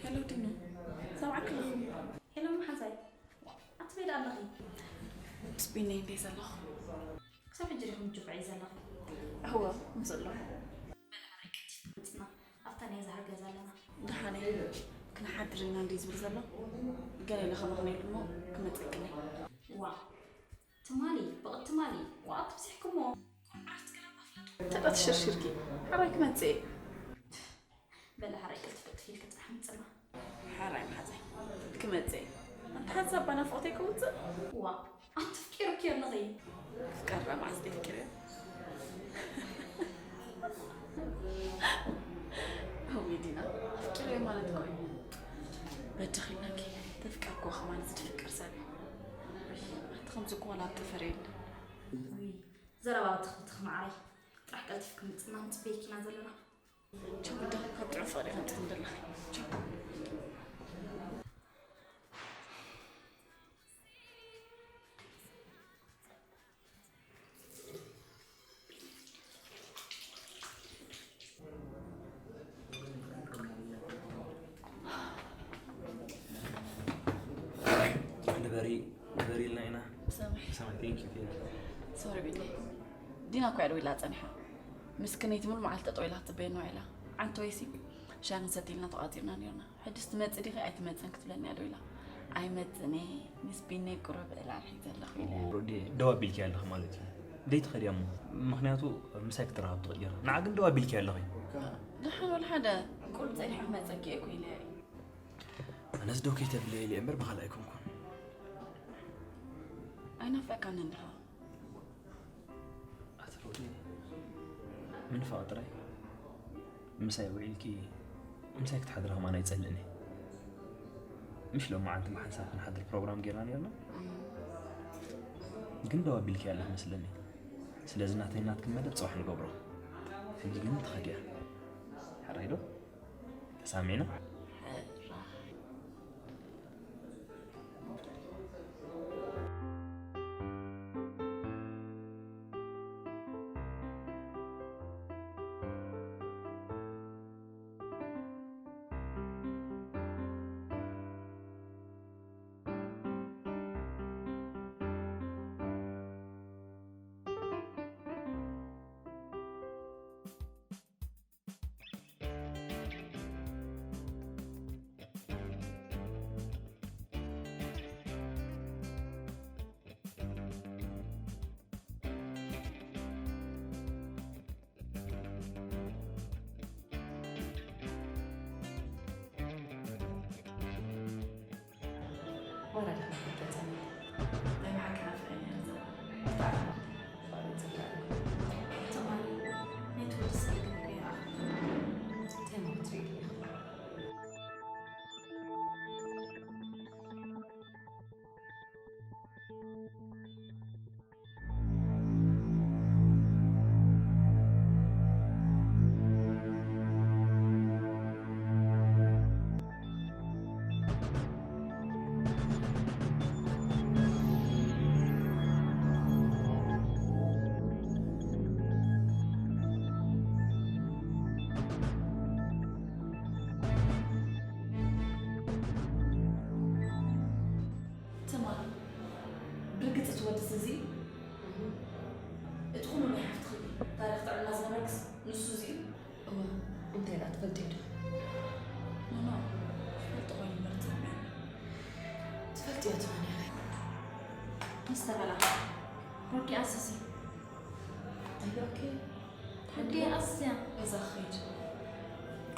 ሄሎ ዲኑ፣ ሰምዓኪ ኣለኹ። ሄሎ መሓዛይ፣ ኣቲ በይዳ ኣለኺ? ምስ ቢነይ እንዴ ዘለኹ? ክሳብ ሕጂ ዲኹም ትጅምዑ ዘለኹም? እወ፣ ምስ ኣለኹ። በል፣ ሕራይ ቀልጢፍኪ ምጽና፣ ኣብታ ናይ ዛሃር ገዛ ኣለና። ደሓነይ፣ ክንሓድር ኢና እንድዩ ዝብል ዘሎ። ገለ ኢለ ከመኽንየሉ እሞ ክመጸክለይ። ዋእ፣ ትማሊ፣ ብቕድ ትማሊ፣ ዋእ፣ ትብዚሕክሞ። ቁርዓት ገለ ኣፍለጡ። ተጣ ትሽርሽርኪ፣ ሕራይ ክመጽእ እየ። በል፣ ሕራይ ቅልጥፍ ቅልጥፍ ኢልኪ ጥራሕ ምጽና። ሓራይ መሓዛይ ክመጽእ እየ። ኣንታ ሓንሳብ ብናፍቖተይ ክውጽእ። ዋእ፣ ኣቲ ኣፍቂርኪዮ ኣለኺ። ክፍቀር ደኣ መዓስ ደይ ኣፍቂረዮ? እውይ ዲና፣ ኣፍቂረዮ ማለት እኮ እዩ። በጃኺ ኢልናኪ፣ ተፍቀርክዎ ከማን እዚ ዝፍቅር ሰብ እዩ። ኣቲ ከምዚ እኮ ዋላ ኣብ ጠፈር የለን። ውይ፣ ዘረባ በትኽትኽ መዓረይ። ጥራሕ ቀልጢፍኪ ምጽና፣ ንጽበየኪ ኢና ዘለና። ቻው፣ እንዳ ካብ ጥዑም ፍቕሪ ከምጽእ እንደለኺ። ቻው። ንበሪ፣ ንበሪ ኢልና ኢና። ሰማይ። ሰማይ፣ thank you፣ ቴና። ሶሪ ቢኒ። ዲና እኮ እያ ደዊላ ጸኒሓ። ምስክነይቲ ሙሉ መዓልቲ ጠጠው ኢላ ክትጽበየኒ ውዒላ። ዓንተወይሲ ሻሂ ክንሰቲ ኢልና ተቋጺርና ነይርና። ሕጅስ ትመጽእ ዲኺ ኣይትመጽእን ክትብለኒ እያ ደዊላ። ኣይመጽእን እየ፣ ምስ ቢኒ ቁሩብ ዕላል ሒዘ ኣለኹ ኢለ። ሮዲ፣ ደው ኣቢልኪ ኣለኺ ማለት እዩ። ደይ ትኸዲ እሞ፣ ምኽንያቱ ምሳይ ክትራኸብ ትኽእል ጌርና። ንዓ ግን ደው ኣቢልኪ ኣለኺ። ደሓን ወላ ሓደ፣ ቁሩብ ጸኒሐ ክመጸኪ እየ እኮ ኢለ እየ። ኣነስ ደው ከይተብለይ ኢለ እምበር ብኻልእ ኣይኮንኩን። ኣይናፈቀካን እንድኻ? ኣቲ ሮዲ፣ ምንፋቕ ጥራይ። ምሳይ ውዒልኪ ምሳይ ክትሓድሪ ከማን ኣይጸልእን እየ። ምሽ ሎም መዓልቲ ብሓንሳብ ክንሓድር ፕሮግራም ጌርና ኔርና። ግን ደው ኣቢልኪ ኣለኺ መስለኒ። ስለዚ ናተይ ናትኪ መደብ ጽባሕ ንገብሮ። ሕጂ ግን ትኸድያ። ሕራይ ዶ? ተሳሚዕና? ትማል ብርግጽ እቲ ወድስ እዚ እቲ ኩሉ ናይ ሓፍትኺ ታሪኽ ጥዕና ዝነበርክስ ንሱ እዚ እዩ። እወ፣ እንታይ ደኣ ትፈልጥዮ ዲኺ? ኖኖ፣ ክፈልጦ ኮይኑ መርጽ እምበር። ትፈልጥዮ ትኾኒ ኢኺ። ምስ ተበላ፣ ሮዲ ኣዘዚ። ኣይ፣ ኦኬ። ሓንቲ ኣስያ። ገዛ ክኸይድ።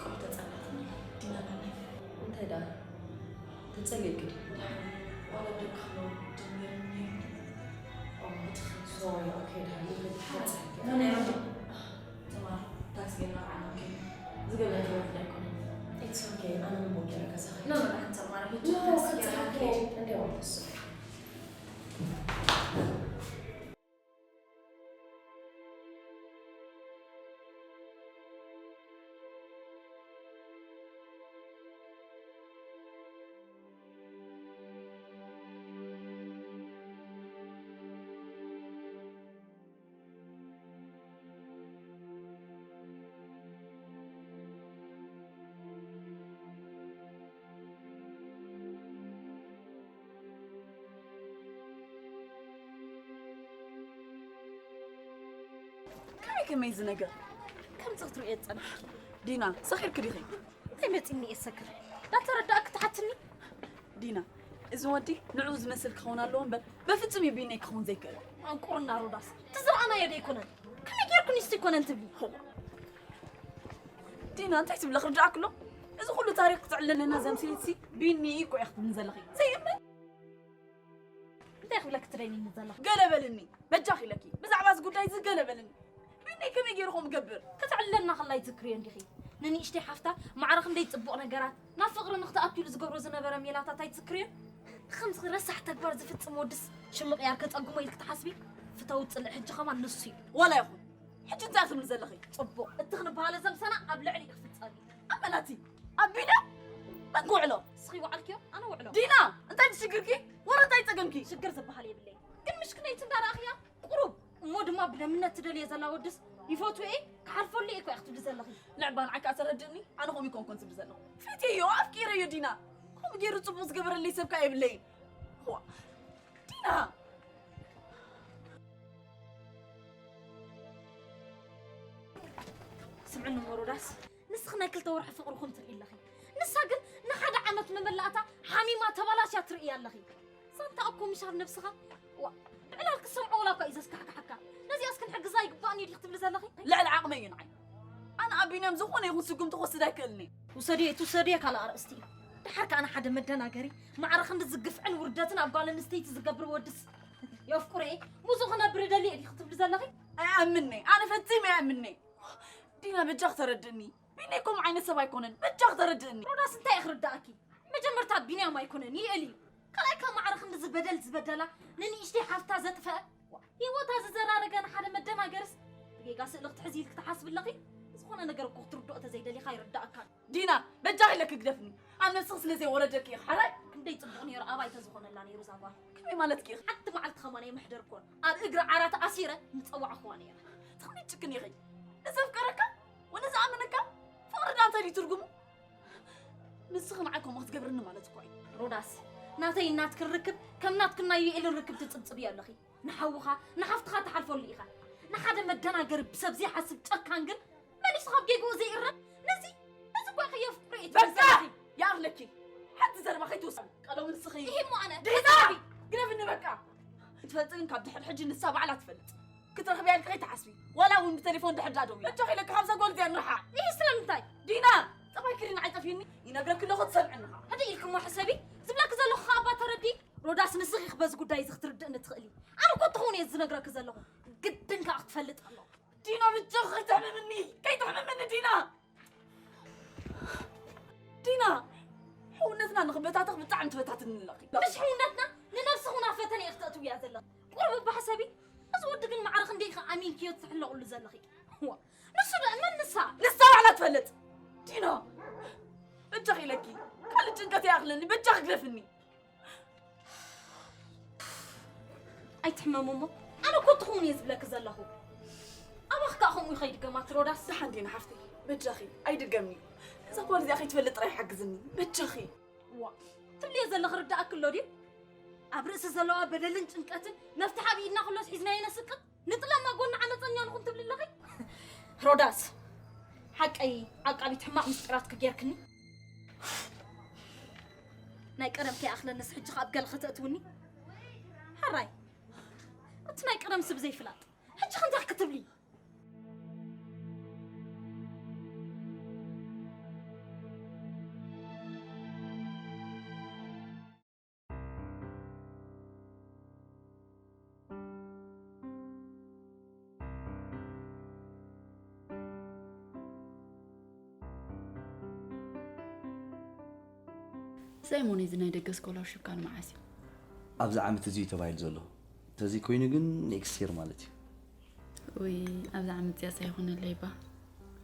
ቆይ ተጸላትኒ። ዲና በለይ። እንታይ ደኣ? ተጸልየኪ ድዩ? ደሓን። ዋላ ደቂ ክብሎ ጀሚሩ ነይሩ። ኦ፣ እቲ ኸ-፣ ሶሪ፣ ኦኬ፣ ደሓን። ሓጺ። ናይ ሮዲ። ትማል ታክሲ ጌርና ረኣና፣ ኦኬ። ዝገበረ ህይወት ኣይኮነን። It's okay፣ ኣነ ምን ቦጌረ ገዛ ኸይድ። ኖ፣ ኖ፣ ደሓን ትማል። ኖ፣ ታክሲ ጌርና ከይድ። እንዴ፣ ዋላ እሱ። ከመይ ከመይ እዚ ነገር? ከምዚ ክትርእዮ ዝጸናሕኪ። ዲና፣ ሰኺርኪ ዲኺ? እንታይ መጺኒ እየ ዝሰክር? እንዳተረዳእኪ ትሓትኒ? ዲና፣ እዚ ወዲ ንዕኡ ዝመስል ክኸውን ኣለዎ እምበር፣ በፍጹም እዩ ቢነይ ክኸውን ዘይክእል። ኣንቁርና ሮዳስ፣ እቲ ዝረኣናዮ ዶ ኣይኮነን? ከመይ ጌርኩ ንሱ ኣይኮነን ትብሊ? ዲና፣ እንታይ ትብሊ ክርድኣኪ ኣሎ? እዚ ኩሉ ታሪኽ ክተዕልለና ዘምስልሲ ቢኒ እኮ እያ ክትብሊ ዘለኺ። ዘይእመን። እንታይ ክብለኪ ትደልይኒ ዘለኺ? ገለ በልኒ፣ በጃኺ ኢለኪ። ብዛዕባ እዚ ጉዳይ እዚ ገለ በልኒ። ቢኒ ከመይ ገይሩ ከምኡ ይገብር? ከተዕልለና ከላ ይትዝክርዮ እንዲኺ። ንንእሽተይ ሓፍታ ማዕረ ክንደይ ጽቡቕ ነገራት፣ ናብ ፍቕሪ ንክትኣቱ ኢሉ ዝገብሮ ዝነበረ ሜላታት ኣይትዝክርዮን? ከምዚ ረሳሕ ተግባር ዝፍጽም ወድስ ሽምቕያር ከጸግሞ ኢልኪ ትሓስቢ? ፍተዊ ጽልኢ ሕጂ ከማን ንሱ እዩ። ዋላ ይኹን። ሕጂ እንታይ ትብሊ ዘለኺ? ጽቡቕ። እቲ ክንበሃለ ዘምሰና ኣብ ልዕሊ ክፍጸም እዩ። ኣመናቲ፣ ኣብ ቢንያም መን ክውዕሎ? ንስኺ ይወዓልክዮ፣ ኣነ ውዕሎ። ዲና፣ እንታይ ትሽግርኪ? ወረ እንታይ ጸገምኪ? ሽግር ዝበሃል የብለይ። ግን ምሽክነይቲ እንዳረኣኽያ ቁሩብ እሞ ድማ ብደምነት ትደልየ ዘላ ወድስ ይፈትዎ እየ፣ ክሓልፈሉ እየ እኮ እያ ክትብሊ ዘለኺ። ንዕባ ንዓይ ከኣ ተረድእኒ፣ ኣነ ከምኡ ኣይኮንኩን ዝብል ዘለኹ። ፈትየዮ፣ ኣፍቂረዮ ዲና። ከምኡ ገይሩ ጽቡቕ ዝገበረለይ ሰብ ከኣ የብለይን። ዋ፣ ዲና! ስምዕኒ እሞ ሮዳስ፣ ንስኺ ናይ ክልተ ወርሒ ፍቕርኹም ትርኢ ኣለኺ። ንሳ ግን ንሓደ ዓመት መመላእታ ሓሚማ ተባላሽያ ትርእያ ኣለኺ። ዛንታ እኮ ምሻር ነብስኻ። ዋ፣ ብዕላል ክሰምዖ ወላ እኳ እዩ ዘስካሕክሓካ። ነዚኣስ ክንሕግዛ ይግባእኒ እዩ ዲኺ ትብሊ ዘለኺ? ልዕሊ ዓቕመይ እዩ ንዓይ። ኣነ ኣብ ቢንያም ዝኾነ ይኹን ስጉምቲ ክወስድ ኣይክእልን እየ። ውሰድዮ ኣይትውሰድዮ ካልእ ኣርእስቲ እዩ። ደሓር ከኣ ንሓደ መደናገሪ፣ ማዕረ ክንድዚ ግፍዕን ውርደትን ኣብ ጓል ኣንስተይቲ ዝገብር ወድስ የፍቅሮ እየ፣ ምስኡ ክነብር እደሊ እየ ዲኺ ትብሊ ዘለኺ? ኣይኣምን'የ። ኣነ ፈጺመ ኣይኣምን'የ። ዲና፣ በጃኽ ተረድእኒ። ቢኒ ከምኡ ዓይነት ሰብ ኣይኮነን። በጃኽ ተረድእኒ። ሮዳስ፣ እንታይ ክርዳእኪ? መጀመርታ ቢንያም ኣይኮነን፣ ይእል እዩ። ካልኣይ፣ ካብ ማዕረ ክንድዚ በደል ዝበደላ፣ ንንእሽተይ ሓፍታ ዘጥፈአ፣ ዋ፣ ህይወታ ዝዘራረገ ንሓደ መደናገርስ፣ ብጌጋ ስእሊ ክትሕዚ ኢልኪ ትሓስቢ ኣለኺ? ዝኾነ ነገር እኮ ክትርድኦ ተዘይደሊኻ ኣይርዳእካን። ዲና፣ በጃኺ ኢለኪ ግደፍኒ። ኣብ ነብስኺ ስለ ዘይወረደኪ ኢኺ፣ ሓራይ? ክንደይ ጽቡቕ ነይሩ፣ ኣባይ ተዝኾነላ ነይሩ እዛ ጓል። ከመይ ማለትኪ ኢኺ? ሓንቲ መዓልቲ ከማን ኣይምሕደርኩን። ኣብ እግሪ ዓራት ኣሲረ ምጸዋዕኹዋ ነይረ። ትኽኒ ጭክን ኢኺ። ንዘፍቀረካ ወንዝኣመነካ ፍቕሪ ዳኣ እንታይ ድዩ ትርጉሙ? ንስኺ ንዓይ ከምኡ ክትገብርኒ ማለት እኮ እዩ። ሮዳስ፣ ናተይ ናትክን ርክብ ከም ናትክን ናይ ዩኤልን ርክብ ትጽብጽብዮ ኣለኺ። ንሓውኻ ንሓፍትኻ ትሓልፈሉ ኢኻ። ንሓደ መደናገሪ ብሰብ ዘይሓስብ ጨካን ግን መሊሱ ካብ ጌግኡ ዘይእረም። ነዚ ነዚ እኳ ከየፍቅሮ እየ በቃ! ትመስለኺ። ይኣኽለኪ። ሓንቲ ዘረባ ከይትወስኒ። ቀደሙ ንስኺ። ይሄ እሞ ኣነ። ድሕዛ! ግደፍኒ በቃ። ክትፈልጥን ካብ ድሕሪ ሕጂ ንሳ ባዕላ ትፈልጥ። ክትረኽብያ ኢልኪ ከይትሓስቢ። ዋላ እውን ብቴሌፎን ድሕር ዳኣ ደውላ። በጃኺ ኢለኪ ካብዛ ጓል እዚኣ ንርሓቕ። ይሄ ስለምንታይ? ዲና! ጠባይኪ ዲና ኣይጠፍእኒ። ይነግረኪ ኣለኹ ትሰምዕኒ ኸኣ። ሕጂ ኢልኪ እሞ ሕሰቢ። ዝብለኪ ዘለኹ ኸኣ እባ ተረዲ። ሮዳስ ንስኺ ኢኺ በዚ ጉዳይ እዚ ክትርድእኒ ትኽእሊ። ኣነ እኮ ትኸውን እየ ዝነግረኪ ዘለኹ። ግድን ከኣ ክትፈልጥ ኣለዎ። ዲና በጃኺ ከይተሕምምኒ። ከይተሕምምኒ ዲና! ዲና! ሕውነትና ንኽበታተኽ ብጣዕሚ ትበታትኒ ኣለኺ። ምሽ ሕውነትና ንነብስኺ እውን ኣብ ፈተነ ኢኺ ተእትውያ ዘለኺ። ቁሩብ እባ ሕሰቢ። እዚ ወዲ ግን ማዕረ ክንደይ ኢኺ ኣሚንክዮ ትሕለቕሉ ዘለኺ። ዋ፣ ንሱ ደኣ መን ንሳ? ንሳ ባዕላ ትፈልጥ። ዲና! በጃኺ ኢለኪ። ካልእ ጭንቀት ይኣኽለኒ። በጃኺ ግደፍኒ። ኣይትሕመሙ እሞ፣ ኣነ እኮ ትኸውን እየ ዝብለኪ ዘለኹ። ኣባኽ ከኣ ከምኡ ይኸይድ ገማት ሮዳስ። ደሓን ዲና ሓፍተይ፣ በጃኺ ኣይድገምኒ። እዛ ጓል እዚኣ ከይትፈልጥ ጥራይ ሓግዝኒ፣ በጃኺ። ዋ፣ ትብልዮ ዘለኺ ርዳእኪ ኣሎ ድዩ? ኣብ ርእሲ ዘለዋ በደልን ጭንቀትን መፍትሒ ኣብ ኢድና ከሎስ ሒዝናዮ ነስቅጥ? ንጥለማ ጎና ዓመፀኛ ንኹን ትብሊ ኣለኺ? ሮዳስ፣ ሓቀይ ዓቃቢት ሕማቕ ምስጢራትኪ ጌርክኒ። ናይ ቀደም ከይኣኽለንስ ሕጂ ከ ኣብ ገለ ከተእትውኒ? ሕራይ፣ እቲ ናይ ቀደም ስብ ዘይፍላጥ። ሕጂ ከ እንታይ ክትብሊ? ሳይሞን፣ እዚ ናይ ደገ ስኮላርሽፕካ ንመዓስ እዩ? ኣብዚ ዓመት እዚ እዩ ተባሂሉ ዘሎ። እንተዘይኮይኑ ግን ኔክስት ይር ማለት እዩ። ወይ ኣብዚ ዓመት እዚኣ ሳይኾነለይ ባ?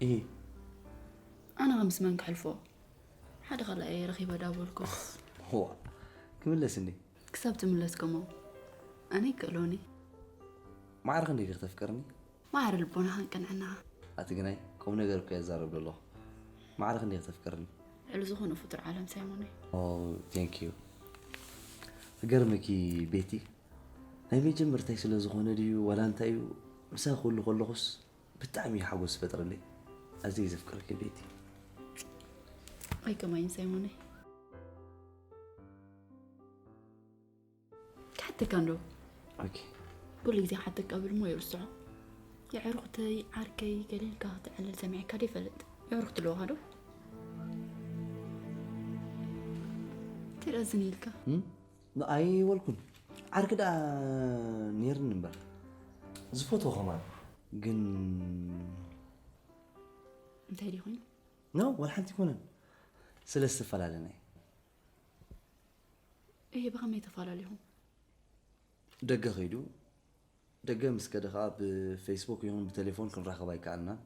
እሂ። ኣነ ኸ ምስ መን ክሕልፎ? ሓደ ካልኣይ ረኺበ ዳበልኩስ። ዋ፣ ክምለስ እንዴ? ክሳብ ትምለስ ከሞ ኣነ ይክእሎኒ። ማዕረ ክንደይ ዲኺ ተፍቅርኒ? ማዕረ ልቦናኻን ቅንዕናኻ። ኣቲ ግናይ ቁም ነገር እኮ የዛረብ ዘለኹ። ማዕረ ክንደይ ከተፍቅርኒ? ልዕሊ ዝኾነ ፍጡር ዓለም ሳይሞነይ። ኦ፣ ቴንክ ዩ። ክገርመኪ ቤቲ፣ ናይ መጀመርታይ ስለ ዝኾነ ድዩ ዋላ እንታይ እዩ፣ ምሳኺ ክህሉ ከለኹስ ብጣዕሚ እዩ ሓጎስ ዝፈጥረለይ። ኣዝየ ዘፍቅረኪ ቤቲ። ኣይ ከማይን ሳይሞነይ። ክሓተካ እንዶ። ኦኬ። ኩሉ ግዜ ክሓተካ ብል እሞ ይርስዖ። የዕሩኽተይ፣ ዓርከይ፣ ገለ ኢልካ ክትዕልል ሰሚዐካ ዶ ይፈልጥ? የዕሩኽቲ ኣለዋኻ ዶ? እንታይ ደኣ ዝን ኢልካ? እም? ኣይበልኩን። ዓርኪ ደኣ ነይርኒ እምበር። ዝፈትዎ ኸማን። ግን እንታይ ድዩ ኮይኑ? ኖ፣ ዋላ ሓንቲ ኣይኮነን። ስለ ዝተፈላለና እዩ። እሂ፣ ብኸመይ ተፈላለኹም? ደገ ከይዱ፣ ደገ ምስ ከደ ኸኣ ብፌስቡክ ይኹን ብቴሌፎን ክንራኸብ ኣይከኣልናን።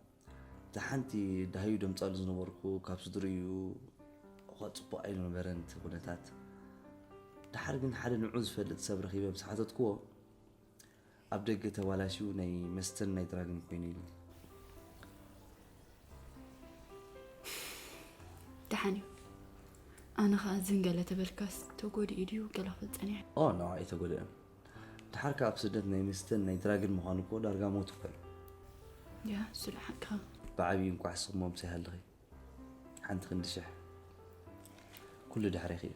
እታ ሓንቲ ደሃዩ ደምጻሉ ዝነበርኩ ካብ ስድርኡ እኳ ጽቡቕ ኣይነበረን እቲ ኩነታት። ደሓር ግን ሓደ ንዑ ዝፈልጥ ሰብ ረኺበ ምስ ሓተትክዎ፣ ኣብ ደገ ተባላሽዩ ናይ መስተን ናይ ድራግን ኮይኑ ኢሉ። ደሓን እዩ። ኣነ ኸኣ ዝን ገለ ተበልካስ ተጎዲኡ ድዩ ገለ ክብል ጸኒሐ። ኦ፣ ኖ፣ ኣይተጎድአን። ደሓር ከኣ ኣብ ስደት ናይ መስተን ናይ ድራግን ምዃኑ እኮ ዳርጋ ሞት እኮ እዩ። ያ፣ እሱ ደኣ ሓቅኻ። ብዓብዩ እንቋዕ ስቕ ሞምሰ ይሃልኺ። ሓንቲ ክንዲ ሽሕ። ኩሉ ድሕሬኺ እዩ።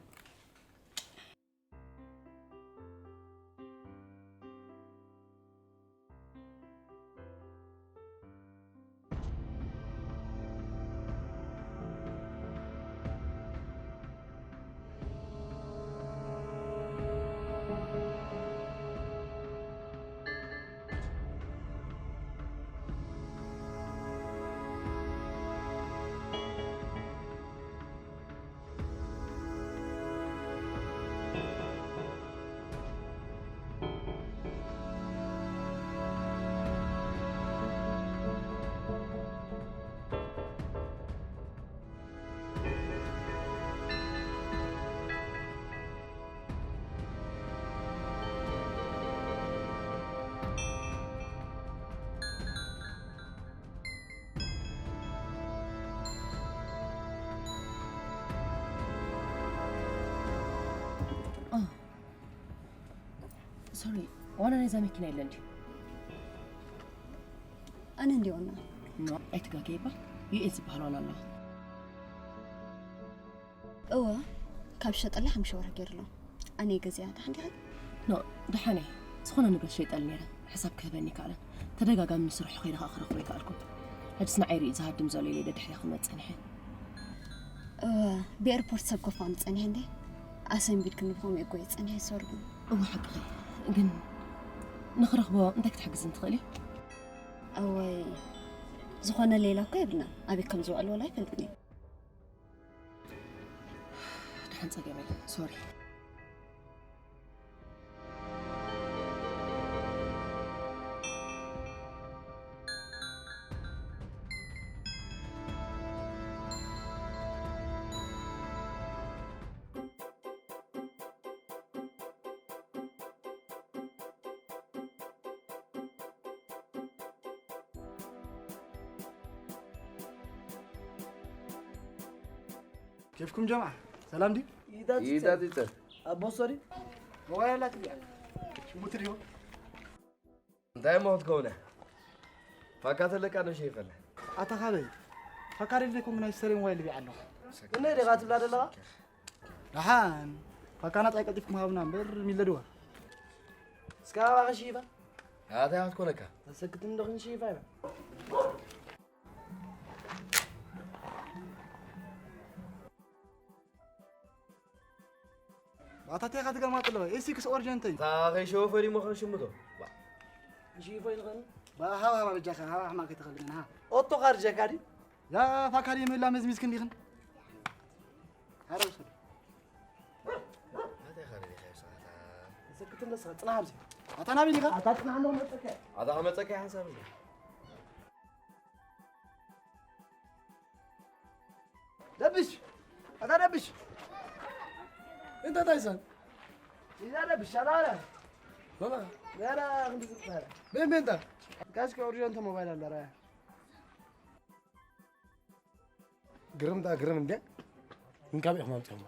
ሶሪ፣ ዋና ናይዛ መኪና የለን ድዩ? ኣነ እንዲ ዋና። ኖ፣ ኣይትጋገይባ። ዩኤል ዝበሃል ዋና ኣለዋ። እወ፣ ካብ ሸጠላ ሓምሽ ወርሒ ገይርሎ። ኣነ ገዚኣ፣ ደሓን ዲኻ? ኖ፣ ደሓን እየ። ዝኾነ ንብረት ሸይጠል ነይረ። ሕሳብ ክህበኒ ይከኣለን። ተደጋጋሚ ንስርሑ ከይደ ከዓ ክረኽቦ ይከኣልኩ። ሕጅስ ንዓይ ርኢ ዝሃድም ዘሎ ኢለ ደድሕሪ ክመፅ ጸኒሐ። እወ፣ ብኤርፖርት ሰብ ኮፋኑ ጸኒሐ እንዴ? ኣሰንቢድክኒ ብኸምኡ እኮ እየ ጸኒሐ ዝሰርጉ። እወ፣ ሓቅኺ። ግን ንኽረኽቦ እንታይ ክትሕግዝን ትኽእል እዩ? እወይ፣ ዝኾነ ሌላ እኮ የብልና። ኣበይ ከም ዝውዕል ወላ ኣይፈልጥን እየ። ደሓን ጸገመይ። ሶሪ። كيفكم جماعة؟ سلام دي؟ ይዳት ይጸር أبو صري؟ ሞባይል ኣላት እያ ሽሙት ድዮ? እንታይ እሞ ክትከውነ ፋካ ተለካ ነው ሸይፈለ ኣታ ካበይ? ፋካ ደለኩም ናይ ሰሬ ሞባይል ቢዓ ኣለኹ። እነ ደጋ ትብላ ደለኻ ደሓን ፋካና ጣይ ቀልጢፍኩም ሃብና እምበር ሚለድዋ። እስካ ኣባኸ ሽይፋ ኣታ ያት ኮነካ ተሰክት እንደኽን ሽይፋ ይበል ባታ ቴኻ ትገርማ ጥለዋ ኤሲክስ ኦርጀንተይ ታኸይ ሾፈር ይሞ ኸን ሽምቶ ሽይፎ ይልኸን ባሃባ በጃኻ ሃባ ሕማቅ ከይተኸልግና ሃ ኦቶ ካርጀካ ዲ ያ ፋካሪ የመላ መዝሚዝ ክንዲኽን ሃረ ውሰዱ ኣታ ኻሪ ዲኻ ይብሳታ ሰክት እንደስኻ ጽና ሃብዚ ኣታ ናበይ ዲኻ ኣታ ጽና እንዶ መጠከ ኣታ ከመጸካ ሓሳብ እንደ ደብሽ ኣታ ደብሽ እንተ ታይሰን ይዛ ደብሽ ኣላለ በላ ገና ክንዲ ዝባለ ቤን ቤንታ ካስከ ኦርጀንተ ሞባይል ኣለረ ግርም ዳ ግርም እንደ እንካብ ኢኹም ኣምፅኹም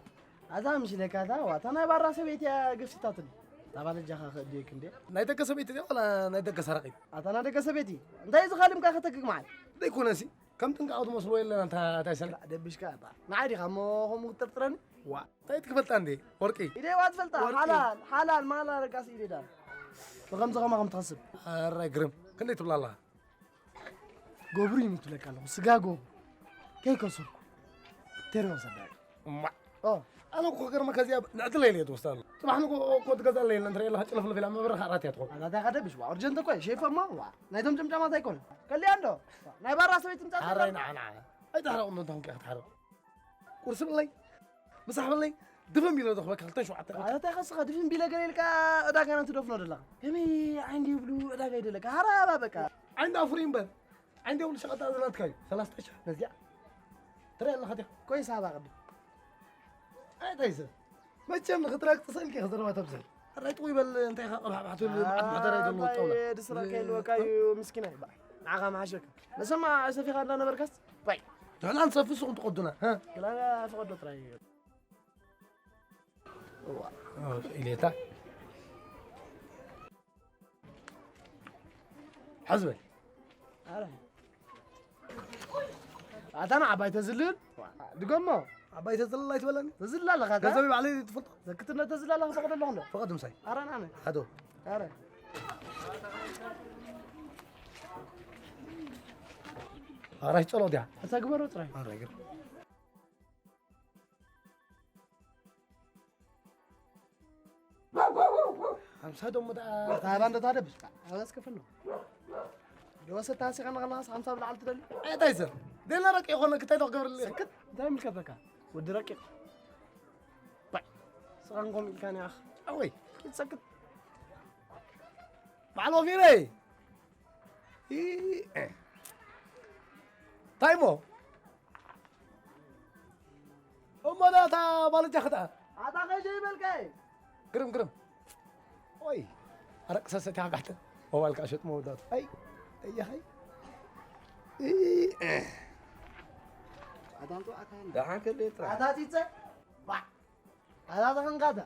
ኣዛ ምሽ ለካታ ዋታ ናይ ባራ ሰበይቲ እያ ገሲታትኒ ታባለ ጃኻ ከእድየክ እንደ ናይ ደገ ሰበይቲ ድያ ዋላ ናይ ደገ ሰራቂት ኣታ ናይ ደገ ሰበይቲ እንታይ ዝኻልምካ ከተግግ መዓል ደይኮነሲ ከም ጥንቃቑ ትመስልዎ የለን ኣንታ ታይሰን ደብሽካ ኣታ ንዓይ ዲኻ እሞ ከምኡ ክትጠርጥረኒ ዋ እንታይ ትክፈልጣ እንዴ ወርቂ ኢደዋ ትፈልጣ ሓላል ሓላል ማላ ረጋሲ ኢደዳ ብከምዚ ከማ ከም ትኸስብ ኣራይ ግርም ክንደይ ትብላ ኣለኻ ገብሩ ይምትለካ ኣለኹ ስጋ ጎቡ ከይከሰርኩ ተሪዮ ሰዳቂ እማ ኣነ እኮ ገርመ ከዚኣ ንዕድለ ኢለ ትወስዳ ኣሎ ፅባሕ ንጎ እኮ ትገዛለ የለን ትርኢ ኣለካ ጭልፍልፍ ኢላ መበረኻ ኣራት እያ ትኾን ኣዛታይ ከደብሽ ዋ ኦርጀንት እኮ ሸይፈማ ዋ ናይቶም ጨምጫማት ኣይኮነ ከሊያ እንዶ ናይ ባራ ሰበይቲ ምጻ ሓራይ ንዓና ኣይተሕረቑ እንዶ እንታኹም ከ ክትሓረቑ ቁርሲ ብለይ ምሳሕ ብለይ ድፍን ቢሎ ዘኽበካ ክልተ ሸውዓተ ኣዛታይ ከስኻ ድፍን ቢለ ገለ ኢልካ ዕዳጋና ትደፍኖ ደለኻ ከመይ ዓይንዲ ይብሉ ዕዳጋ ይደለካ ሃራባ በቃ ዓይንዲ ኣፉሪ እምበር ዓይንዲ እውን ሸቐጣ ዝናትካ እዩ ሰላስተ ሽሕ ነዚኣ ትርኢ ኣለኻ ዲኻ ኮይስ ሃባ ቅድም ኣይታይዘ መቸም ንኽትረግጥ ሰልኪ ክዘረባ ተብዝሕ ኣራይ ጥቑ ይበል እንታይ ኢኻ ቀባሕባሕ ትብል መዓት ማሕደር ኣይደለዎ ጣውላ ድስራካ የለወካ እዩ ምስኪና ይባዕ ንዓኻ መሓሸካ መሰማ ሰፊኻ እንዳነበርካስ ባይ ድሕና ንሰፊ ስኹም ትቐዱና ግላ ፈቐዶ ጥራይ እዩ ኢሌታ ሓዝበል ኣታና ዓባይ ተዝልል ድገሞ ዓባይ ተዝልል ኣይትበለኒ ተዝልል ኣለኻ ገንዘብ ባዕለይ ትፈልጦ ዘክትነት ተዝልል ኣለኻ ፈቐዶ ኣለኹ እንዶ ፈቐድ ምሳይ ኣረን ኣነ ሓደ ኣረ ኣራሽ ጸሎ ዲያ ተግበሮ ጥራይ ኣራግር ሓምሳ ደሞ ደኣ ታባ እንዶ ታደብስ ኣበስ ክፍል ነው ደወሰ ታሲኻ ንኸላስ ሓምሳ ብላዕሊ ትደሊ ኣይታይ ሰብ ደላ ረቂ ይኾነ ክታይ ዶ ክገብርልኒ ሰክት እንታይ ምልከተካ ወዲ ረቂቕ ባይ ስኻን ኮም ኢልካኒ ኣኽ ኣወይ ይትሰክት በዓል ወፊረይ ታይሞ እሞ ዳታ ባልጃ ክዳ ኣታ ኸይደ ይበልከ ግርም ግርም ኦይ ኣረቅ ሰሰት ያጋሕተ ሞባይል ካሸጥ መወዳቱ ኣይ እያኸይ ኣታንቶ ኣታን ደሓን ከደይ ጥራሕ ኣታ ፂፀ ባ ኣታ ተኸንካታ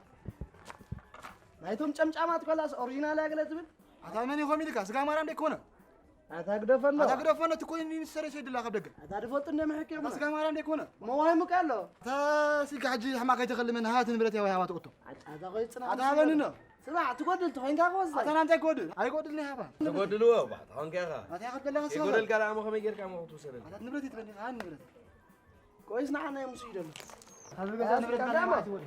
ናይቶም ጨምጫማት ኮላስ ኦሪጂናል ያገለ ዝብል ኣታ መን ይኾም ኢልካ? ስጋ ማርያም ደይኮነ። ኣታ ግደፈኖ። ኣታ ግደፈኖ፣ እቲ ኮይኑ ንሰረ ሸድላ ካብ ደገ። ኣታ ድፈልጡ እንደ ምሕክ ኣታ ይኹን። ስጋ ማርያም ደይኮነ። መዋሂሙካ ኣሎ። ኣታ ሲጋ ሕጂ ሕማቅ ኣይተኸልመን፣ ሃት ንብረት ያው ያዋ ትቁቶ። ኣታ ቆይ ጽና። ኣታ ሃበኒ ነው። ስማዕ፣ ትጎድል ተኾይንካ ክወስድ። ኣታ ናንታይ ክጎድል? ኣይጎድልን ሃባ። ትጎድልዎ፣ ባ፣ ተኾንካ ኢኻ። ኣታ ያኸበላ ከሰው። ይጎደልካ ደኣ፣ እሞ ከመይ ጌርካ እሞ ክትውሰደሉ? ኣታ ንብረት ይትበል፣ ሃን ንብረት። ቆይስ ንዓና እዮም ዝስይደሉ። ካብ ገዛ ንብረት ቀዳማ። ካለማት ይወደ።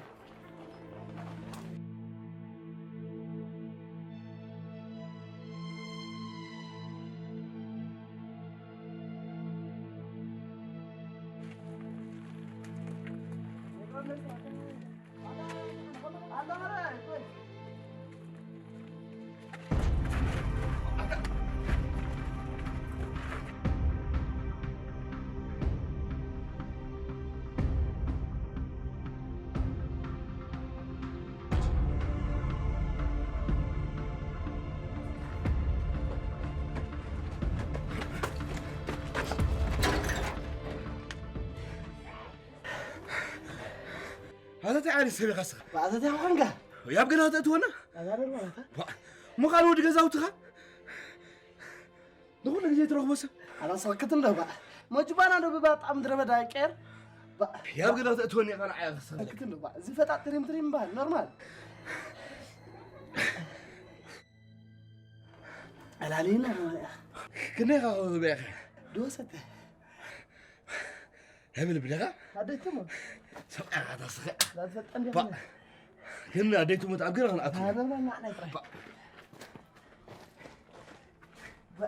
ኣታ እንታይ ዓይነት ሰብ ኢኻ እስኻ? ባእታ እንታይ ኮንካ? ያብ ገና ተእትወና? ኣዛ ደሎ ኣታ። ዋ፣ ምዃን ወዲ ገዛውትኻ? ንኹሉ ግዜ ትረኽቦ ሰብ? ኣታ ሰክት እንዶ ባ። መጅባና ዶ ብባጣም ድረበዳ ቀር? ባ። ያብ ገና ተእትወኒ ኢኻ ንዓይ ክስኽ። ሰክት እንዶ ባ። እዚ ፈጣጥ ትሪም ትሪም በሃል፣ ኖርማል። ኣላሊና። ክንደይ ኢኻ ክህበ ኢኻ? ዶ ሰተ። ህብል ብለኻ? ኣደይትሞ። ሰብኣይ ኢኻ ተስኸ። ላትፈጠን ባ። ዲኻ? ግን ኣደይትሞ ኣብ ገለ ክንኣቱ። ኣበባ ናዕናይ ጥራይ። ባ። ባ።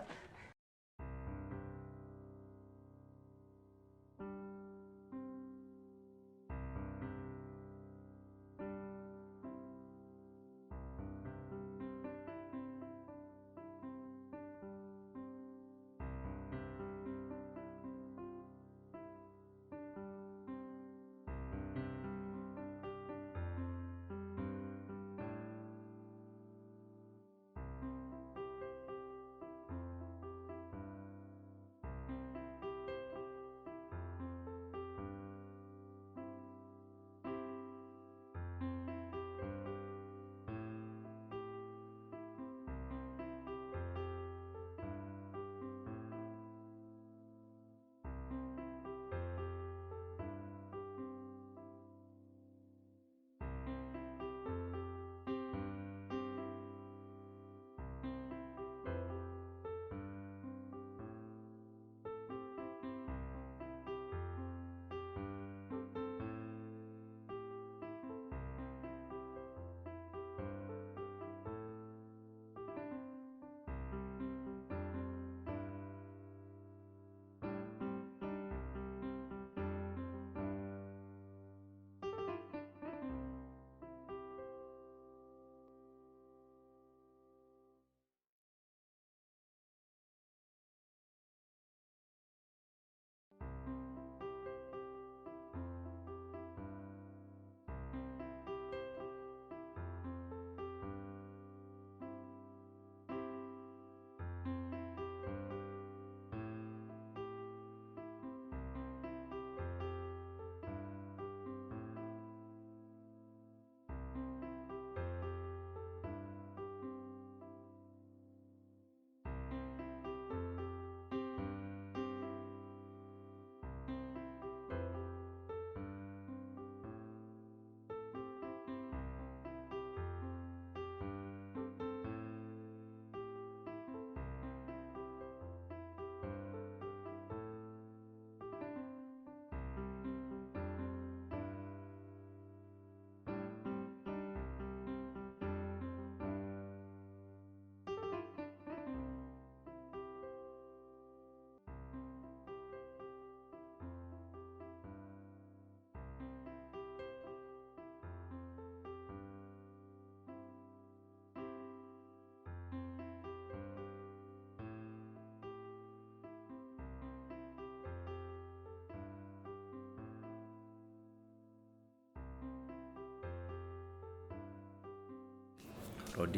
ሮዲ፣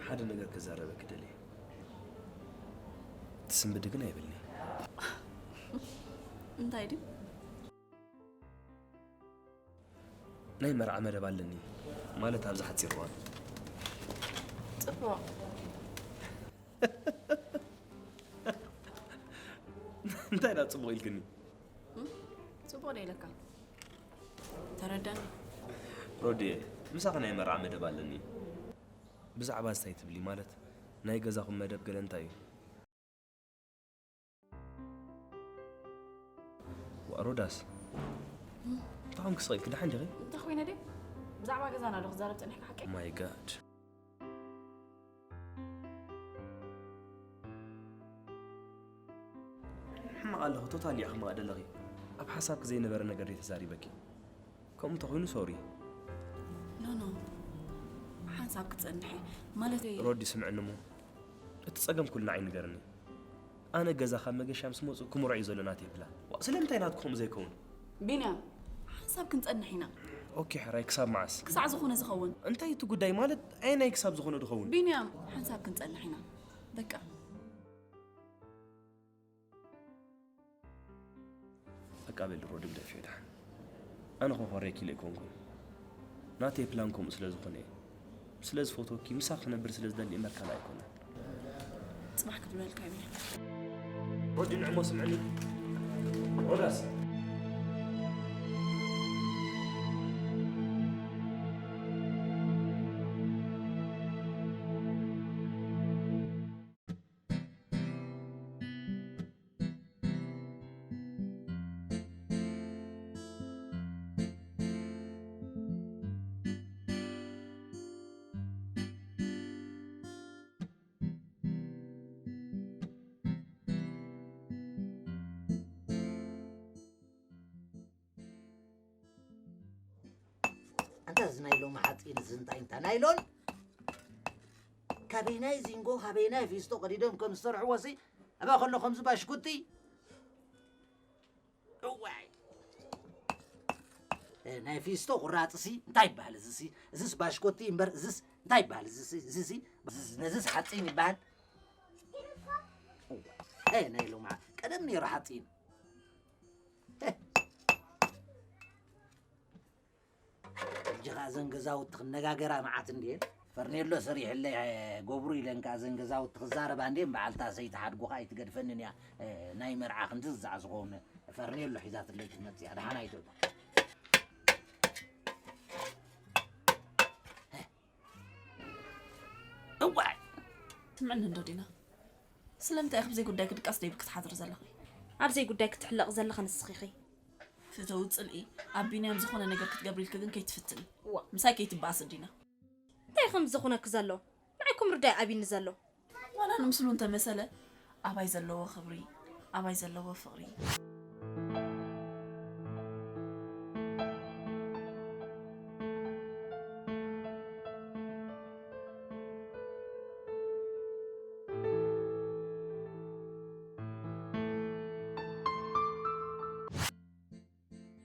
ሓደ ነገር ክዛረበኪ ደልየ። ትስንብዲ ግን ኣይብልኒ። እንታይ ድዩ? ናይ መርዓ መደብ ኣለኒ ማለት ኣብዚ ሓፂር እዋን። ጽቡቕ። እንታይ ዳ ፅቡቕ ኢልክኒ? ጽቡቕ ዶ ኢለካ? ተረዳኒ። ሮድየ፣ ምሳኺ ናይ መርዓ መደብ ኣለኒ። ብዛዕባ እንታይ ትብሊ? ማለት ናይ ገዛኹም መደብ ገለ እንታይ እዩ? ዋ ሮዳስ፣ እንታይ ኮንኪ ስቕ ኢልኪ? ደሓን ዲኺ? እንታይ ኮይነ ድየ? ብዛዕባ ገዛና ዶ ክዛረብ ጸኒሕካ ሓቀይ? ማይ ጋድ። ሕማቕ ኣለኺ፣ ቶታሊ ኢኺ ሕማቕ ዘለኺ። ኣብ ሓሳብኪ ዘይነበረ ነገር ድየ ተዛሪበኪ? ከምኡ እንተኾይኑ ሶሪ። ኖ ኖ፣ ሓንሳብ ክጸንሕ እየ። ማለተይ ሮዲ ስምዕኒ እሞ፣ እቲ ጸገም ኩሉ ንዓይ ንገርኒ። ኣነ ገዛ ካብ መገሻ ምስ መጹ ክምርዖ እዩ ዘሎ ናተይ ፕላን። ዋእ፣ ስለምንታይ ናትኩ ከምኡ ዘይከውን? ቢንያም፣ ሓንሳብ ክንጸንሕ ኢና። ኦኬ ሕራይ፣ ክሳብ መዓስ? ክሳዕ ዝኾነ ዝኸውን። እንታይ እቲ ጉዳይ ማለት ኣየናይ ክሳብ ዝኾነ ድኸውን? ቢንያም፣ ሓንሳብ ክንጸንሕ ኢና። በቃ። በቃ በል ሮዲ ግደፍዮ ደሓን። ኣነ ክኾርየኪ ኢለ ኣይኮንኩን። ናተይ ፕላን ከምኡ ስለ ዝኾነ እየ። ስለ ዝፈትወኪ ምሳኺ ክነብር ስለ ዝደሊ እምበር ካልእ ኣይኮነን። ጽባሕ ክድውለልካ እየ ቢንያም። ሮዲ ንዕሞ ስምዕኒ። ሮዳስ። ኣንታ እዚ ናይ ሎሚ ሓፂን እዚ እንታይ እንታ ናይሎን ካበይናይ ዚንጎ ካበይናይ ፊስቶ ቀዲዶም ከም ዝሰርሕዎ ሲ ኣባ ከሎ ከምዚ ባሽኩቲ እዋይ እ፣ ናይ ፊስቶ ቁራፅሲ እንታይ ይበሃል እዚሲ እዚስ ባሽኮቲ እምበር እዚስ እንታይ ይበሃል እዚሲ እዚሲ ነዚስ ሓፂን ይበሃል እ፣ ናይ ሎሚ ቀደም ነይሩ ሓፂን ሕጂ ኸዓ እዘን ገዛውቲ ክነጋገራ መዓት እንድየን ፈርኔሎ ሰሪሕለይ ገብሩ ኢለን ከኣ እዘን ገዛውቲ ክዛረባ እንድየን በዓልታ ሰይቲ ሓድጉ ኸዓ ኣይትገድፈንን እያ ናይ መርዓ ክንድዚ ዝዓዝኾም ፈርኔሎ ሒዛትለይ ክትመፅእ እያ ደሓን ኣይትእቶ እዋይ ስምዕኒ እንዶ ዲና ስለምንታይ ኢኺ ብዘይ ጉዳይ ክድቃስ ደይብኪ ትሓድሪ ዘለኺ? ኣብ ዘይጉዳይ ክትሕለቒ ዘለኺ ንስኺ ኢኺ። ፍተዊ ጽልኢ ኣብ ቢንያም ዝኾነ ነገር ክትገብሪ ኢልኪ ግን ከይትፍትኒ። እዋ። ምሳይ ከይትበኣሲ ዲና። እንታይ ከም ዝኾነኪ ዘሎ ንዓይ እኮ ምርዳእ ኣቢኒ ዘሎ። ዋላ ንምስሉ እንተመሰለ ኣባይ ዘለዎ ክብሪ ኣባይ ዘለዎ ፍቕሪ።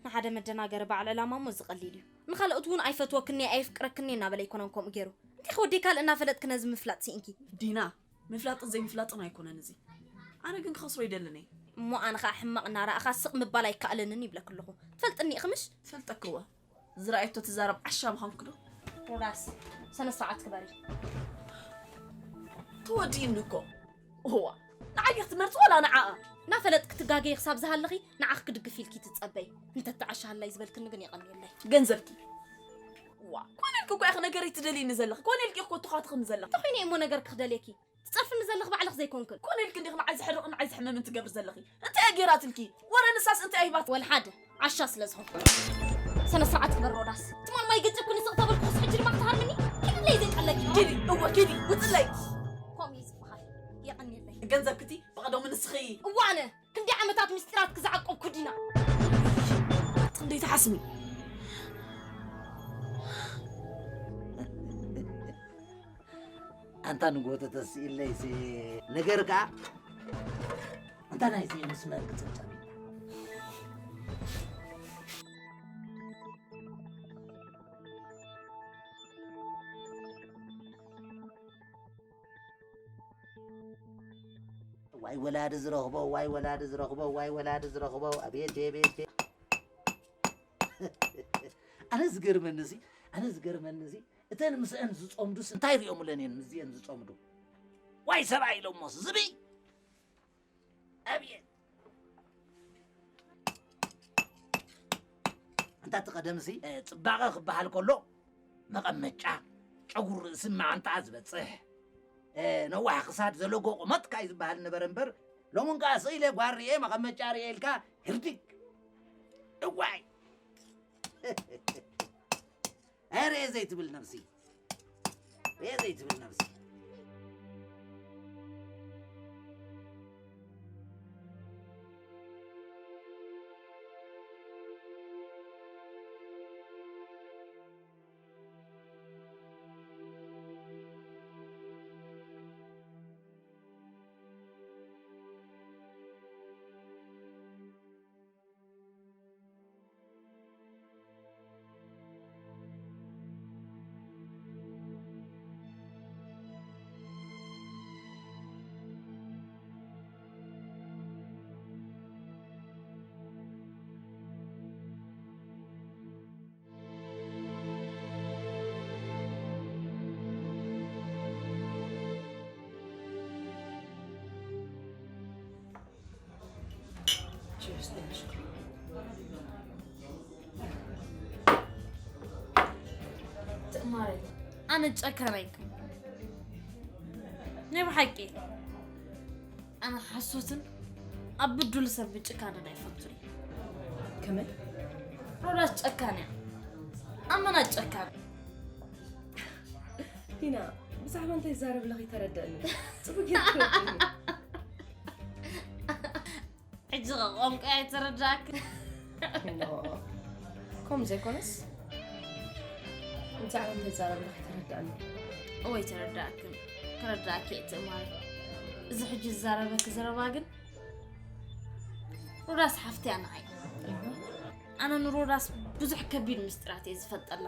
ንሓደ መደናገሪ በዓል ዕላማ እሞ እዚ ቀሊል እዩ። ንኻልኦት እውን ኣይፈትወክን እየ ኣየፍቅረክን እየ እናበለ ኣይኮነን ከምኡ ገይሩ። እንዲኺ ወደይ ካልእ እናፈለጥኪ ነዚ ምፍላጥ ስኢንኪ። ዲና፣ ምፍላጥን ዘይምፍላጥን ኣይኮነን እዚ። ኣነ ግን ክኸስሮ ኣይደልን እየ። እሞ ኣነ ኸዓ ሕማቕ እናረኣኻ ስቕ ምባል ኣይከኣለንን ይብለኪ ኣለኹ። ትፈልጥኒ ኢኺ ምሽ? ፈልጠኪ እወ። ዝረኣየቶ ትዛረብ ዓሻ ምዃንኪ ዶ? ሮዳስ፣ ስነ ስርዓት ክበሪ። ተወዲእኒ እኮ። እዋ ንዓይ ክትመርፂ ዋላ ንዓኣ? እናፈለጥኪ ትጋገዪ ክሳብ ዝሃለኺ ንዓኺ ክድግፍ ኢልኪ ትፀበይ። እንተትዓሻ ሃላይ ዝበልክኒ ግን የቐንየለይ። ገንዘብኪ። እዋ ኮነ ኢልኪ እኮ ኢኺ ነገረይ ትደልይኒ ዘለኺ። ኮነ ኢልኪ ኢኺ እኮ ትኻትኽኒ ዘለኺ። እንተኾይነ እየ እሞ ነገርኪ ክደልየኪ። ትጸርፍኒ ዘለኺ ባዕልኺ ዘይኮንክን። ኮነ ኢልኪ እንዲኺ ንዓይ ዘሕርቕን ንዓይ ዘሕምምን ትገብሪ ዘለኺ። እንታይ እያ ገይራትልኪ? ወረ ንሳስ እንታይ ኣሂባት? ወልሓደ ዓሻ ስለ ዝኾንኩ። ስነ ስርዓት ግበር ሮዳስ። ትማል ማይ ገጨብክኒ ስቕ ተበልኩ ክስ ሕጂ ድማ ክትሃርምኒ? ኪድለይ ዘይቀለኪ። ኪዲ እወ ኪዲ ውፅለይ። ከምኡ እዩ ዝበሃል። የቐንየለይ። ገንዘብ ክቲ ብቐደሙ ንስኺ። እዋነ ክንደይ ዓመታት ምስጢራትኪ ዝዓቆብኩ ዲና። ክንደይ ትሓስሚ? ኣንታ ንጎተ ተስኢለይሲ ነገር ከኣ ኣንታ ናይዚ ምስ መን ክጽብጸብ እዋ ኣይ ወላዲ ዝረኽቦ፣ ዋይ ወላዲ ዝረኽቦ፣ ዋይ ወላዲ ዝረኽቦ፣ ኣቤት ቤት ቤት። ኣነ ዝገርመኒ እዚ፣ ኣነ ዝገርመኒ እዚ፣ እተን ምስአን ዝጸምዱስ እንታይ ሪኦምለን እየን ምስዚአን ዝጸምዱ? ዋይ ሰብኣይ ኢሎሞስ ዝብኢ። ኣቤት። ኣንታ እቲ ቀደምሲ፣ እ፣ ጽባቐ ክበሃል ከሎ መቐመጫ፣ ጨጉሪ ርእሲ መዓንጣ ዝበጽሕ፣ እ፣ ነዋሕ ክሳድ ዘለዎ ቁመት ካይ ዝበሃል ነበረ እምበር፣ ሎሚ እንከኣ ስቕ ኢለ ጓል ርኤ መቐመጫ ርኤ ኢልካ ህርዲግ። እዋይ። ኣይ ርኤ ዘይትብል ነብሲ። ርኤ ዘይትብል ነብሲ። ትእማረይ፣ ኣነ ጨካን ኣይኮን። ናይ ብሓቂ ኣነ ሓሶትን ኣብ ብዱል ሰብ ምጭካንን ኣይፈቱን። ከመይ? ሮዳስ ጨካን እያ። ኣመና ጨካን። ዲና፣ ብዛዕባ እንታይ ይዛረብ ኣለኺ ተረድእኒ። ጽቡቅ ጌርኪ ትረድእኒ። ሕጂ ኸ ቋንቋ ኣይተረዳእክን? ኖ፣ ከምኡ ዘይኮነስ፣ ብዛዕባ እንታይ ይዛረብ ኣለኺ ተረድእኒ። እወ፣ ኣይተረዳእክን። ከረዳእኪ እየ ትእማረይ። እዚ ሕጂ ዝዛረበኪ ዘረባ ግን ሮዳስ ሓፍቲ እያ ንዓይ። እህ። ኣነ ንሮዳስ ብዙሕ ከቢድ ምስጢራት እየ ዝፈልጠላ።